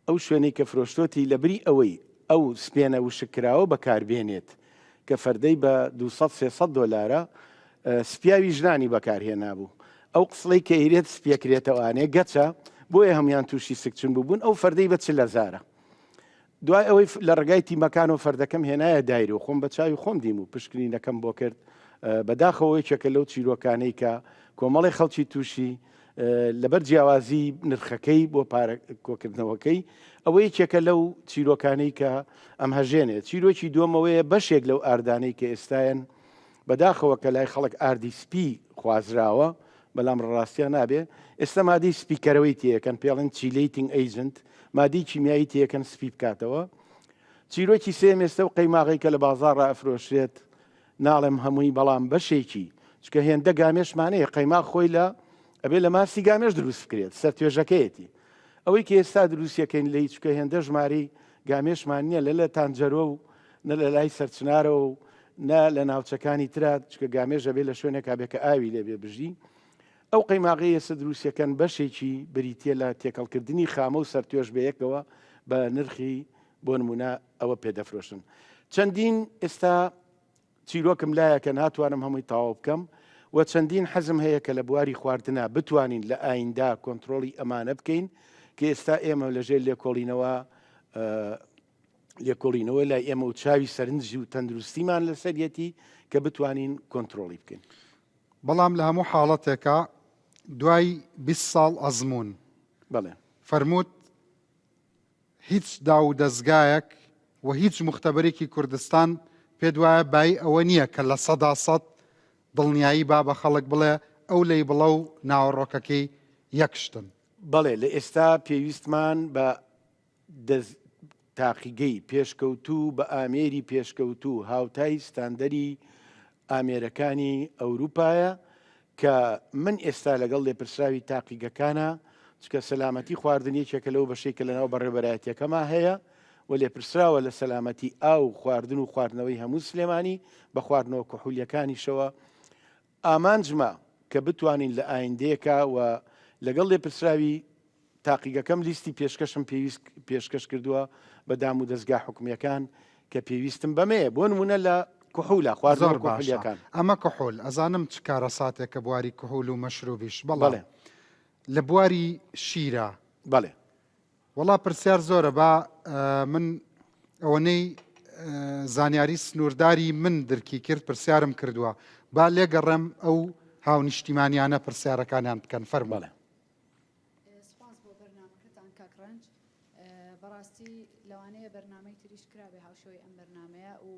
ئەو شوێنەی کە فرۆشتۆتی لەبری ئەوەی ئەو سپێنە وشککراوە بەکاربێنێت کە فەردەی بە 200 300 دۆلارە سپیاوی ژنانی بەکارهێنابوو ئەو قسڵەی کە ئیرێت سپیەکرێتەوانێ گەچە بۆیە هەموان تووشی سکچون بووبوون ئەو فەردەی بە چل هەزارە دوای ئەوەی لە ڕێگای تیمەکانەوە فەردەکەم هێنایە دایرە و خۆم بە چاوی خۆم دیم و پشکنینەکەم بۆ کرد، بەداخەوە یەکێکە لەو چیرۆکانەی کە کۆمەڵی خەڵکی تووشی لەبەر جیاوازی نرخەکەی بۆ پارە کۆکردنەوەکەی ئەوە یەکێکە لەو چیرۆکانەی کە ئەم هەژێنێ چیرۆکی دووەمەوەیە بەشێک لەو ئاردانەی کە ئێستایەن بەداخەوە کە لای خەڵک ئاردی سپی خوازراوە بەلام ڕاستیا نابێ ئێستا مادەی سپیکەرەوەی تێیەکەن پێڵێن chelating agent مادەی کیمیایی تێیەکەن سپی بکاتەوە چیرۆکی سێم ئێستا و قەیماغی کە لە بازاڕا ئەفرۆشرێت ناڵێم هەمووی بەڵام بەشێکی چکە هێندە گامێشمانەیە قەیماغ خۆی لە ئەبێ لە ماسی گامێش دروست بکرێت سەر توێژەکەیەتی ئەوەی کە ئێستا دروستیەکەین لی چکە هێندە ژمارەی گامێشمان نییە لە لە تانجەرۆ و نە لە لای سەرچنارەوە و نە لە ناوچەکانی ترا چکە گامێش ئەبێ لە شوێنێکا بێ کە ئاوی لێ بێ بژی ئەو قەیماغەی ئێستا دروستیەکەن بەشێکی بریتیە لە تێکەڵکردنی خامە و سەرتوێژ بەیەکەوە بە نرخی بۆ نمونە ئەوە پێدەفرۆشن چەندین ئێستا چیرۆکم لایە کە ناتوانم هەمووی تەواو بکەم و چەندین حەزم هەیە کە لە بواری خواردنا بتوانین لە ئایندا کۆنترۆڵی ئەمانە بکەین کە ئێستا ئێمە لەژێر لێکۆڵینەوە لێکۆڵینەوە لای ئێمە و چاوی سەرنجی و تەندروستیمان لەسەریەتی کە بتوانین کۆنترۆڵی بکەین. بەڵام لە هەموو حاڵەتێکا دوای 20 ساڵ ئەزموون بەڵێ. فەرمووت هیچ داو و دەزگایەک و هیچ موختەبەرێکی کوردستان. پێت وایە بایی ئەوە نییە کە 100% دڵنیایی با بە خەڵک بڵێ ئەو label ە و ناوەڕۆکەکەی یەک شتن؟ بەڵێ لە ئێستا پێویستمان بە دەست تاقیگەی پێشکەوتوو بە ئامێری پێشکەوتوو هاوتای ستاندەری ئامێرەکانی ئەوروپایە کە من ئێستا لەگەڵ لێپرسراوی تاقیگەکانە چکە سەلامەتی خواردن یەکێکە لەو بەشەی کە لەناو بەڕێوەبەرایەتیەکەما هەیە و لێپرسراوە لە سەلامەتی ئاو و خواردن و خواردنەوەی هەموو سلێمانی بە خواردنەوە کحولیەکانیشەوە ئامانجمە کە بتوانین لە ئایندەیەکا و لەگەڵ لێپرسراوی تاقیگەکەم لیستی پێشکەشم پێویست پێشکەش کردووە بە دام و دەزگا حکومیەکان کە پێویستم بەمەیە بۆ نمونە لە کحولە خواردنەوە زۆر باشە کحولیەکان. ئەمە کحول ئەزانم چ کارەساتێکە بواری کحول و مەشروبیش بەڵام بەڵێ. لە بواری شیرا بەڵێ. وەڵا پرسیار زۆرە با من ئەوەنەی زانیاری سنوورداری من درکی کرد پرسیارم کردووە با لێگەڕێم ئەو هاونیشتیمانیانە پرسیارەکانیان بکەن فەرموو. سوپاس بۆ بەرنامەکەتان کاک ڕەنج بەڕاستی لەوانەیە بەرنامەی تریش کرابێ هاوشێوەی ئەم بەرنامەیە و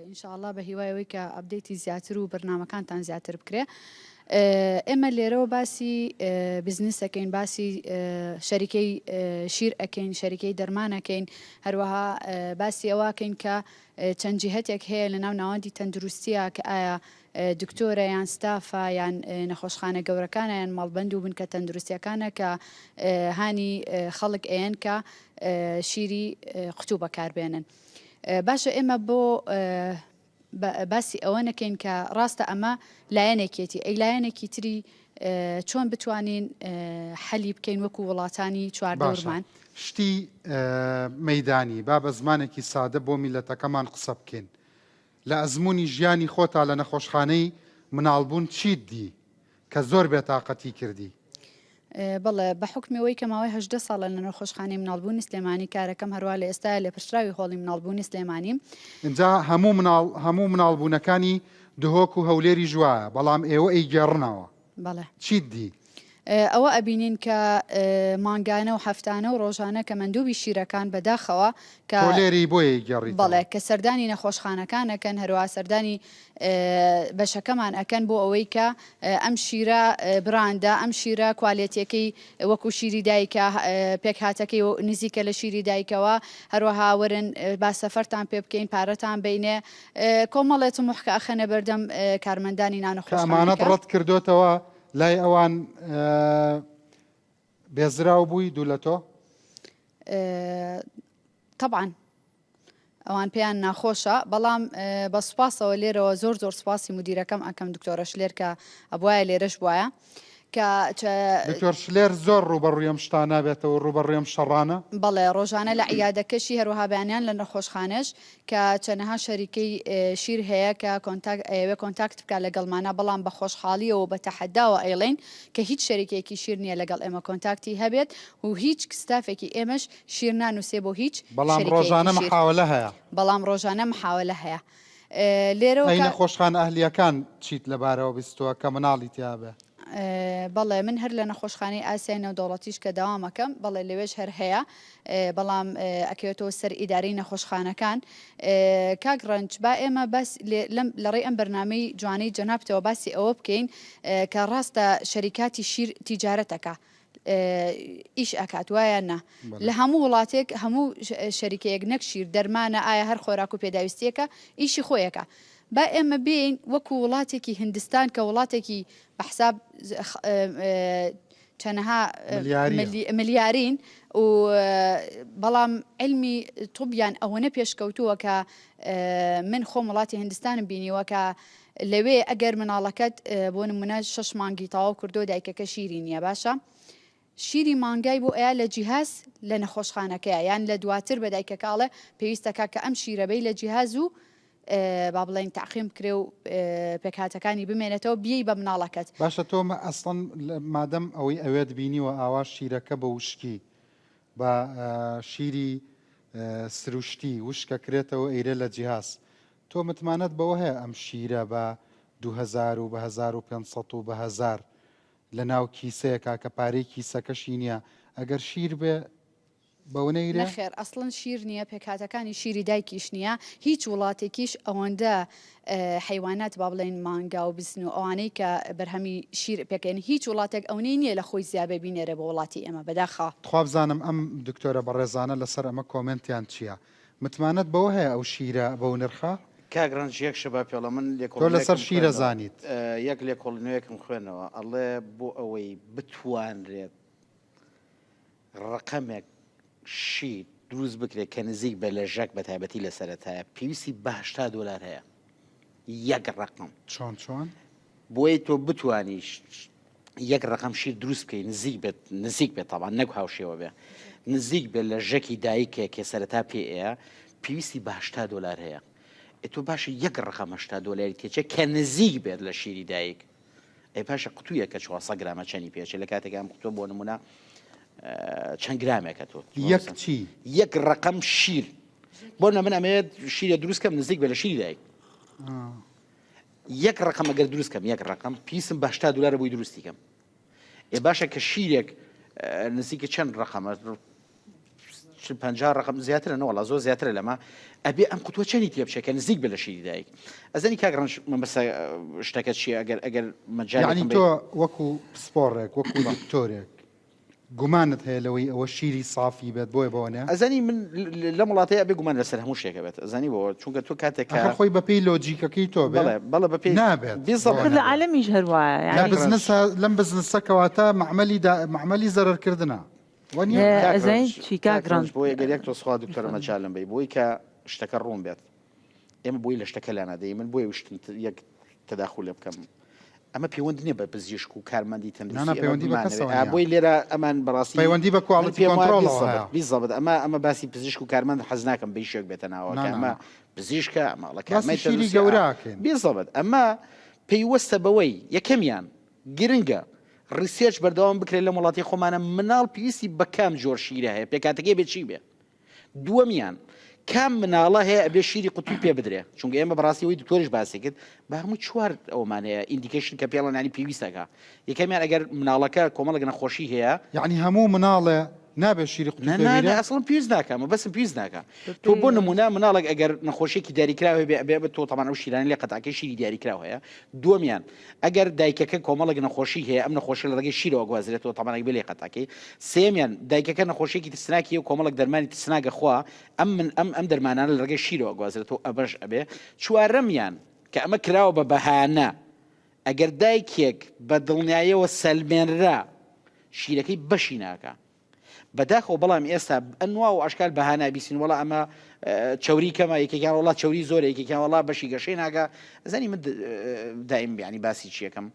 ئینشاءاللە بە هیوای ئەوەی کە update ی زیاتر و بەرنامەکانتان زیاتر بکرێ ئێمە لێرەوە باسی بزنس ئەکەین باسی شەریکەی شیر ئەکەین شەریکەی دەرمان ئەکەین هەروەها باسی ئەوەکەین کە چەند جیهەتێک هەیە لە ناو ناوەندی تەندروستیە کە ئایا دکتۆرە یان ستافە یان نەخۆشخانە گەورەکانە یان مەڵبەند و بنکە تەندروستیەکانە کە هانی خەڵک ئەیەن کە شیری قوتوو بەکاربێنن. باشە ئێمە بۆ باسی ئەوە نەکەین کە ڕاستە ئەمە لایەنێکێتی ئەی لایەنێکی تری چۆن بتوانین حەلی بکەین وەکو وڵاتانی چواردەورمان؟ شتی مەدانی با بە زمانێکی سادە بۆ میلەتەکەمان قسە بکەین لە ئەزموونی ژیانی خۆتا لە نەخۆشخانەی مناڵبوون چیت دی کە زۆر بێتاقەتی کردی؟ بەڵێ، بە حوکمی ئەوەی کە ماوەی 18 ساڵە لە نەخۆشخانەی مناڵبوونی سلێمانی کارەکەم هەروا لە ئێستایا لێپرسراوی هۆڵی مناڵبوونی سلێمانیم. ئینجا هەموو مناڵ هەموو مناڵبوونەکانی دهۆک و هەولێریش وایە، بەڵام ئێوە ئەیگێڕنەوە. بەڵێ. چیت دی؟ ئەوە ئەبینین کە مانگانە و هەفتانە و ڕۆژانە کە مەندوبی شیرەکان بەداخەوە کە تۆ لێرەی بۆیە ئەیگێڕیتەوە. بەڵێ کە سەردانی نەخۆشخانەکان ئەکەن هەروەها سەردانی بەشەکەمان ئەکەن بۆ ئەوەی کە ئەم شیرە براندە ئەم شیرە کوالێتیەکەی وەکو شیری دایکە پێکهاتەکەی نزیکە لە شیری دایکەوە هەروەها وەرن با سەفەرتان پێ بکەین پارەتان بینێ کۆمەڵێ تموح کە ئەخەنە بەردەم کارمەندانی کە ئەمانەت نانەخۆشخانەکە. ڕەت کردۆتەوە لای ئەوان بێزراو بووی دوو لە تۆ؟ تەبعەن ئەوان پێیان ناخۆشە بەڵام بە سوپاسەوە لێرەوە زۆر زۆر سوپاسی مدیرەکەم ئەکەم دکتۆرە شلێر کە ئەبواە لێرەش بواە کە دکتۆر شلێر زۆر ڕوبەڕووی ئەم شتانە بێتەوە ڕوبەڕووی ئەم شەڕانە؟ بەڵێ ڕۆژانە لە عیادەکەشی هەروەها بەیانیان لە نەخۆشخانەش کە چەنەها شەریکەی شیر هەیە کە contact ئەیەوێ contact بکات لەگەڵمانا بەڵام بە خۆشحاڵیەوە و بە تەحەداوە ئەیڵێین کە هیچ شەریکەیەکی شیر نییە لەگەڵ ئێمە contact ی هەبێت و هیچ ستافێکی ئێمەش شیر نانوسێ بۆ هیچ بەڵام شەریکەیەکی ڕۆژانە شیر. محاوەلە هەیە. بەڵام ڕۆژانە محاوەلە هەیە لێرەوە ئەی کە. نەخۆشخانە ئەهلییەکان چیت لەبارەوە بیستووە کە مناڵی تیا بێ؟ بەڵێ من هەر لە نەخۆشخانەی ئاسیای نێودەوڵەتیش کە دەوام ئەکەم بەڵێ لەوێش هەر هەیە بەڵام ئەکەوێتەوە سەر ئیدارەی نەخۆشخانەکان کاک ڕەنج با ئێمە باس لەم لەڕێی ئەم بەرنامەی جوانەی جەنابتەوە باسی ئەوە بکەین کە ڕاستە شەریکاتی شیر تیجارەتەکە ئیش ئەکات وایە نا لە هەموو وڵاتێک هەموو شەریکەیەک نەک شیر دەرمانە ئایا هەر خۆراک و پێداویستیەکە ئیشی خۆیەکە با ئێمە بێین وەکو وڵاتێکی هندستان کە وڵاتێکی بە حساب چەنەها ملیارین و بەڵام علمی طبیان ئەوەنە پێشکەوتووە کە من خۆم وڵاتی هندستانم بینیوە کە لەوێ ئەگەر مناڵەکەت بۆ نمونە شەش مانگی تەواو کردو دایکەکە شیری نییە باشە شیری مانگای بۆ ئەیا لە جیهاز لە نەخۆشخانەکەیا یان لە دواتر بە دایکەکە ئەڵێ پێویستەکا کە ئەم شیرە بەی لە جیهاز و با بڵێین تەعقیم بکرێ و پێکهاتەکانی بمێنێتەوە بیەی بە مناڵەکەت. باشە تۆ ئەسڵەن مادەم ئەوەی ئەوێت بینیوە ئاوا شیرەکە بە وشکی بە شیری سروشتی وشکەکرێتەوە ئەیرێ لە جیهاز تۆ متمانەت بەوە هەیە ئەم شیرە بە 2000 و بە 1500 و بە 1000 لە ناو کیسەیەکا کە پارەی کیسەکەشی نیە ئەگەر شیر بێ. بەوە نەیرێ؟ نەخێر ئەسڵەن شیر نییە پێکهاتەکانی شیری دایکیش نییە هیچ وڵاتێکیش ئەوەندە حەیوانات با بڵێین مانگا و بزن و ئەوانەی کە بەرهەمی شیر پێکەن هیچ وڵاتێک ئەونەی نییە لە خۆی زیابێ بینێرێ بۆ وڵاتی ئێمە بەداخەوە. تخوا بزانم ئەم دکتۆرە بەڕێزانە لەسەر ئەمە کۆمێنتیان چیە؟ متمانەت بەوە هەیە ئەو شیرە بەو نرخە؟ کاک ڕەنج یەک شت با پێڵێم من تۆ لەسەر لێکۆڵینەوەیەکم شیرە خوێندەوە زانیت. یەک لێکۆڵینەوەیەکم خوێندەوە ئەڵێ بۆ ئەوەی بتوانرێت ڕەقەمێک شیر دروست بکرێت کە نزیک بێت لە ژەک بە تایبەتی لە سەرەتایە پێویستی بە 80 دۆلار هەیە یەک ڕقم چۆن چۆن؟ بۆیە تۆ بتانی یەک ڕقم شیر دروست بکەی نزیک بێت نزیک بێت تاوان نەک هاوشێوە بێ نزیک بێت لە ژەکی دایکێک کە سەرەتا پێ پێویستی بە 80 دۆلار هەیە تۆ باشە یەک ڕقم 80 دۆلاری تێچێت کە نزیک بێت لە شیری دایک ئەی باشە قوتویەکە 400 گرامە چەنی پێچێ لە کاتێک ئەم قوتوە بۆ نمونە چەند گرامێکە تۆ یەک چی یەک ڕقم شیر بۆ نە من ئەمەوێت شیرە دروست کەم نزیک بە لە شیری دایک یەک ڕقم ئەگەر دروست کەم یەک ڕقم پیسم بە 80 دلار بۆی دروستی کەم ئێ باشە کە شیرێک نزیکە چەند ڕقەمە 50 ڕقم زیاترە نەوەڵا زۆر زیاترە لەمە ئەبێ ئەم قوتوە چەنی تێ بچێت کە نزیک بە لە شیری دایک ئەزانی کاک ڕەنج مەبەستە شتەکە چییە ئەگەر ئەگەر مەجالی تۆ وەکو پسپۆڕێک وەکو دکتۆرێک گومانت هەیە لەوەی ئەوە شیری سافی بێت بۆیە بەوە نە؟ ئەزانی من لەم وڵاتەی ئەبێ گومان لەسەر هەموو شتێکە بێت ئەزانی بۆ چونکە تۆ کاتێک کە ئەخر خۆی بەپێی لۆجیکەکەی تۆ بێ بەڵێ بەڵێ بەپێی نابێت بیزەبت لە عالەمیش هەر وایە لە یانی بزنسە لەم بزنسە کەواتە مەعمەلی دا مەعمەلی زەرەرکردنە وەنیە؟ ئێ، کاک ئەزانی ڕەنج چی کاک کاک ڕەنج ڕەنج بۆیە گەر یەک تۆز خوا دکتۆرە مەجالم بەی بۆی کە شتەکە ڕوون بێت ئێمە بۆی لە شتەکە لانادەی من بۆیە وشتم یەک تەداخولێ بکەم ئەمە پەیوەند نییە بە پزیشک و کارمەندی نا نا تەندروستی ئەمە پەیوەندی بە بمانەوێ کەسەوە ئا نییە بۆی لێرە ئەمان بەڕاستی پەیوەندی بە من quality پێم وایە control ەوە بیزەبت هەیە بیزەبت ئەمە ئەمە باسی پزیشک و کارمەند حەز ناکەم بە هیچ شێوەیەک بێتە ناوە نا کە نا ئەمە نا پزیشکە ئەمە ئەڵە باسی کارمەندی شیری تەندروستی ئا گەورە ئەکەین بیزەبت ئەمە پەیوەستە بەوەی یەکەمیان گرنگە research بەردەوام بکرێت لەم وڵاتی خۆمانە مناڵ پێویستی بە کام جۆر شیرە هەیە پێکاتەکەی بێ چی بێ دووەمیان، کام مناڵە هەیە ئەبێ شیری قوتوی پێ بدرێ؟ چونکە ئێمە بەڕاستی ئەوەی دکتۆریش باسی کرد بە هەموو چوار ئەومان هەیە indication کە پێڵەن ینی پێویستەکە یەکەمیان ئەگەر مناڵەکە کۆمەڵێک نەخۆشی هەیە یعنی هەموو مناڵێ نابێت شیری قوتوی نا پێ نا نا بیرێ؟ ئەسڵەن پێویست ناکا مەبەستم پێویست ناکا تۆ بۆ نمونە مناڵێک ئەگەر نەخۆشیەکی دیاریکراو هەبێ ئەبێ بە تۆ تەمان ئەو شیرانە لێ قەتعەکەی شیری دیاریکراو هەیە دووەمیان ئەگەر دایکەکە کۆمەڵێک نەخۆشی هەیە ئەم نەخۆشیە لە ڕێگەی شیرەوە ئەگوازرێتەوە تەبعەن ئەبێ لێی قەتعکەی. سێیەمیان دایکەکە نەخۆشیەکی ترسناکی هەیە و کۆمەڵێک دەرمانی ترسناک ئەخوا ئەم من ئەم ئەم دەرمانانە لە ڕێگەی شیرەوە ئەگوازرێتەوە ئەمەش ئەبێ. چوارەمیان کە ئەمە کراوە بە بەهانە ئەگەر دایکێک بە دڵنیایەوە سەلمێنرا شیرەکەی بەشی ناکا. بەداخەوە بەڵام ئێستا ئەنوا و ئەشکال بەهانە بیسین وەڵا ئەمە چەوری کەمە یەکێکیان وڵا چەوری زۆرە یەکێکیان وڵا بەشی گەشەی ناگا ئەزانی من دایم بیانی باسی چیەکەم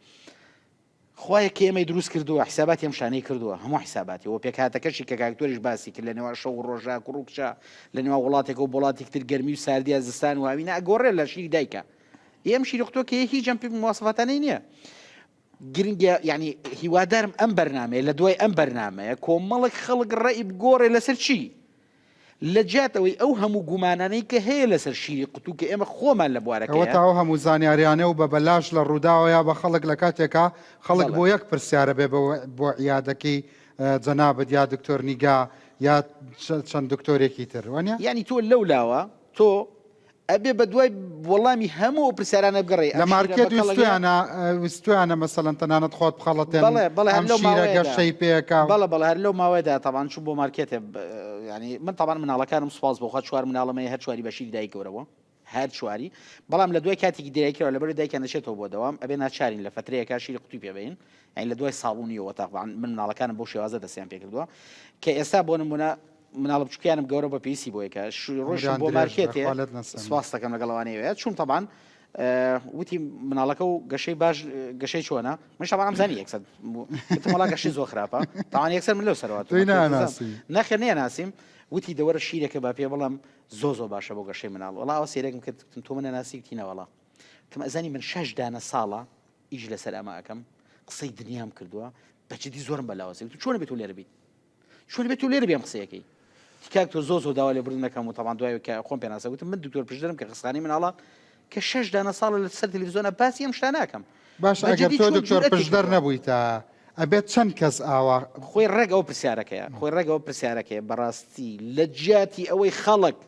خوایە کە ئێمەی دروست کردووە حساباتی ئەم شانەی کردووە هەموو حساباتی و پێکهاتەکەشی کە کاکتۆریش باسی کرد لە نێوان شەو و ڕۆژا کوڕ و کچە لە نێوان وڵاتێک و وڵاتێک تر گەرمی و ساردیە زستان و هاوینە ئەگۆڕێ لە شیری دایکە ئێم شیری قوتووە کە هیچ ئەم مواسفاتانەی نییە گرنگە یانی هیوادارم ئەم بەرنامەیە لە دوای ئەم بەرنامەیە کۆمەڵێک خەڵک ڕێی بگۆڕێ لەسەر چی؟ لە جیاتەوەی ئەو هەموو گومانانەی کە هەیە لەسەر شیری قوتوو کە ئێمە خۆمان لە بوارەکەیە. ئەوەتا ئەو هەموو زانیاریانە و بە بەلاش لە ڕووداوەیە بە خەڵک لە کاتێکا خەڵک بەڵێ. بۆ یەک پرسیارە بێ بۆ عیادەکەی جەنابت یا دکتۆر نیگا یا چەند دکتۆرێکی تر وانیە؟ یانی تۆ لەو لاوە تۆ ئەبێ بە دوای وەڵامی هەموو ئەو پرسیارانە بگەڕێی، لە ئەم شیرە مارکێت بە کەڵک یە؟ ویستویانە ویستویانە مەسەلەن تەنانەت خۆت بخەڵەتێنن بەڵێ بەڵێ هەر ئەم لەو شیرە ماوەیەدا گەشەی پێکا و. بەڵێ بەڵێ هەر لەو ماوەیەدا تەبعەن چووم بۆ مارکێتێ یانی من تەبعەن مناڵەکانم سوپاس بۆ خوا چوار مناڵم هەیە هەر چواری بە شیری دایک گەورە بووە هەر چواری بەڵام لە دوای کاتێکی دیاریکراوە لەبەر دایکیان دەچێتەوە بۆ دەوام ئەبێ ناچارین لە فەترەیەکا شیری قوتوی پێ بەین یانی لە دوای ساڵ و نیوەوە تەبعەن من مناڵەکانم بەو شێوازە دەستیان پێ کردووە کە ئێستا بۆ نموونە مناڵە بچوکیانم گەورە بە پێویستی بۆیە کە ڕۆشتم عومریان بۆ درێژ بێ مارکێتێ خوا لێت نەسەنێ. سپاست دەکەم لەگەڵ ئەوانەی ئەوێ چووم تەبان وتی مناڵەکە و گەشەی باش گەشەی چۆنە من شەبان ئەمزانی یەکسەر وتم وەڵا گەشەی زۆر خراپە تاوان یەکسەر من لەو سەرەوە تۆی ناناسی. نەخێر نەیاناسیم وتی دەوەرە شیرێکە با پێ بڵێم زۆ زۆ باشە بۆ گەشەی مناڵ وەڵا ئەوە سەیرێکم کرد وتم تۆ منە ناسی وتی نەوەڵا وتم ئەزانی من شەش دانە ساڵە ئیش لەسەر ئەمە ئەکەم قسەی دنیام کردووە بە جدی زۆرم بەلاوەزی وتم چۆنە بێت تۆ لێرە بیت چۆن بێت تۆ لێرە بێم قسەیەکەی کاک تۆ زۆر زۆر داوا لێبوردن دەکەم و تەبان دوای کە خۆم پێناسە وتم من دکتۆر پشدەرم کە خستانی مناڵان کە شەش دانە ساڵە لە سەر تەلەڤیزیۆنە باسی ئەم شتانە ئەکەم باش بە ئەگەر جدی تۆ چۆن دکتۆر جورئەتێکی پشدەر بووە نەبوویتە. ئەبێت چەند کەس ئاوا. خۆی ڕێک ئەوە پرسیارەکەیە خۆی ڕێک ئەوە پرسیارەکەیە بەڕاستی لە جیاتی ئەوەی خەڵک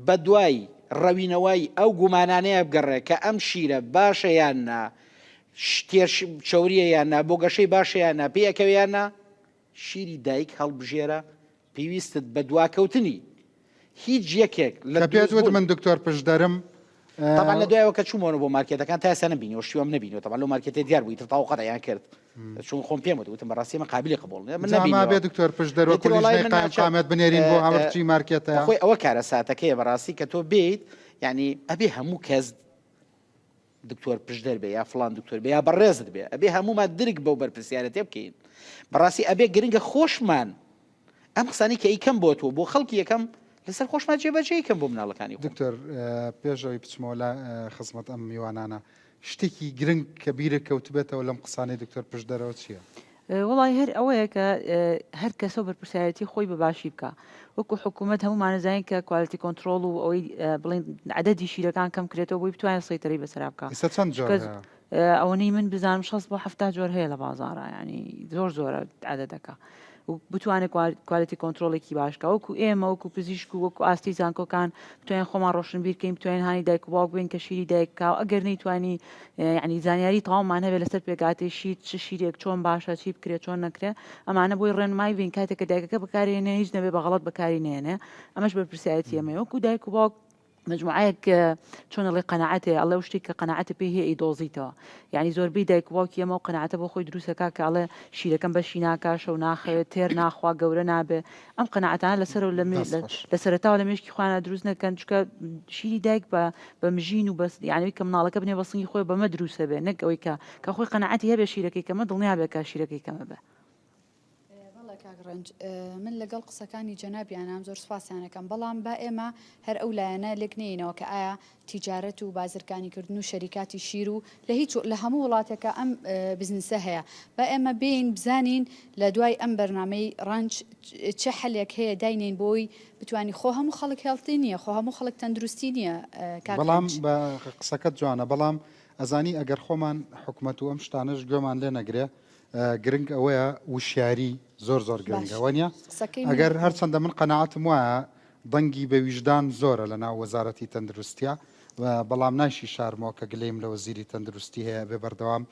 بەدوای ڕەوینەوەی ئەو گومانانەیە بگەڕێ کە ئەم شیرە باشە یان نا تێر چەوریە یان نا بۆ گەشەی باشە یان نا پێی ئەکەوێ یان نا شیری دایک هەڵبژێرە پێویستت بە دواکەوتنی هیچ یەکێک لە کە پێت وت دروستبوون من دکتۆر پشدەرم تەبعەن لە دوایەوە کە چوومەوە بۆ مارکێتەکان تا ئێستا نەمبینیوە شتی وام نەبینیوە تەبعەن لەو مارکێتە دیار بوو ئیتر تەواو قەتعیان کرد چون خۆم پێم وت وتم بەڕاستی ئەمە قابلی قبوڵ نییە من جا نەبینیوە مابێ دکتۆر پشدەر وەکو ئیتر وەڵای لیژنەی من قایم ناچار قامێت بنێرین بۆ هەرچی مارکێتەیە خۆی ئەوە کارەساتەکەیە بەڕاستی کە تۆ بێیت یعنی ئەبێ هەموو کەس دکتۆر پشدەر بێ یا فڵان دکتۆر بێ یا بەڕێزت بێ ئەبێ هەموومان درک بەو بەرپرسیارەتێ بکەین بەڕاستی ئەبێ گرنگە خۆشمان ئەم قسانی کە ئیکەم بۆ تۆ بۆ خەڵکی یەکەم لەسەر خۆشمان جێبەجێی کەم بۆ مناڵەکانی خۆم. دکتۆر پێش ئەوەی بچمەوە لە خزمەت ئەم میوانانە شتێکی گرنگ کە بیرت کەوتبێتەوە لەم قسانەی دکتۆر پشدەرەوە چییە؟ وەڵای هەر ئەوەیە کە هەر کەسە و بەرپرسیارێتی خۆی بە باشی بکا وەکو حکوومەت هەموومان ئەزانین کە quality control و ئەوەی بڵێن عەدەدی شیرەکان کەم کرێتەوە بۆی بتوانێت سەیتەرەی بەسەرا بکا ئێستا چەند جۆر چونکە هەیە؟ ئەوەنەی من بزانم 60 بۆ 70 جۆر هەیە لە بازاڕا یعنی زۆر زۆرە عەدەدەکە و بتوانێت quality control ێکی باش بکا وەکو ئێمە وەکو پزیشک و وەکو ئاستی زانکۆکان بتوانین خۆمان ڕۆشنبیر کەین بتوانین هانی دایک و باوک بین کە شیری دایک بکا و ئەگەر نەیتوانی یعنی زانیاری تەواومان هەبێت لەسەر پێکهاتەی شیر چ شیرێک چۆن باشە چی بکرێت چۆن نەکرێ ئەمانە بۆی ڕێنمایی بین کاتێک کە دایکەکە بەکارێنێ هیچ نەبێ بە غەڵەت بەکاری نێنێ ئەمەش بەرپرسیارەتی ئێمەیە وەکو دایک و باوک مجموعەیەک چۆن ئەڵێ قەناعەت هەیە ئەڵێ ئەو شتێک کە قەناعەتە پێی هەیە ئەیدۆزیتەوە یعنی زۆربەی دایک و باوکی ئێمە ئەو قەناعەتە بۆ خۆی دروستەکا کە ئەڵێ شیرەکەم بەشی ناکا شەو ناخەوێت تێر ناخوا گەورە نابێ ئەم قەناعەتانە لەسەرەوە لە دەست خۆش. لە سەرەتاوە لە مێشکی خۆیانە دروست نەکەن چونکە شیری دایک بە بە مژین و بەس یعنی ئەوی کە مناڵەکە بنێ بە سنگی خۆی بەمە دروستە بێ نەک ئەوەی کە کە خۆی قەناعەتی هەبێ شیرەکەی کەمە دڵنیا بێ کە شیرەکەی کەمە بێ. بەڵێ کاک ڕەنج من لەگەڵ قسەکانی جەنابیانام زۆر سوپاسیان ئەکەم بەڵام با ئێمە هەر ئەو لایەنە لێک نەیەینەوە کە ئایا تیجارەت و بازرگانی کردن و شەریکاتی شیر و لە هیچ لە هەموو وڵاتێکا ئەم بزنسە هەیە با ئێمە بێین بزانین لە دوای ئەم بەرنامەی ڕەنج چ حەلێک هەیە داینێین بۆی بتوانین خۆ هەموو خەڵک healthy نییە خۆ هەموو خەڵک تەندروستی نییە کاک بەڵام ڕەنج. بە قسەکەت جوانە بەڵام ئەزانی ئەگەر خۆمان حکومەت و ئەم شتانەش گوێمان لێ نەگرێ گرنگ ئەوەیە وشیاری زۆر زۆر گرنگە وانە ئەگەر هەرچەندە من قەنەعاتم وایە دەنگی بە ویژدان زۆرە لە ناو وەزارەتی تەندروستیا بەڵام نایشی شارمەوە کە گلەیم لە وەزیری تەندروستی هەیە بێ بەردەوام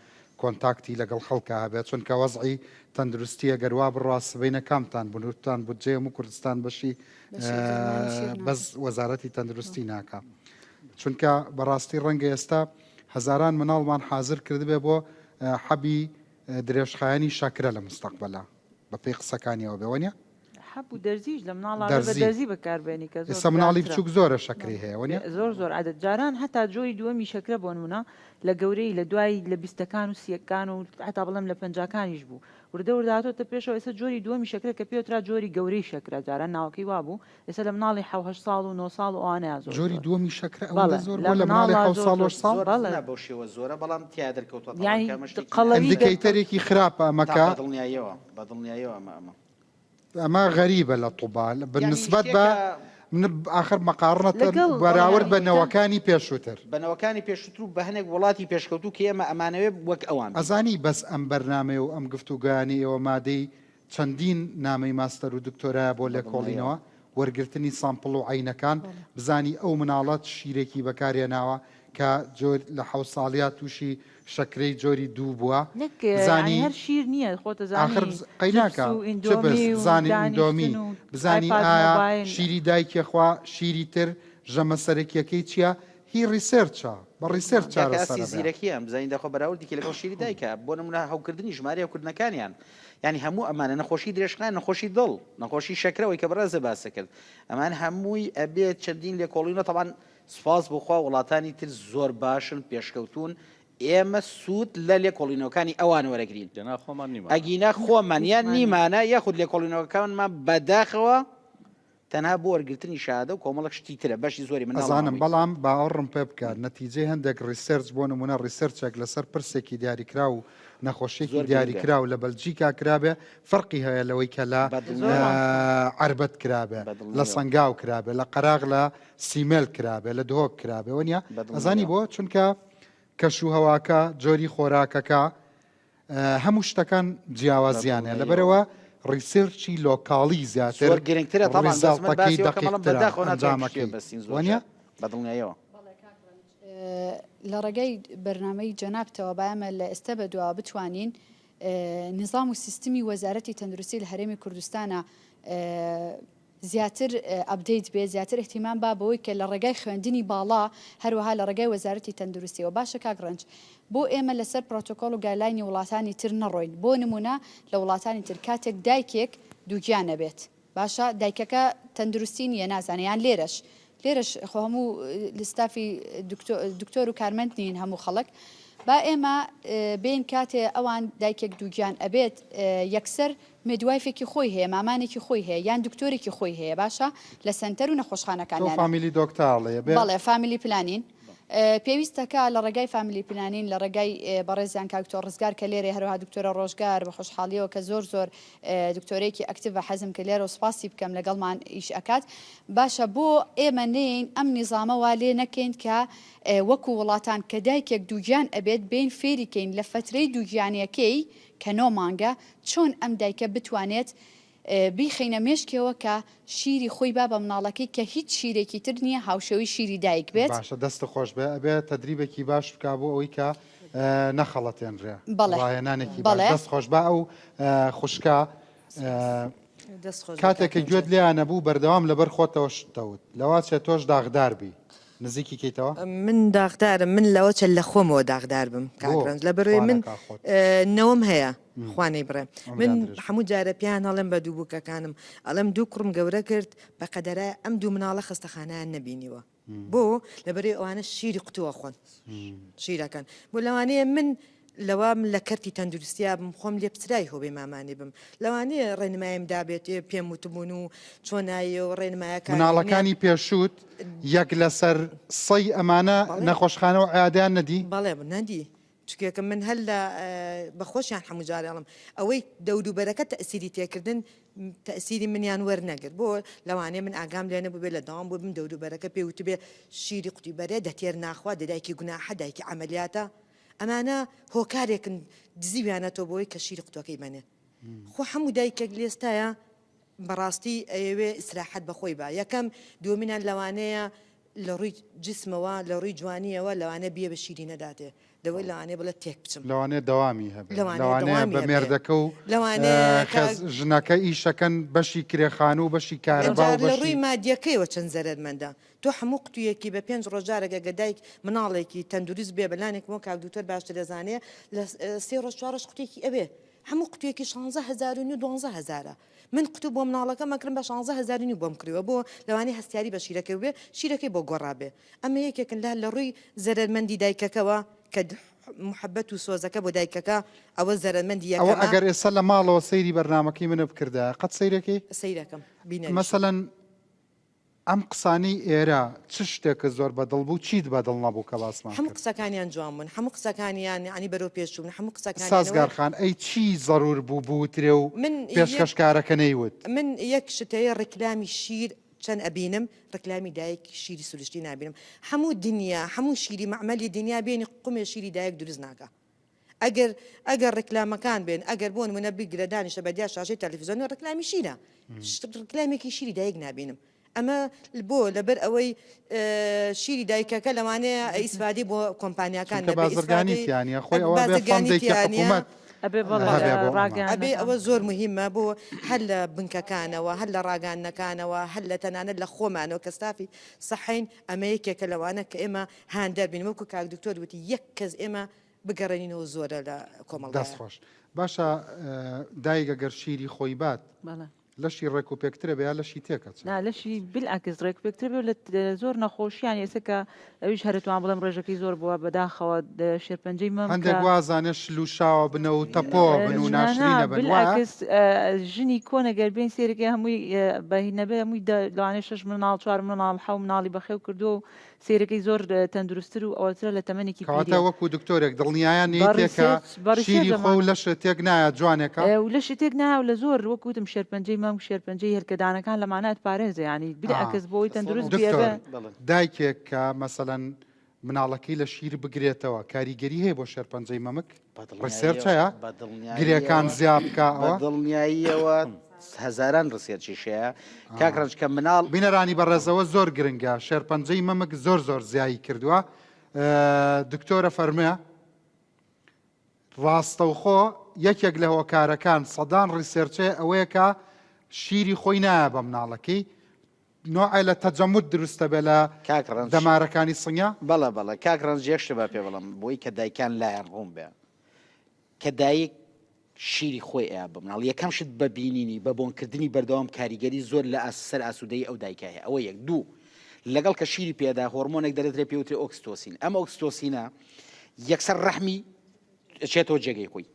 contact ی لەگەڵ خەڵکە هەبێت چونکە وەزعی تەندروستیە گەروا بڕوا سبینە کامتان بنوتان بودجەی هەموو کوردستان بەشی بەس وەزارەتی تەندروستی ناکە چونکە بەڕاستی ڕەنگە ئێستا هەزاران مناڵمان حاضر کردبێ بۆ حەبی درێژخایەنی شەکرە لە مستەقبەلا بەپێی قسەکانیەوە بێ وەنیە؟ حەب و دەرزیش لە مناڵا بە دەرزی بەکاربێنی کە زۆر ئێستا مناڵی بچووک زۆرە شەکری هەیە وەنیە؟ زۆر زۆر عادەت جاران هەتا جۆری دووەمی شەکرە بۆ نمونە لە گەورەی لە دوای لە بیستەکان و سیەکان و هەتا بڵێم لە پەنجاکانیش بوو وردە وردە هاتۆتە پێشەوە ئێستا جۆری دووەمی شەکرە کە پێوترا جۆری گەورەی شەکرە جاران ناوەکەی وابوو ئێستا لە مناڵی حەو هەشت ساڵ و نۆ ساڵ و ئەوانەیا زۆر جۆری زۆر. دووەمی شەکرە ئەوەندە بەڵێ زۆر لە بووە لە مناڵی مناڵا حەو زۆر ساڵ و زۆر هەشت ساڵ؟ زۆر بەڵێ. نا بەو شێوە زۆرە بەڵام تیا دەرکەوتوە تەبعەن یانی کە ئەمە شتێکی قەڵەوی دەرکەوت. indicator ێکی خراپە ئەمە تا کە بە دڵنیاییەوە بە دڵنیاییەوە ئەمە ئەمە. ئەمە غەریبە لە طوبا یانی بالنسبەت بە شتێکە من ئاخر مقارنەتەن لەگەڵ بەراورد یانی بە تەن نەوەکانی پێشووتر. بە نەوەکانی پێشووتر و بە هەنێک وڵاتی پێشکەوتوو کە ئێمە ئەمانەوێ وەک ئەوان بین. ئەزانی بەس ئەم بەرنامەیە و ئەم گفتوگۆیانەی ئێوە مادەی چەندین نامەی ماستەر و دکتۆرایە بۆ لێکۆڵینەوە، وەرگرتنی sample و عەینەکان، بزانی ئەو مناڵە چ شیرێکی بەکارهێناوە کە جۆر لە حەوت ساڵیا تووشی شەکرەی جۆری دوو بووە، نەک یانی بزانی هەر شیر نییە خۆت ئاخر ئەزانی بز چپس قەیناکە و چپس ئیندۆمی و بزانی ئیندۆمی دانیشتن و بزانی ئایپاد ئایا مۆبایل. شیری دایکێ خوا شیری تر ژەمە سەرەکیەکەی چیە هی research ە بە research کاکە ئاستی چارەسەرە بێ. زیرەکیان بزانین داخۆ بەراوردی کە لەگەڵ شیری دایکە بۆ نمونە هەوکردنی ژمارەی هەوکردنەکانیان یانی هەموو ئەمانە نەخۆشی درێژخایەن نەخۆشی دڵ نەخۆشی شەکرە ئەوەی کە بەڕێزت باست کرد ئەمان هەمووی ئەبێت چەندین لێکۆڵینەوە تەبعەن سوپاس بۆ خوا وڵاتانی تر زۆر باشن پێشکەوتوون ئێمە سوود لە لێکۆڵینەوەکانی ئەوان وەرەگرین دەنا خۆمان نیمانە ئەگینا خۆمان یان هیچمان نییە. نیمانە یاخود لێکۆڵینەوەکانمان بەداخەوە تەنها بۆ وەرگرتنی شەهادە و کۆمەڵێک شتی ترە بەشی زۆری مناڵ ئەزانم ماوەی. بەڵام باوەڕم پێ بکە نەتیجەی هەندێک research بۆ نمونە research ێک لەسەر پرسێکی دیاریکراو و نەخۆشیەکی زۆر گرنگە. دیاریکراو لە بەلجیکا کرابێ فەرقی هەیە لەوەی کە لە بە زۆر دڵنیایەوە. ڕاستە. عەربەت کرابێ بە لە دڵنیایەوە. سەنگاو کرابێ لە قەراغ لە سیمێل کرابێ لە دهۆک کرابێ وەنیە بە ئەزانی دڵنیایەوە. بۆ چونکە کەش و هەواکە جۆری خۆراکەکە. هەموو شتەکان جیاوازیان هەیە لەبەرەوە research ی local ی زیاتر زۆر گرنگترە تەبعەن بەس من result ەکەی باسی ئەوە کەم ئەڵێم دەقیقترە بەداخەوە ناتوانین ئەنجامەکەی پشتیان بەستین زۆر وانیە؟ جار بەدڵنیاییەوە. بەڵێ کاک ڕەنج لە ڕێگای بەرنامەی جەنابتەوە با ئێمە لە ئێستە بەدواوە بتوانین نیزام و سیستمی وەزارەتی تەندروستی لە هەرێمی کوردستانا زیاتر update بێ، زیاتر ئیهتیمام با بەوەی کە لە ڕێگای خوێندنی باڵا هەروەها لە ڕێگای وەزارەتی تەندروستیەوە. باشە کاک ڕەنج بۆ ئێمە لەسەر پرۆتۆکۆڵ و guideline ی وڵاتانی تر نەڕۆین؟ بۆ نمونە لە وڵاتانی تر کاتێک دایکێک دووگیان ئەبێت باشە دایکەکە تەندروستی نییە نازانێ یان لێرەش لێرەش خۆ هەموو ستافی دکتۆر و کارمەند نین هەموو خەڵک با ئێمە بین کاتێ ئەوان دایکێک دووگیان ئەبێت یەکسەر midwife ێکی خۆی هەیە مامانێکی خۆی هەیە یان دکتۆرێکی خۆی هەیە باشە لە سەنتەر و نەخۆشخانەکانیان family doctor بەڵێ family planning پێویستەکە لە ڕێگای family planning لە ڕێگای بەڕێزیان کاک دکتۆر ڕزگار کە لێرەیە هەروەها دکتۆرە ڕۆژگار بە خۆشحاڵیەوە کە زۆر زۆر دکتۆرێکی active ە حەزم کرد لێرەوە سوپاسی بکەم لەگەڵمان ئیش ئەکات باشە بۆ ئێمە نێین ئەم نیزامە وا لێ نەکەین کە وەکو وڵاتان کە دایکێک دووگیان ئەبێت بێین فێری کەین لە فەترەی دووگیانیەکەی کە نۆ مانگە چۆن ئەم دایکە بتوانێت بیخەینە مێشکیەوە کە شیری خۆی با بە مناڵەکەی کە هیچ شیرێکی تر نیە هاوشێوەی شیری دایک بێت. باشە دەستت خۆش بێ ئەبێ تەدریبێکی باش بکا بۆ ئەوەی کە نەخەڵەتێنرێ بەڵێ ڕاهێنانێکی باش بەڵێ. دەست خۆش با ئەو خوشکە دەست خۆش بێ کاتێک کاک کە گوێت ڕەنجە. لێیان نەبوو بەردەوام لەبەر خۆتەوە شت دەوت لەواچێ تۆش داغدار بی نزیکی کەیتەوە؟ من داغدارم من لەوە چە لە خۆمەوە داغدار بم کاک بۆ؟ ڕەنج لەبەرئەوەی خوا من نەکا خۆت. نەوەم هەیە خوا نەیبڕێ من عومریان درێژ بێ. هەموو جارە پێیان ئەڵێم بە دوو بووکەکانم ئەڵێم دوو کوڕم گەورە کرد بە قەدەرای ئەم دوو مناڵە خەستەخانەیان نەبینیوە بۆ؟ لەبەرئەوەی ئەوانە شیری قوتوو ئەخۆن شیرەکەن بۆ لەوانەیە من لەوە من لە کەرتی تەندروستیا بم خۆم لێپسرای هۆبەی مامانی بم لەوانەیە ڕێنمایم دابێتێ پێم وتبوون و چۆنایە و ڕێنمایەکانی مناڵەکانی پێشووت یەک لەسەر سەی ئەمانە نەخۆشخانە و عیادەیان نەدی؟ بەڵێ نەدی چکێکە من هەر لە بەخۆشیان هەموو جارێ ئەڵێم ئەوەی دەوروبەرەکە تەئسیری تێکردن تەئسیری منیان وەرنەگرت بۆ لەوانەیە من ئاگام لێ نەبووبێ لە دەوام بووبم دەوروبەرەکە پێی وتبێ شیری قوتی بەرێ دە تێر ناخوا دە دایکی گوناحە دایکی عەمەلیاتە ئەمانە هۆکارێکن دزیویانەتەوە بۆی کە شیری قوتەکەی بەنێ خۆ هەموو دایکێک لێستایە بەڕاستی ئەیەوێ ئیسراحەت بەخۆی با یەکەم دووەمینان لەوانەیە لە ڕووی جسمەوە لە ڕووی جوانیەوە لەوانەیە بیە بە شیری نەداتێ لەوەی لەوانەیە بڵێ تێک بچم لەوانەیە دەوامی هەبێ لەوانەیە لەوانەیە دەوامی بە هەبێ مێردەکە و لەوانەیە خێز کاک ژنەکە ئیشەکەن بەشی کرێخانە و بەشی کارەبا و ئینجا لە بەشی ڕووی مادیەکەیەوە چەند زەرەرمەندە تۆ هەموو قوتویەکی بە پێنج ڕۆژ جارێک ئەگەر دایک مناڵێکی تەندروست بێ بە لانێکمەوە کاک دکتۆر باشتر دەزانێ لە سێ ڕۆژ چوار ڕۆژ قوتێکی ئەوێ هەموو قوتویەکی شانزە هەزار و نیو دوانزە هەزارە من قوتو بۆ مناڵەکەم ئەکڕم بە شانزە هەزارو نیو بۆم کڕیوە بۆ لەوانەیە هەستیاری بە شیرەکەی بوبێ شیرەکەی بۆ گۆڕابێ ئەمە یەکێکن لە لە ڕووی زەرەرمەندی دایکەکەوە کە محبەت و سۆزەکە بۆ دایکەکە ئەوە زەرەرمەندی ئەوە یەکەمە. ئەگەر ئێستا لە ماڵەوە سەیری بەرنامەکەی منت بکردایە قەت سەیرەکەی؟ سەیرەکەم بینەریشم. مەسەلەن ئەم قسانەی ئێرە چ شتێکت زۆر بە دڵ بوو چیت بە دڵ نەبوو کە باسمان هەموو کرد؟ قسەکانیان جوان بوون هەموو قسەکانیان یانی بەرەو پێش چوون هەموو قسەکانیان سازگار خان ئەی چی زەرور بوو بوترێ و من یەک پێشکەشکارەکە نەیوت؟ من یەک شت هەیە ڕیکلامی شیر چەند ئەبینم ڕیکلامی دایک شیری سروشتی نابینم هەموو دنیا هەموو شیری مەعمەلی دنیا بێنی قومێ شیری دایک دروست ناکا ئەگەر ئەگەر ڕیکلامەکان بێن ئەگەر بۆ نمونە بیگرە دانیشە بە دیار شاشەی تەلەفزیۆن ڕیکلامی شیرە ڕیکلامێکی شیری دایک نابینم ئەمە بۆ لەبەر ئەوەی شیری دایکەکە لەوانەیە ئیسفادی بۆ کۆمپانیاکان چونکە بازرگانی تیانە خۆی ئەوە بێ فەندێکی حکوومەت ئەبێ بەڵێ هەبێ بۆ ئەمە. ئەبێ ڕاگەیاندنەکان ئەوە زۆر مهمە بۆ هەر لە بنکەکانەوە هەر لە ڕاگەیاندنەکانەوە هەر لە تەنانەت لە خۆمانەوە کە ستافی سەحین ئەمە یەکێکە لەوانە کە ئێمە هاندەر بین وەکو کاک دکتۆر وتی یەک کەس ئێمە بگەڕێنینەوە زۆرە لە کۆمەڵگایە. دەست خۆش. باشە دایک ئەگەر شیری خۆی بات بەڵێ. لەشی ڕێک و پێکترە بێ یا لەشی تێک ئەچێ؟ نا لەشی بالعکس ڕێک و پێکترە بێ و لە زۆر نەخۆشیان ئێستا کە ئەویش هەرتوان بڵێم ڕێژەکەی زۆر بووە بەداخەوە شێرپەنجەی مەم هەندێک کە وازانێ شل و شاوە بنە و تەپۆ بن و نا نا ناشرینە بن وایە؟ بالعکس ژنی کۆن ئەگەر بێین سەیرەکەی هەمووی بە هی نەبێ هەمووی دە لەوانەیە شەش مناڵ چوار مناڵ حەو مناڵی بەخێو کردووە و سەیرەکەی زۆر تەندروستتر و ئەوەترە لە تەمەنێکی کەواتە پیریە. وەکو دکتۆرێک دڵنیایە بە نیتێ کە research بە research شیری خۆ و ئەمانە. لەشت تێک نایە جوانێکە؟ و لەشی تێک نایە و لە زۆر وەکو وتم شێرپەنجەی مەمک شێرپەنجەی هێلکەدانەکان لەمانە ئەتپارێزێ یانی ئا بالعکس بۆ ئەوەی تەندروست بی دکتۆر ئەبێ. دایکێک کە مەسەلەن. مناڵەکەی لە شیر بگرێتەوە کاریگەری هەیە بۆ شێرپەنجەی مەمک؟ research هەیە گرێکان زیا بکا ئەوە؟ دڵنیاییەوە هەزاران research یش هەیە کاک ڕەنج کە مناڵ بینەرانی بەڕێزەوە زۆر گرنگە شێرپەنجەی مەمک زۆر زۆر زیایی کردووە دکتۆرە فەرمێ ڕاستەوخۆ یەکێک لە هۆکارەکان سەدان research ێ ئەوەیە کە شیری خۆی نایە بە مناڵەکەی نوعێ لە تەجەمود دروستە بێ لە کاک ڕەنج دەمارەکانی سنگە؟ بەڵێ بەڵێ کاک ڕەنج یەک شت با پێ بڵێم بۆی کە دایکان لایان ڕوون بێ کە دایک شیری خۆی ئەیا بە مناڵ یەکەم شت بە بینینی بە بۆنکردنی بەردەوام کاریگەری زۆر لە ئاست سەر ئاسوودەیی ئەو دایکە هەیە ئەوە یەک دوو لەگەڵ کە شیری پێدا هۆرمۆنێک دەرەدرێ پێوترێ ئۆکستۆسین ئەم ئۆکستۆسینە یەکسەر ڕەحمی ئەچێتەوە جێگەی خۆی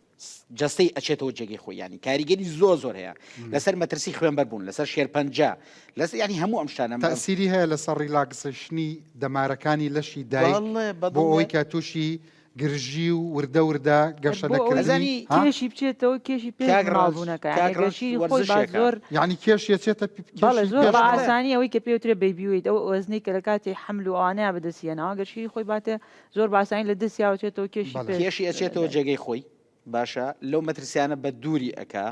جەستەی ئەچێتەوە جێگەی خۆی ینی کاریگەری زۆر زۆر هەیە لەسەر مەترسی خوێنبەر بوون لەسەر شێرپەنجە لەسەر ینی هەموو ئەم شتانە تەسیری هەیە لەسەر relaxation ی دەمارەکانی لەشی دایک بۆ ئەوەی کە تووشی گرژی و وردە وردە گەشە نەکردنی کێشی بچێتەوە کێشی پێش ماڵبوونەکە زۆر یعنی کێش یەچێتە بەڵێ زۆر بە ئاسانی ئەوەی کە پێوترێ baby weight ئەو وەزنەی کە لە کاتی حمل و ئەوانەیە بەدەستیەنەوە گەر شیری خۆی باتێ زۆر بە ئاسانی لە دەستیا ئەچێتەوە کێشی پێش کێشی ئەچێتەوە جێگەی خۆی باشە لەو مەترسیانە بە دووری ئەکا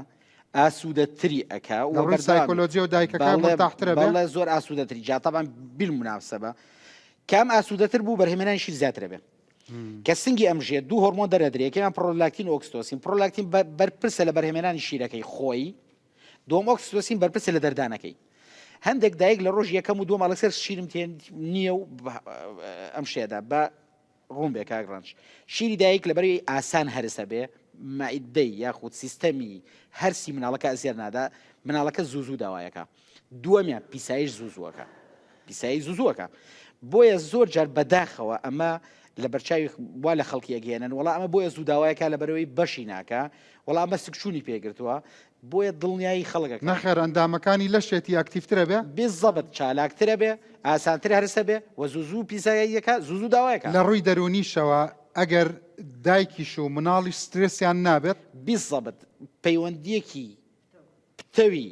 ئاسوودە تری ئەکا و ڕووی سایکۆلۆجیەوە دایکەکە مورتاحترە بێ بەڵێ زۆر ئاسوودەتری جا تەبعەن بیلموناسەبە کام ئاسوودەتر بوو بەرهەمێنانی شیر زیاترە بێ کە سنگی ئەمژێ دوو هۆرمۆن دەرەدرێ یەکەمیان پرۆلاکتین و ئۆکستۆسین پرۆلاکتین بەرپرسە لە بەرهەمێنانی شیرەکەی خۆی دووەم ئۆکسیتۆسین بەرپرسە لە دەردانەکەی. هەندێک دایک لە ڕۆژی یەکەم و دووەم ئەڵێ سەر شیرم تێ نییە و ئەم شێدا بە ڕوون بێ کاک ڕەنج شیری دایک لەبەری ئاسان هەرسە بێ مەعیدەی یاخود سیستەمی هەرسی مناڵەکە ئەزیەر نادا مناڵەکە زوو زوو داوایەکە دووەمیان پیسایش زوو زووەکە پیسایی زوو زووەکە بۆیە زۆر جار بەداخەوە ئەمە لە بەرچاوی وا لە خەڵکی ئەگەێنن وەڵا ئەمە بۆیە زوو داوایەکە لە بەرەوەی بەشی ناکە وەڵا ئەمە سکچوونی پێگرتووە بۆیە دڵنیایی خەڵک ئەکەم. نەخێر ئەندامەکانی لەشێتی ئەکتیڤترە بێ. بالضبط چالاکترە بێ ئاسانتر هەرسە بێ وە زوو زوو پیساییەکە زوو زوو داوایەکە. لە ڕووی دەروونیشەوە ئەگەر دایکیش و مناڵیش سترێسیان نابێت. بالضبط پەیوەندیەکی پتەوی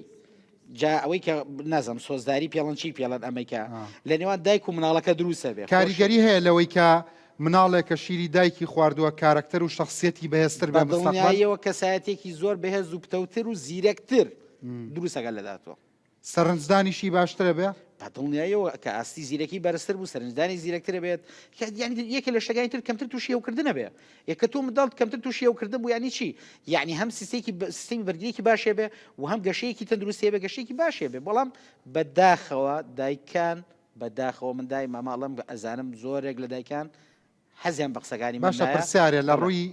جا ئەوەی کە نازم سۆزداری پێڵەن چی پێڵەن ئەمەی کە لە نێوان دایک و مناڵەکە دروستە بێ کاریگەری هەیە لەوەی کە مناڵێک کە شیری دایکی خواردووە کارەکتەر و شەخسیەتی بەهێزتر بێ بە دڵنیاییەوە کەسایەتیەکی زۆر بەهێز و پتەوتر و زیرەکتر دروستەکە لە داهاتووە. سەرنجدانیشی باشترە بێ؟ بە دڵنیاییەوە کە ئاستی زیرەکی بەرزتر بوو سەرنجدانی زیرەکترە بێت یانی یەکێ لە شتەکانی تر کەمتر تووشی هەوکردنە بێ یە کە تۆ منداڵت کەمتر تووشی هەوکردن بوو یانی چی یعنی هەم سیستێکی سیستەمی بەرگریەکی باشێ بێ و هەم گەشەیەکی تەندروستی بێ گەشەیەکی باشێ بێ بەڵام بەداخەوە دایکان بەداخەوە من دایم ئەمە ئەڵێم ئەزانم زۆرێک لە دایکان حەزیان بە قسەکانی من باشە نایە. پرسیارێ لە بەڵێ. ڕووی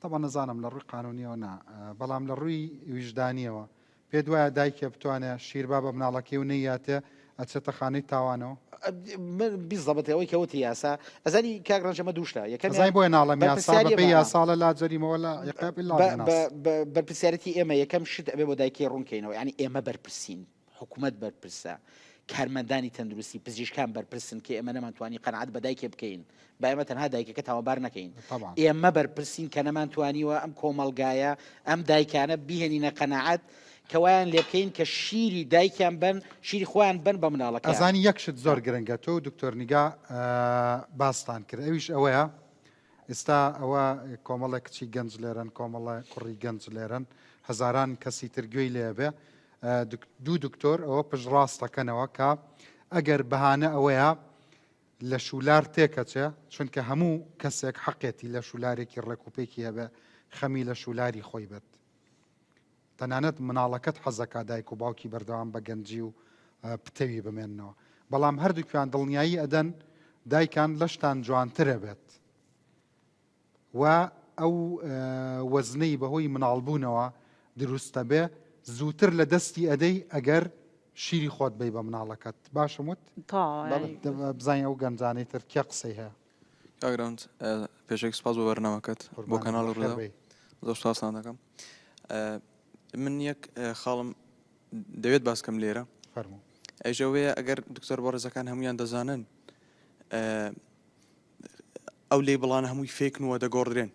تەبعەن نەزانم لە ڕووی قانونیەوە نا بەڵام لە ڕووی ویژدانیەوە پێت وایە دایکێ بتوانێ شیر با بە مناڵەکەی و نەیاتێ ئەچێتە خانەی تاوانەوە؟ من بیزەبت ئەوەی کە وتی یاسا ئەزانی کاک ڕەنج ئەمە دوو شتە یەکەمیان ئەزانی بۆیە ناڵێم یاسا بەرپرسیاری بەپێی ئێمە یاساڵە لا جەریمە ولا عقاب الا بە بالناس. بە بە بەرپرسیارەتی ئێمە یەکەم شت ئەبێ بۆ دایکی ڕوون کەینەوە یانی ئێمە بەرپرسین حکومەت بەرپرسە، کارمەندانی تەندروستی، پزیشکان بەرپرسن کە ئێمە نەمانتوانی قەناعەت بە دایکێ بکەین، با ئێمە تەنها دایکەکە تاوانبار نەکەین، ئێمە بەرپرسین کە نەمانتوانیوە ئەم کۆمەڵگایە، ئەم دایکانە بیهێنینە قەناعەت کە وایان لێ بکەین کە شیری دایکیان بەن، شیری خۆیان بەن بە مناڵەکەیان. ئەزانی یەک شت زۆر گرنگە تۆ و دکتۆر نیگا باستان کرد ئەویش ئەوەیە ئیستا ئەوە کۆمەڵێک کچی گەنج لێرەن کۆمەڵە کوڕی گەنج لێرەن هەزاران کەسی تر گوێی لێبێ دوو دکتۆر ئەوە پشتڕاست دەکەنەوە کە ئەگەر بەهانە ئەوەیە لە شولار تێکەچێ چونکە هەموو کەسێک حەقێتی لە شولارێکی ڕێکوپێکی هەبێ خەمی لە شولاری خۆی بێت تەنانەت مناڵەکەت حەزەکا دایک و باوکی بەردەوام بە گەنجی و پتەوی بمێننەوە بەڵام هەردووکیان دڵنیایی ئەدەن دایکان لەشتان جوانترە بێت و ئەو وەزنەی بەهۆی مناڵبوونەوە دروستەبێ زووتر لە دەستی ئەدەی ئەگەر شیری خۆت بی بە مناڵەکەت باشم وت بزانین ئەو گەنجانەی تر کێ قسەی هەیە کاک رەنج پێشەکی سپاس بۆ بەرنامەکەت بۆ کەناڵی ڕووداو زۆر سپاستان دەکەم من یەک خاڵم دەوێت باسکەم لێرە فەرموو ئەیژەوەیە ئەگەر دکتۆر بەڕێزەکان هەمویان دەزانن ئەو label انە هەمووی fake ن و دەگۆڕدرێن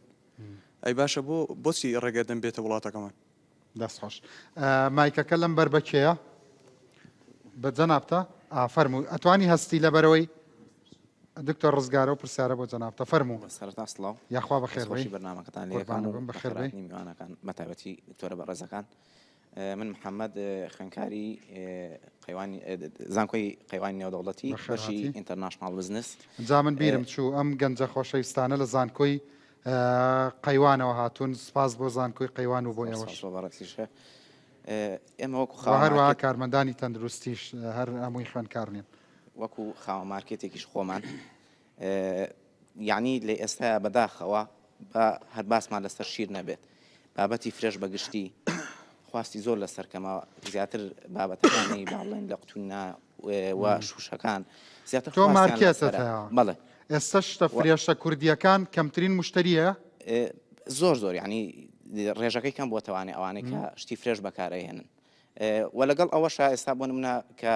ئەی باشە بۆ بۆچی ڕێگەدەن بێتە وڵاتەکەمان؟ دەست خۆش مایکەکە لەم بەر بەکێیە بە جەنابتە ئافەرموو ئەتوانی هەستی لەبەرەوەی. دکتۆر ڕزگار ئەو پرسیارە بۆ جەنابتە فەرموو. سەرەتا سڵاو. یاخوا بەخێر بێی. دەستخۆشی بەرنامەکەتان لێ ئەکەم و بەخێر بێی. بەخێرهاتنی میوانەکان بەتایبەتی دکتۆرە بەڕێزەکان. من محەممەد خوێندکاری قەیوانی زانکۆی قەیوانی نێودەوڵەتی بەشی international business. جا من بیرم چوو ئەم گەنجە خۆشەویستانە لە زانکۆی قەیوانەوە هاتوون سپاس بۆ زانکۆی قەیوان و بۆ ئێوەش. سپاس بۆ بەڕێزیشە. ئێمە وەکو هەروەها کارمەندانی تەندروستیش هەر هەمووی خوێندکار نین. وەکو خاوەن مارکێتێکیش خۆمان یعنی لە ئێستا بەداخەوە با هەر باسمان لەسەر شیر نەبێت بابەتی fresh بە گشتی خواستی زۆر لەسەر کەمە زیاتر بابەتەکانی باڵێن لە قوتونا و شوشەکان زیاتر تۆ مارکێتت هەیە بەڵێ ئێستا شتە fresh ە کوردیەکان کەمترین مشتریە زۆر زۆر ینی ڕێژەکەی کەم بۆتەوانێ ئەوانەی کە شتی fresh بەکارەهێنن و لەگەڵ ئەوەشا ئێستا بۆ نمونە کە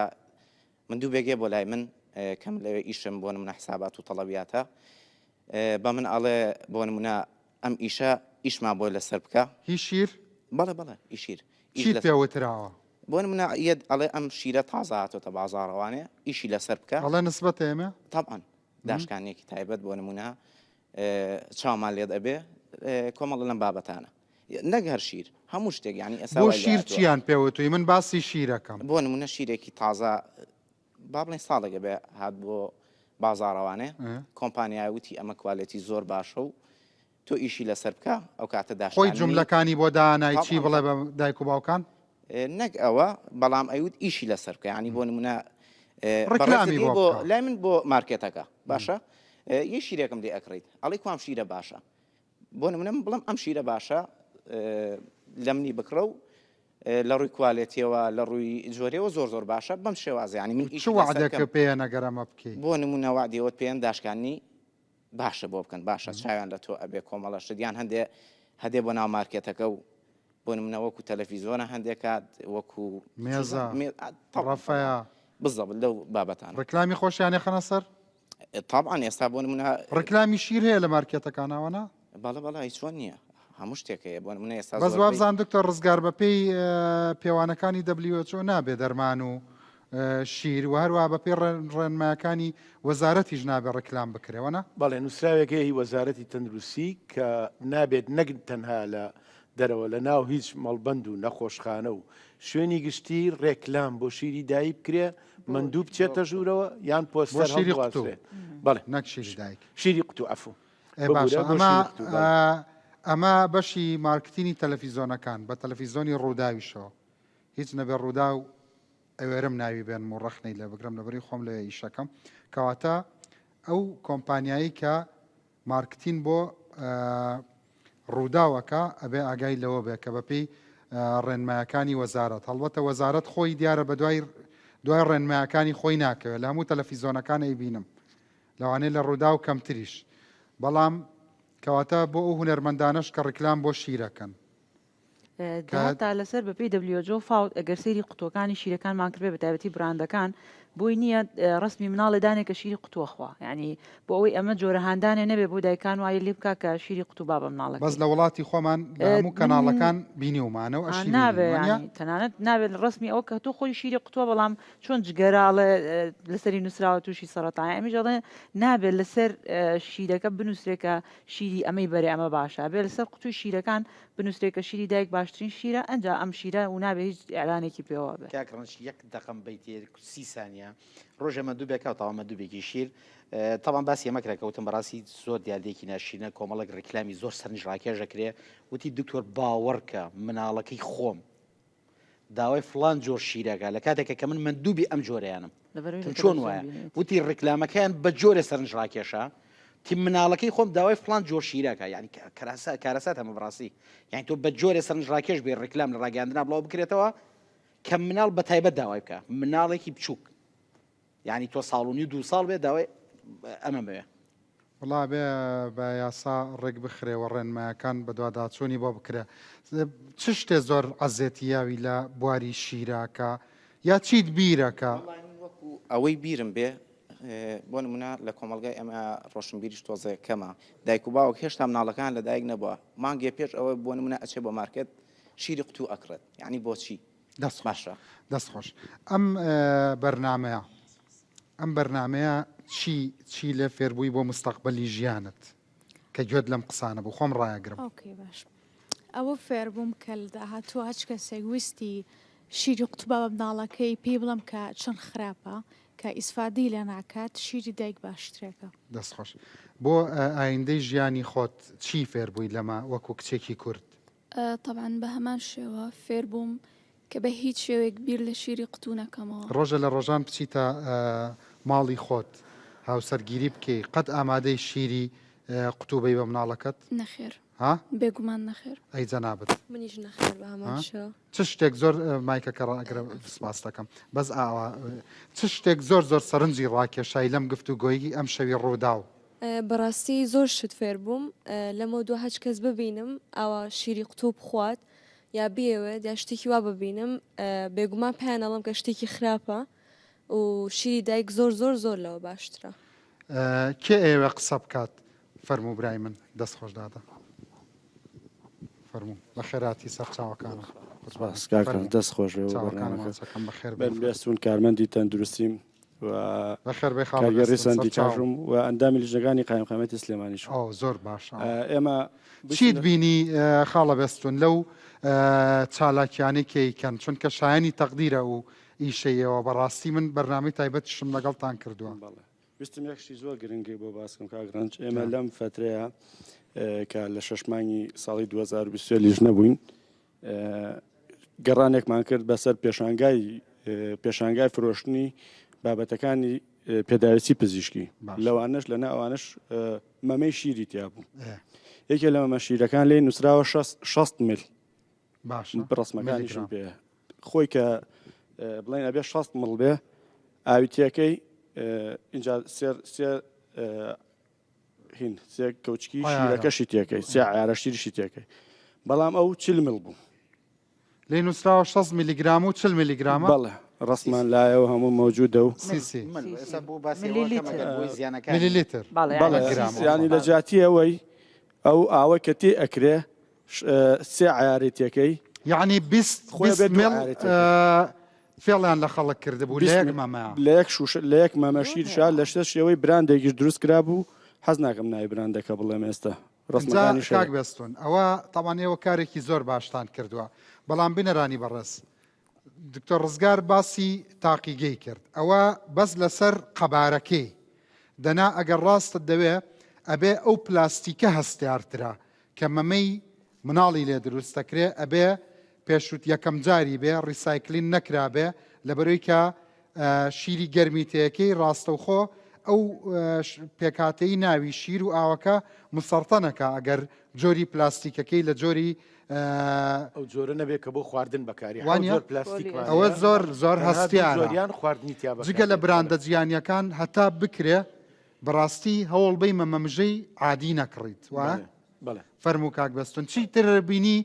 مندوبێک یە بۆ لای من کە من لەوێ ئیشم بۆ نمونە حسابات و تەڵەبیاتە بە من ئەڵێ بۆ نمونە ئەم ئیشە ئیشمان بۆ لەسەر بکە. هی شیر؟ بەڵێ بەڵێ ئی شیر. چیت پێ وتراوە؟ بۆ نمونە یەت ئەڵێ ئەم شیرە تازە هاتۆتە بازاڕەوانێ ئیشی لەسەر بکە. ئەڵێ نسبەتە ئێمە؟ تەبعەن داشکانێکی تایبەت بۆ نمونە چاومان لێت ئەبێ کۆمەڵە لەم بابەتانە. نەک هەر شیر هەموو شتێک یانی ئێستا بۆ وای شیر لێهاتووە. چیان پێ وتووی من باسی شیرەکەم. بۆ نمونە شیرێکی تازە با بڵێین ساڵێک ئەبێ هات بۆ بازاڕەوانێ کۆمپانیای وتی ئەمە quality زۆر باشە و تۆ ئیشی لەسەر بکە ئەو کاتە خۆی داشکاندنی جوملەکانی بۆ دانای چی طبعا بڵێ بە دایک و باوکان؟ نەک ئەوە بەڵام ئەیوت ئیشی لەسەر بکە یانی بۆ نمونە بەڕێزت ڕیکلامی دێی بۆ بۆ بکە. لای من بۆ مارکێتەکە باشە یە شیرێکم لێ ئەکڕیت ئەڵێی کوام شیرە باشە بۆ نمونە من بڵێم ئەم شیرە باشە لە منی بکڕە و لە ڕووی quality ەوە لە ڕووی جۆرەوە زۆر زۆر باشە بەم شێوازە ینی من چ وعدێکە پێیان ئەگەر ئەمە بکەی؟ بۆ نمونە وعدیەوەت پێیان داشکانی باشە بۆ بکەن باشە چاویان لە تۆ ئەبێ کۆمەڵە شت یان هەندێ هەدێ بۆ ناو مارکێتەکە و بۆ نمونە وەکو تەلەفیزۆنە هەندێک کات وەکو مێزە ڕەفەیە بزەبت لەو بابەتانە ڕکلامی خۆشیانێ خەنە سەر تابعا ئێستا بۆ نمونە ڕکلامی شیر هەیە لە مارکێتەکانەوە نا؟ بەڵێ بەڵێ ئەی چۆن نییە هەموو شتێک هەیە بۆ نمونە ئێستا بەس زۆربەی وابزان دکتۆر ڕزگار بەپێی پێوانەکانی WHO نابێ دەرمان و شیر و هەروە بەپێی ڕێنمایەکانی وەزارەتیش نابێ ڕیکلام بکرێ وەنا؟ بەڵێ نووسراوێک هەیە هی وەزارەتی تەندروستی کە نابێت نەک تەنها لە دەرەوە لە ناو هیچ مەڵبەند و نەخۆشخانە و شوێنی گشتی ڕێکلام بۆ شیری دایک بکرێ مەندوو بچێتە ژوورەوە یان بۆ پۆستەر شیری قوتوو هەڵبواسرێت بەڵێ نەک شیری دایک. شیری قوتوو عەفو ئێ باشە ببورە بۆ ئەمە شیری قوتوو بەڵێ. ئەمە بەشی مارکتینی تەلەفیزۆنەکان بە تەلەفیزۆنی ڕووداویشەوە هیچ نەبێ ڕووداو ئەوێرم ناوی بێنم و ڕەخنەی لێ بگرم لەبەری خۆم لەوێ ئیشەکەم کەواتە ئەو کۆمپانیایی کە مارکتین بۆ ڕووداو ئەکا ئەبێ ئاگای لەوە بێ کە بەپێی ڕێنمایەکانی وەزارەت هەڵبەتە وەزارەت خۆی دیارە بە دوای دوای ڕێنمایەکانی خۆی ناکەوێت لە هەموو تەلەفیزۆنەکان ئەیبینم لەوانەیە لە ڕووداو کەمتریش بەڵام کەواتە بۆ ئەو هونەرمەندانەش کە ڕیکلام بۆ شیرەکەن داتا لەسەر بەپێی WHO فاو ئەگەر سەیری قوتوەکانی شیرەکانمان کردبێ بەتایبەتی براندەکان بۆی نییە ڕسمی مناڵێ دانێ کە شیری قوتووە خوا یعنی بۆ ئەوەی ئەمە جۆرە هاندانێ نەبێ بۆ دایکان وای لێ بکا کە شیری قوتو با بە بەس مناڵەکەی لە وڵاتی خۆمان لە هەموو کەناڵەکان بینیومانە و ئەشی نابێ بینین وانیە؟ یعنی تەنانەت نابێت ڕسمی ئەوە کە تۆ خۆی شیری قوتووە بەڵام چۆن جگەراڵێ لەسەری نووسراوە تووشی سەرەتان ئەمیش ئەڵێ نابێت لەسەر شیرەکە بنووسرێ کە شیری ئەمەی بەرێ ئەمە باشە بێ لەسەر قوتوی شیرەکان بنوسرێ کە شیری دایک باشترین شیرە ئەنجا ئەم شیرە و نابێ هیچ ئیعلانێکی پێوە بێ. کاک ڕەنج یەک دەقەم بەیتێ سی سانیە ڕۆژێ مەندوبێک هات تاوە مەندوبێکی شیر تاوان باسی ئەمە کرا کە وتم بەڕاستی زۆر دیاردەیەکی ناشیرینە کۆمەڵێک ڕیکلامی زۆر سەرنج ڕاکێش ئەکرێ وتی دکتۆر باوەڕکە مناڵەکەی خۆم داوای فڵان جۆر شیرەکە لە کاتێکە کە من مەندوبی ئەم جۆرەیانم لەبەرئەوەی لە چۆن تەلەفزیۆن وایە بینیویەتی. وتی ڕیکلامەکەیان بە جۆرێ سەرنج ڕاکێشە تی مناڵەکەی خۆم داوای فڵان جۆر شیرەکە یعنی کەراسە کارەسات هەمە بەڕاستی یعنی تۆ بە جۆرێ سەرنج ڕاکێش بێ ڕیکلام لە ڕاگەیاندنا بڵاو بکرێتەوە کە مناڵ بە تایبەت داوای بکە مناڵێکی بچووک یانی تۆ ساڵ و نیو دوو ساڵ بێ داوای ئەمەم بەوێ. وەڵا ئەبێ بە یاسا ڕێک بخرێ و ڕێنمایەکان بەدواداچوونی بۆ بکرێ. چ شتێ زۆر عەزێتی یاوی لە بواری شیرا کە یا چیت بیرە کە. وەڵای من وەکو ئەوەی بیرم بێ بۆ نمونە لە کۆمەڵگای ئێمە ڕۆشنبیریش تۆزێ کەمە دایک و باوک هێشتا مناڵەکان لە دایک نەبووە مانگێ پێش ئەوە بۆ نمونە ئەچێ بۆ مارکێت شیری قوتوو ئەکڕێت یعنی بۆچی دەست خۆش دەست خۆش ئەم بەرنامەیە. ئەم بەرنامەیە چی چی لێ فێربووی بۆ مستەقبەلی ژیانت کە گوێت لەم قسانە بوو خۆم ڕایەگرم. okay باش ئەوە فێربووم کە لە داهاتووە هەچ کەسێک ویستی شیری قوتوبا بە مناڵەکەی پێی بڵێم کە چەند خراپە کە ئیسفادەی لێ ناکات شیری دایک باشترێکە. دەست خۆش. بۆ ئایندەی ژیانی خۆت چی فێربووی لەمە وەکو کچێکی کورد؟ تەبعەن بە هەمان شێوە فێربووم کە بە هیچ شێوەیەک بیر لە شیری قوتوو نەکەمەوە. ڕۆژە لە ڕۆژان بچیتە ماڵی خۆت هاوسەرگیری بکەی قەت ئامادەی شیری قوتوو بەی بە مناڵەکەت؟ نەخێر. ها؟ بێگومان نەخێر. ئەی جەنابت؟ منیش نەخێر بە هەمان شێوە. چ شتێک زۆر مایکەکە ڕائەگرە سپاست دەکەم بەس ئاوا چ شتێک زۆر زۆر سەرنجی ڕاکێشای لەم گفتوگۆی ئەمشەوی ڕووداو؟ بەڕاستی زۆر شت فێر بووم لەمەودوا هەچ کەس ببینم ئاوا شیری قوتوو بخوات یا بیەوێت یا شتێکی وا ببینم بێگومان پێیان ئەڵێم کە شتێکی خراپە و شیری دایک زۆر زۆر زۆر لەوە باشترە. کێ ئەیەوێ قسە بکات فەرموو برای من دەست خۆش دادە فەرموو بەخێراتی سەرچاوەکانم سپاس کاک ڕەنج دەست خۆش بێ بۆ چاوەکانم بەرنامەکە ماچەکەم بەخێر بن بێی بێستون کارمەندی تەندروستیم و بەخێر بێی خاڵە کارگێڕی بێستون سەندیکاشم سەرچاوم و ئەندامی لیژنەکانی قایمقامیەتی سلێمانیشم ئۆ زۆر باشە ئێمە چیت بچینە بینی خاڵە بێستون لەو چالاکیانەی کە ئەیکەن چونکە شایەنی تەقدیرە ئەو ئیشەی ئێوە بەڕاستی من بەرنامەی تایبەتیشم لەگەڵتان کردووە. بەڵێ ویستم یەک شتی زۆر گرنگی بۆ باس کەم کاک ڕەنج ئێمە لەم فەترەیە کە لە شەش مانگی ساڵی 2023 لیژنە بووین گەڕانێکمان کرد بەسەر پێشانگای پێشانگای فرۆشتنی بابەتەکانی پێداویستی پزیشکی لەوانەش لەنا ئەوانش مەمەی شیری تیا بوو یەکێ لە مەمە شیرەکان لێی نووسراوە 60 مل باشە ڕسمەکانیشم پێ خۆی کە بڵێن ئەبێ 60 مڵ بێ ئاویتیەکەی اینجا سێ سێ هین سێ کەوچکی شیرەکەشی تێکەی سێ عیارە شیرشی تێکەی بەڵام ئەو چل مل بوو لێ نووسراوە 60 میلیگرام و 40 میلیگرامە بەڵێ ڕسمان لایەوە هەموو مەوجودە و سیسی میلیلیتر ینی لە جیاتی ئەوەی ئەو ئاوە کە تێ ئەکرێ سێ عیارەی تێکەی یعنی 20 خۆی بێت مل فێڵیان لە خەڵک کردبوو لە یەک مەمە. لە یەک شوشە لە یەک مەمە شیرشا لە شتە شێوەی براندێکیش دروست کرابوو حەز ناکەم ناوی براندەکە بڵێم ئێستا ئینجا ڕەسمەکانیش کاک هەیە. بێستون ئەوە تەبعەن ئێوە کارێکی زۆر باشتان کردووە بەڵام بینەرانی بەڕێز دکتۆر ڕزگار باسی تاقیگەی کرد ئەوە بەس لەسەر قەبارەکەی دەنا ئەگەر ڕاستت دەوێ ئەبێ ئەو پلاستیکە هەستیارترە کە مەمەی مناڵی لێ دروست دەکرێ ئەبێ پێشوت یەکەم جاری بێ recycling نەکرابێ لەبەرەوەی کە شیری گەرمی تێکەی ڕاستەوخۆ ئەو پێکهاتەی ناوی شیر و ئاوەکە مسەڕتەنەکە ئەگەر جۆری پلاستیکەکەی لە جۆری ئەو جۆرە نەبێت کە بۆ خواردن بەکاری وانە زۆر پلاستیک ئەوە زۆر زۆر هەستیارە خواردنی تیا جگە لە براندە جیهانیەکان هەتا بکرێ بەڕاستی هەوڵ بەی مەمەمژەی عادی نەکڕیت وا بەڵێ. فەرموو کاک بەستون چی تر بینی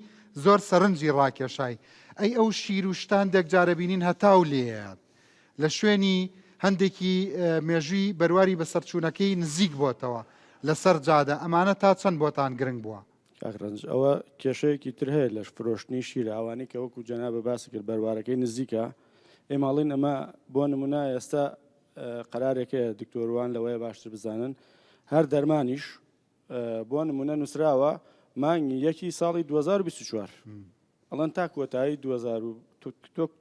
زۆر سەرنجی ڕاکێشای ئەی ئەو شیر و شتان دێک جارە بینین هەتاو لێیات لە شوێنی هەندێکی مێژووی بەرواری بەسەرچوونەکەی نزیک بۆتەوە لەسەر جادە ئەمانە تا چەند بۆتان گرنگ بووە؟ کاک ڕەنج ئەوە کێشەیەکی تر هەیە لە فرۆشتنی شیرە ئەوانەی کە وەکو جەنابە باسی کرد بەروارەکەی نزیکە ئێمە ئەڵێین ئەمە بۆ نمونە ئێستا قەرارێک هەیە دکتۆروان لەوەیە باشتر بزانن هەر دەرمانیش بۆ نمونە نووسراوە مانگی یەکی ساڵی 2024 ئەڵەن تا کۆتایی 2000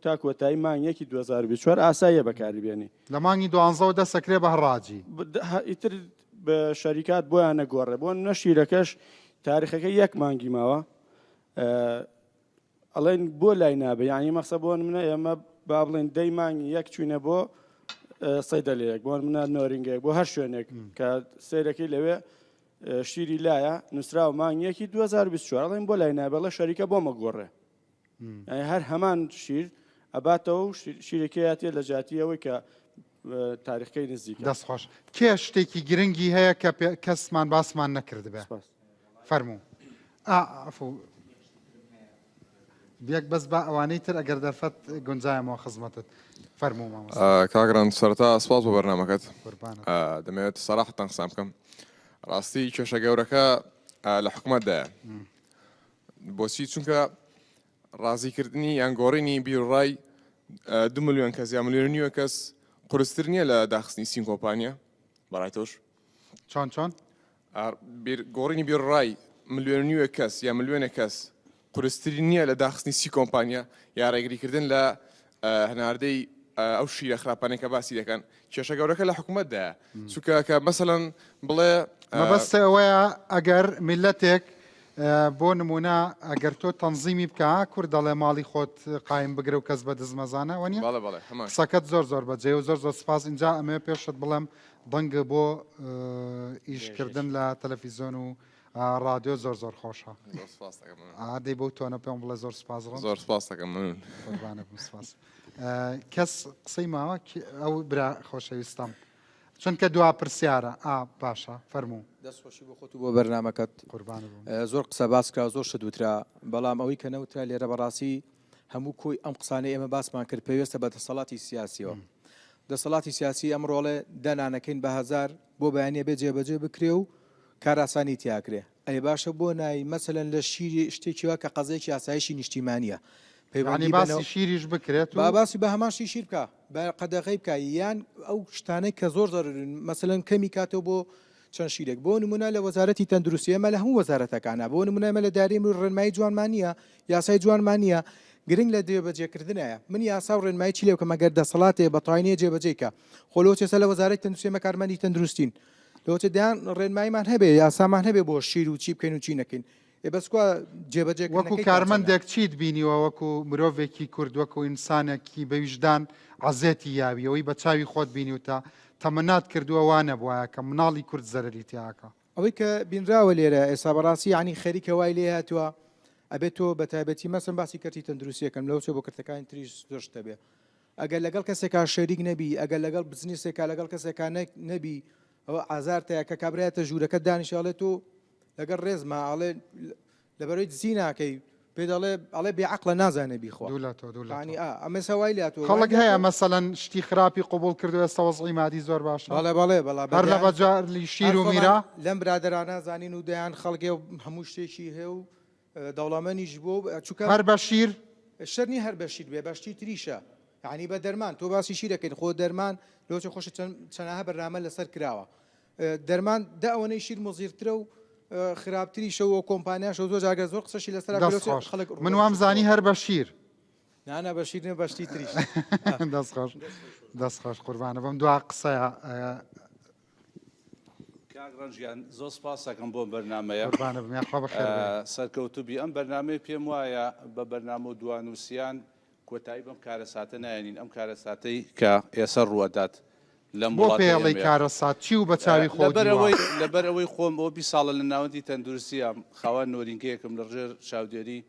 تا کۆتایی مانگ یەکی 2024 ئاساییە بەکاری بێنی لە مانگی دوانزەوە دەسەکرێ بە هەڕاجی ئیتر بە شەریکات بۆیان نەگۆڕێ بۆ نمونە شیرەکەش تاریخەکە یەک مانگی ماوە ئەڵێن بۆ لای نابێ یعنی مەخسە بۆ منە ئێمە با بڵێن دەی مانگی یەک چوینە بۆ سەیدەلەیەک بۆ منە نۆرینگەیەک بۆ هەر شوێنێک کە سیرەکەی لەوێ شیری لایە نووسراوە مانگ یەکی 2024 ئەڵێن بۆ لای نابێڵە شەریکە بۆ مەگۆڕێ هەر هەمان شیر ئەباتەوە و شیرەکەیاتێ لە جیاتی ئەوەی کە تاریخەکەی نزیکە. دەست خۆش. کێ شتێکی گرنگی هەیە کە کەسمان باسمان نەکردبێ؟ فەرموو. ئا عەفو. یەک بەس با ئەوانەی تر ئەگەر دەرفەت گونجایەمەوە خزمەتت. فەرموو مامۆستا. کاک ڕەنج سەرەتا سپاس بۆ بەرنامەکەت. قوربانت. دەمەوێت سەراحەتەن قسان بکەم. ڕاستی کێشە گەورەکە لە حکومەتدایە. بۆچی؟ چونکە ڕازیکردنی یان گۆڕینی بیروڕای دو ملیۆن کەس یا ملیۆن و نیوە کەس قورستر نییە لە داخستنی سین کۆمپانیا بەڕای تۆش؟ چۆن چۆن؟ گۆڕینی بیروڕای ملیۆن و نیوێک کەس یا ملیۆنێک کەس قورستری نییە لە داخستنی سی کۆمپانیا یا ڕێگریکردن لە هەناردەی ئەو شیرە خراپانەی کە باسی دەکەن کێشە گەورەکە لە حکوومەتدایە چونکە کە مەسەلەن بڵێ مەبەست ئەوەیە ئەگەر میلەتێک بۆ نمونە ئەگەر تۆ تەنزیمی بکە کورد دەڵێ ماڵی خۆت قایم بگرە و کەس بە دز مەزانە وەنیە؟ بەڵێ بەڵێ هەمان. قسەکەت زۆر زۆر بەجێ و زۆر زۆر سپاس ئینجا ئەمەوێ پێشت بڵێم دەنگ بۆ ئیش کردن لە تەلەفیزۆن و ڕادیۆ زۆر زۆر خۆشە. زۆر سپاس دەکەم مەمنون. ئا دەی بەو تۆنە پێم بڵێ زۆر سپاس ڕەنج. زۆر سپاس دەکەم مەمنون. قوربانت بم سپاس. کەس قسەی ماوە ئەو برا خۆشەویستەم چونکە دوا پرسیارە ئا باشە فەرموو. دەست خۆشی بۆ خۆت و بۆ بەرنامەکەت. قوربانت بم. زۆر قسە باس کرا زۆر شت وترا بەڵام ئەوەی کە نەوترا لێرە بەڕاستی هەموو کۆی ئەم قسانەی ئێمە باسمان کرد پەیوەستە بە دەسەڵاتی سیاسیەوە دەسەڵاتی سیاسی ئەم ڕۆڵێ دەنانەکەین بە هەزار بۆ بەیانە بێ جێبەجێ بکرێ و کاراسانی تیاکرێ ئەی باشە بۆ نای مەسەلەن لە شیری شتێکی وا کە قەزێکی ئاسایشی نیشتیمانیە پەیوەندی باسی شیریش بکرێت با باسی بە هەمان شتی شیر بکە بە قەدەغەی بکە یان ئەو شتانەی کە زۆر زەرورن مەسەلەن کەمی کاتەوە بۆ چەند شیرێک بۆ نمونە لە وەزارەتی تەندروستی ئێمە لە هەموو وەزارەتەکانە بۆ نمونە ئێمە لە دارەی مرۆ ڕێنمایی جوانمان نییە یاسای جوانمان نییە گرنگ لە جێبەجێکردنایە من یاسا و ڕێنمایی چی لێ بکەم ئەگەر دەسەڵاتێ بە تەواوی نییە جێبەجێی کە خۆ لەوە چێسە لە وەزارەتی تەندروستی ئێمە کارمەندی تەندروستین لەوە چێ دەیان ڕێنماییمان هەبێ یاسامان هەبێ بۆ شیر و چی بکەین و چی نەکەین ئێ بەس کوا جێبەجێکردنەکەی وەکو کارمەندێک چیت بینیوە وەکو مرۆڤێکی کورد وەکو ئینسانێکی بە ویژدان عەزێتی یاوی ئەوەی بە چاوی خۆت بینیوتە تەمەنات کردووە وا نەبوایە کە مناڵی کورد زەرەری تیاکا. ئەوەی کە بینراوە لێرە ئێستا بەڕاستی یانی خەریکە وای لێ هاتووە ئەبێت تۆ بە تایبەتی مەسەن باسی کەرتی تەندروستیەکەم لەوە چۆ بۆ کەرتەکانی تریش زۆر شت هەبێ ئەگەر لەگەڵ کەسێکا شەریک نەبی ئەگەر لەگەڵ بزنسێکا لەگەڵ کەسێکا نەبی ئەوە ئازارتەیە کە کابرایەتە ژوورەکە دانیشە ئەڵێ تۆ لەگەڵ ڕێزما ئەڵێ لەبەرەی دزی ناکەی پێ دەڵێ ئەڵێ بێ عەقڵە نازانێ بیخوا دوو لە تۆ دوو لە تۆ ئا ئەمە سەوای لە تۆ خەڵک هەیە مەسەلەن شتی خراپی قبوڵ کردو ئێستا وەزعی مادی زۆر باشە بەڵێ بەڵێ بەڵا هەر لە بەجارلی شیر و میرا لەم برادەرانە زانین و دەیان خەڵکێ و هەموو شتێکی هەیە و دەوڵەمەنیش بووە و چونکە هەر بە شیر؟ شەرت نییە هەر بە شیر بێ بە شتی تریشە یانی بە دەرمان تۆ باسی شیر ئەکەین خۆ دەرمان لۆچە خۆشە چەند چەناها بەرنامە لەسەر کراوە دەرمان دە ئەوەنەی شیر مزیرترە و خراپتریشە و کۆمپانیاشە و زۆر جار گەر زۆر قسەشی لەسەر دەست خۆش خەڵک من وام زانی هەر بە شیر نانا بە شیر نیە بە شتی تریش دەست خۆش دەست خۆش قوربانە بم دوا قسەیە کاک ڕەنج گیان زۆر سپاس ئەکەم بۆ ئەم بەرنامەیە. قوربانت بم یاخوا بەخێر بێی. سەرکەوتوو بی. ئەم بەرنامەیە پێم وایە بە بەرنامە و دوانووسیان کۆتایی بەم کارەساتە نایەنین، ئەم کارەساتەی کە ئێسە ڕووئەدات لەم بۆ وڵاتەی پێی ئەڵێی ئێمەیە. کارەسات؟ چی و بە چاوی خۆو لەبەر دیوە؟ ئەوەی لەبەر ئەوەی خۆم ئەوە 20 ساڵە لە ناوەندی تەندروستیام، خاوەن نۆرینگەیەکم لە ژێر چاودێری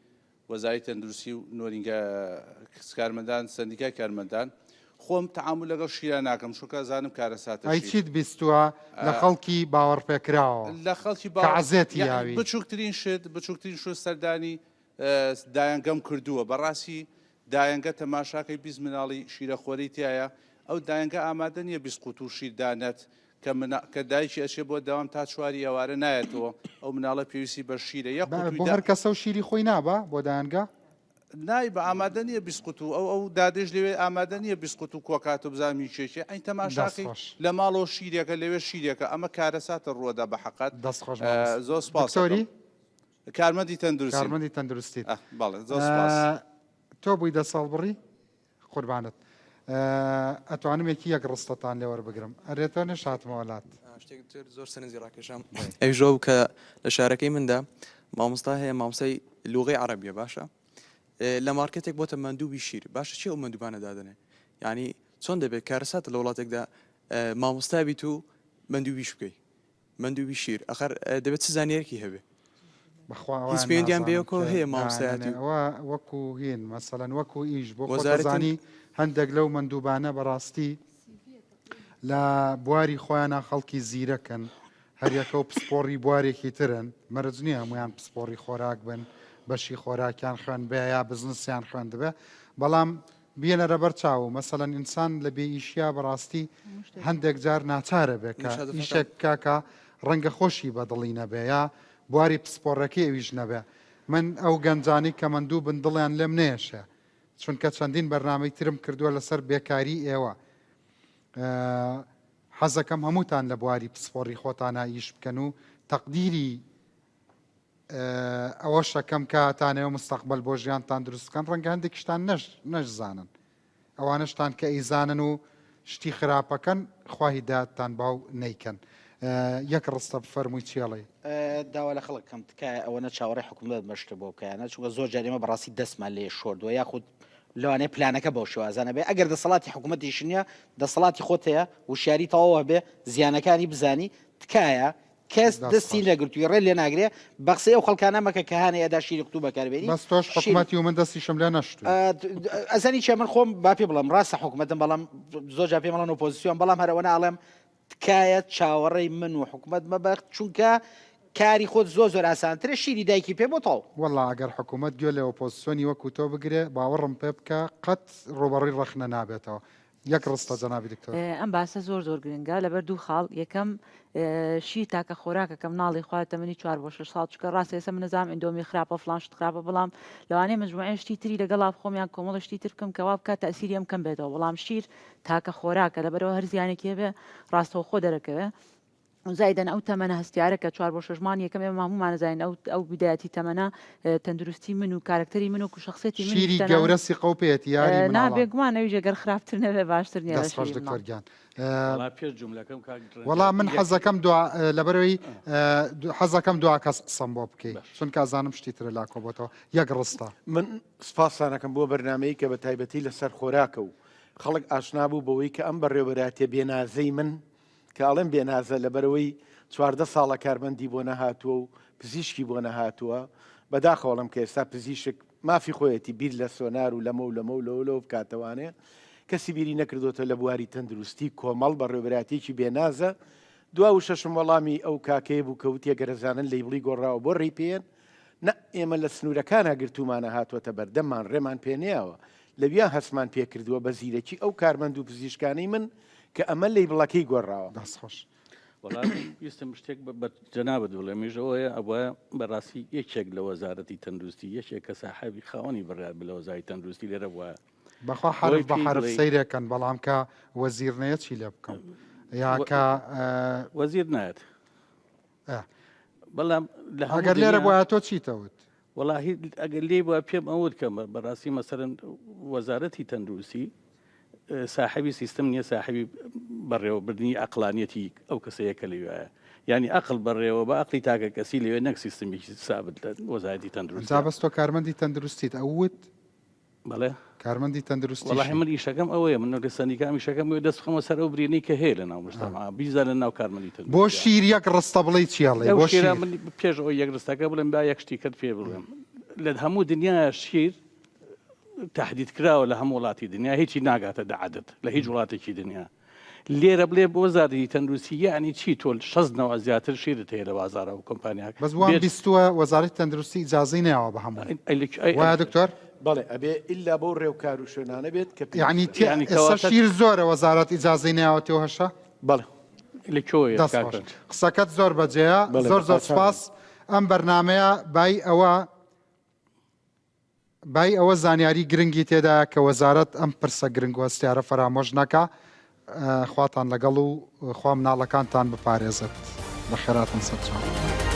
وەزارەتی تەندروستی و نۆرینگە کارمەندان سەندیکای کارمەندان خۆم تەعامول لەگەڵ شیرا ناکەم چونکە ئەزانم کارەساتە ئەی شیر چیت بیستووە لە خەڵکی باوەڕپێکراوەوە لە خەڵکی کە باوەڕ عەزێتی یەعنی یاوی؟ بچووکترین شت بچووکترین شت سەردانی دایەنگەم کردووە بەڕاستی دایەنگە تەماشاکەی 20 مناڵی شیرەخۆری تایە ئەو دایەنگە ئامادە نییە 20 قوتوو شیر دانەت کە منا کە دایکی ئەچێ بۆ دەوام تا چواری ئێوارە نایەتەوە ئەو مناڵە پێویستی بە شیرە یەک قوتوی بۆ دا هەر کەسەو شیری خۆی نابا بۆ دایەنگە؟ نایبا ئامادە نییە 20 قوتوو ئەو ئەو دادەیش لەوێ ئامادە نییە 20 قوتوو کۆکاتەوە بزانم هی کێ کێ عەین دەست تەماشاکەی خۆش. لە ماڵەوە شیرێکە لەوێ شیرێکە ئەمە کارەساتە ڕووەدا بە حەقەت دەست خۆش مامۆستا. زۆر سپاس دکتۆری؟ ئەکەم کارمەندی تەندروستیم. کارمەندی تەندروستیت. ئە بەڵێ زۆر سپاس. تۆ بووی دەسەڵبڕی؟ قوربانت ئەتوانم یەکی یەک ڕستەتان لێ وەربگرم ئەرێ تۆ نێش هاتمەوە لات. شتێک تر زۆر سەرنجی ڕاکێشام ئەویش ئەوە بوو کە لە شارەکەی مندا مامۆستا هەیە مامۆستای لوغەی عەرەبیە باشە لە مارکێتێک بۆتە مەندوبی شیر باشە چی ئەو مەندوبانە دادەنێ یعنی چۆن دەبێت کارەساتە لە وڵاتێکدا مامۆستا بیت و مەندوبیش بکەی مەندوبی شیر ئەخەر دەبێت چ زانیارێکی هەبێ؟ بەخوا هیچ ئەوان پەیوەندیان نازانم بەیەکەوە کێ هەیە مامۆستایەتی دانەنێ و ئەوە وەکو هین مەسەلەن وەکو ئیش بۆ خۆت وەزارەتی ئەزانی هەندێک لەو مەندوبانە بەڕاستی لە بواری خۆیانە خەڵکی زیرەکن هەریەکە و پسپۆڕی بوارێکی ترن مەرج نییە هەمویان پسپۆڕی خۆراک بن بەشی خۆراکیان خوێن بێ یا بزنسیان خوێندبێ بەڵام بیێنەرە بەر چاو مەسەلەن ئینسان لە بێ ئیشیا بەڕاستی هەندێک جار ناچارە بێ کە ئیشێک بکا کە ڕەنگە خۆشی بە دڵی نەبێ یا بواری پسپۆڕەکەی ئەویش نەبێ من ئەو گەنجانەی کە مەندوو بن دڵیان لێم نەیەشێ چونکە چەندین بەرنامەی ترم کردووە لەسەر بێکاری ئێوە. حەزەکەم هەمووتان لە بواری پسپۆڕی خۆتانا ئیش بکەن و تەقدیری ئەوەشەکەم کە تانەوە مستەقبەل بۆ ژیانتان دروست بکەن ڕەنگە هەندێکیشتان نەش نەشزانن ئەوانەشتان کە ئەیزانن و شتی خراپەکەن خوا هیدایەتتان با و نەیکەن. یەک ڕستە بفەرمووی چێڵی. داوا لە خەڵک کەم تکایە ئەوەنە چاوەڕێی حکومەت بە شتە بۆ بکەیانە چونکە زۆر جار ئێمە بەڕاستی دەستمان لێ شۆردووە یاخود لەوانەیە پلانەکە بەو شێوازانە بێ ئەگەر دەسەڵاتی حکوومەتیش نییە دەسەڵاتی خۆت هەیە وشیاری تەواو هەبێ زیانەکانی بزانی تکایە کەس دەستی نەگرتووی ڕێ لێ ناگرێ بەقسەی ئەو خەڵکانە مەکە کە هانەی ئەدا شیری قوتوو بەکاربێنی بەس تۆش حکومەتی و من دەستیشم لێ نەشتووی. ئەزانی چیە من خۆم با پێ بڵێم ڕاستە حکومەتم بەڵام زۆر جار پێم ئەڵێن ئۆپۆزیسیۆن بەڵام هەر ئەوەنە ئەڵێم تکایە چاوەڕێی من و حکومەت مەبە چونکە کاری خۆت زۆر زۆر ئاسانترە شیری دایکی پێ بۆ تەواو. وەڵا ئەگەر حکومەت گوێ لە ئۆپۆزسیۆنی وەکو تۆ بگرێ باوەڕم پێ بکە قەت ڕووبەڕووی ڕەخنە نابێتەوە یەک ڕستە جەنابی دکتۆر. ئەم باسە زۆر زۆر گرنگە لەبەر دوو خاڵ یەکەم شیر تاکە خۆراکە کە مناڵی خوا تەمەنی چوار بۆ شەش ساڵ چونکە ڕاستە ئێستا من نەزانم ئیندۆمی خراپە فڵان شت خراپە بەڵام لەوانەیە مجموعەیە شتی تری لەگەڵا بخۆم یان کۆمەڵە شتی تر بکەم کە وا بکات تەئسیری ئەم کەم بێتەوە بەڵام شیر تاکە خۆراکە لەبەرئەوە هەر زیانێکی هەبێ ڕاستەوخۆ دەرەکەوێ زایدەن ئەو تەمەنە هەستیارە کە چوار بۆ شەش مانگ یەکەم ئێمە هەموومان ئەزانین ئەو ئەو بیدایەتی تەمەنە تەندروستی من و کارەکتەری من و شخصێتی من شیری گەورە سیقە و پێیەتی یاری نا مناڵان. بێگومان ئەویش ئەگەر خراپتر نەبێ باشتر نییە لە دەست خۆش شیری دکتۆر مناڵ. گیان. وەڵا پێش جوملەکەم کاک ڕەنجەر وەڵا من یەک حەزەکەم دوا لەبەرەوەی حەزەکەم دوا کەس قسەم بۆ بکەی باش. چونکە ئەزانم شتی ترە لا کۆبۆتەوە یەک ڕستە. من سپاستان ئەکەم بۆ بەرنامەی کە بە تایبەتی لەسەر خۆراکە و خەڵک ئاشنا بوو بەوەی کە ئەم بەڕێوەبەرایەتیە بێنازەی من کە ئەڵێم بێنازە لەبەرئەوەی 14 ساڵە کارمەندی بۆ نەهاتووە و پزیشکی بۆ نەهاتووە، بەداخەوە ئەڵێم کە ئێستا پزیشک مافی خۆیەتی بیر لە سۆنار و لەمە و لەمە و لەوە لەوە بکاتەوانێ کەسی بیری نەکردۆتە لە بواری تەندروستی کۆمەڵ بەڕێوەبەرایەتیەکی بێنازە دوا وشەشم وەڵامی ئەو کاکەیە بوو کە وتی ئەگەر ئەزانن لەیبڵی گۆڕاوە بۆ ڕێی پێیەن نا ئێمە لە سنوورەکانا گرتوومانە هاتووەتە بەردەممان ڕێمان پێ نەیاوە لەویا هەستمان پێ کردووە بە زیرەکی ئەو کارمەند و پزیشکانەی من کە ئەمە لەیبڵەکەی گۆڕاوە. دەست خۆش. وەڵا ویستم شتێک بە جەنابت بڵێم ئیش ئەوەیە ئەبوایە بەڕاستی یەکێک لە وەزارەتی تەندروستی یەکێک کە ساحێبی خاوەنی بڕیار بێ لە وەزاری تەندروستی لێرە بوایە بەخوا حەرف بە حەرف سەیرێکەن بەڵام کە وەزیر نەیە چی لێ بکەم یا کە وەزیر نایەت بەڵام لە ئەگەر لێرە بوایە تۆ چیتەوت وەڵاهی ئەگەر لێی بوایە پێم ئەوت کە بەڕاستی مەسەرەن وەزارەتی تەندروستی ساحبی سیستم نییە ساحبی بەڕێوەبردننی ئەقلانیەتی ئەو کەسەیە کە لەوایە یعنی ئەقل بەڕێوە بە ئەقلی تاکە کەسی لەوێ نەک سیستمێکی سابت لە وەزارەتی تەندروستی جا بەس تۆ کارمەندی تەندروستیت ئەوت بەڵێ. کارمەندی تەندروستیشی. وەڵاهی من ئیشەکەم ئەوەیە من لە سەندیکام ئیشەکەم ئەوەیە دەست بخەمە سەر ئەو برینەی کە هەیە لە ناو مجتەمع بیزا لە ناو کارمەندی تەندروستیا. بۆ شیر یەک ڕستە بڵێی چی ئەڵێی لەو بۆ شیرە شیر؟ من پێش ئەوەی یەک ڕستەکە بڵێم با یەک شتی کەت پێ بڵێم لە هەموو دنیا شیر تهدید کراوە لە هەموو وڵاتی دنیا هیچی ناگاتە دە عەدەد لە هیچ وڵاتێکی دنیا لێرە بڵێ بۆ زادی تەندروستی یەعنی چی تۆ 60 نەوە زیاتر شیرت هەیە لە بازاڕە و کۆمپانیاکە بەس وام بیستووە وەزارەتی تەندروستی ئیجازەی نەیاوە بە هەموو وایە دکتۆر؟ بەڵێ ئەبێ ئیلا بەو ڕێوکار و شوێنانە بێت کە یعنی تێ یعنی ئێستا شیر زۆرە وەزارەت ئیجازەی نەیاوە تێ هەشە؟ بەڵێ لە کوێیە دەست خۆش قسەکەت زۆر بەجێیە زۆر زۆر سپاس ئەم بەرنمەیە بای ئەوە بای ئەوە زانیاری گرنگی تێدایە کە وەزارەت ئەم پرسە گرنگ و هەستیارە فەرامۆش نەکا. خواتان لەگەڵ و خوا مناڵەکانتان بپارێزێت. بەخێراتن سەرچاو.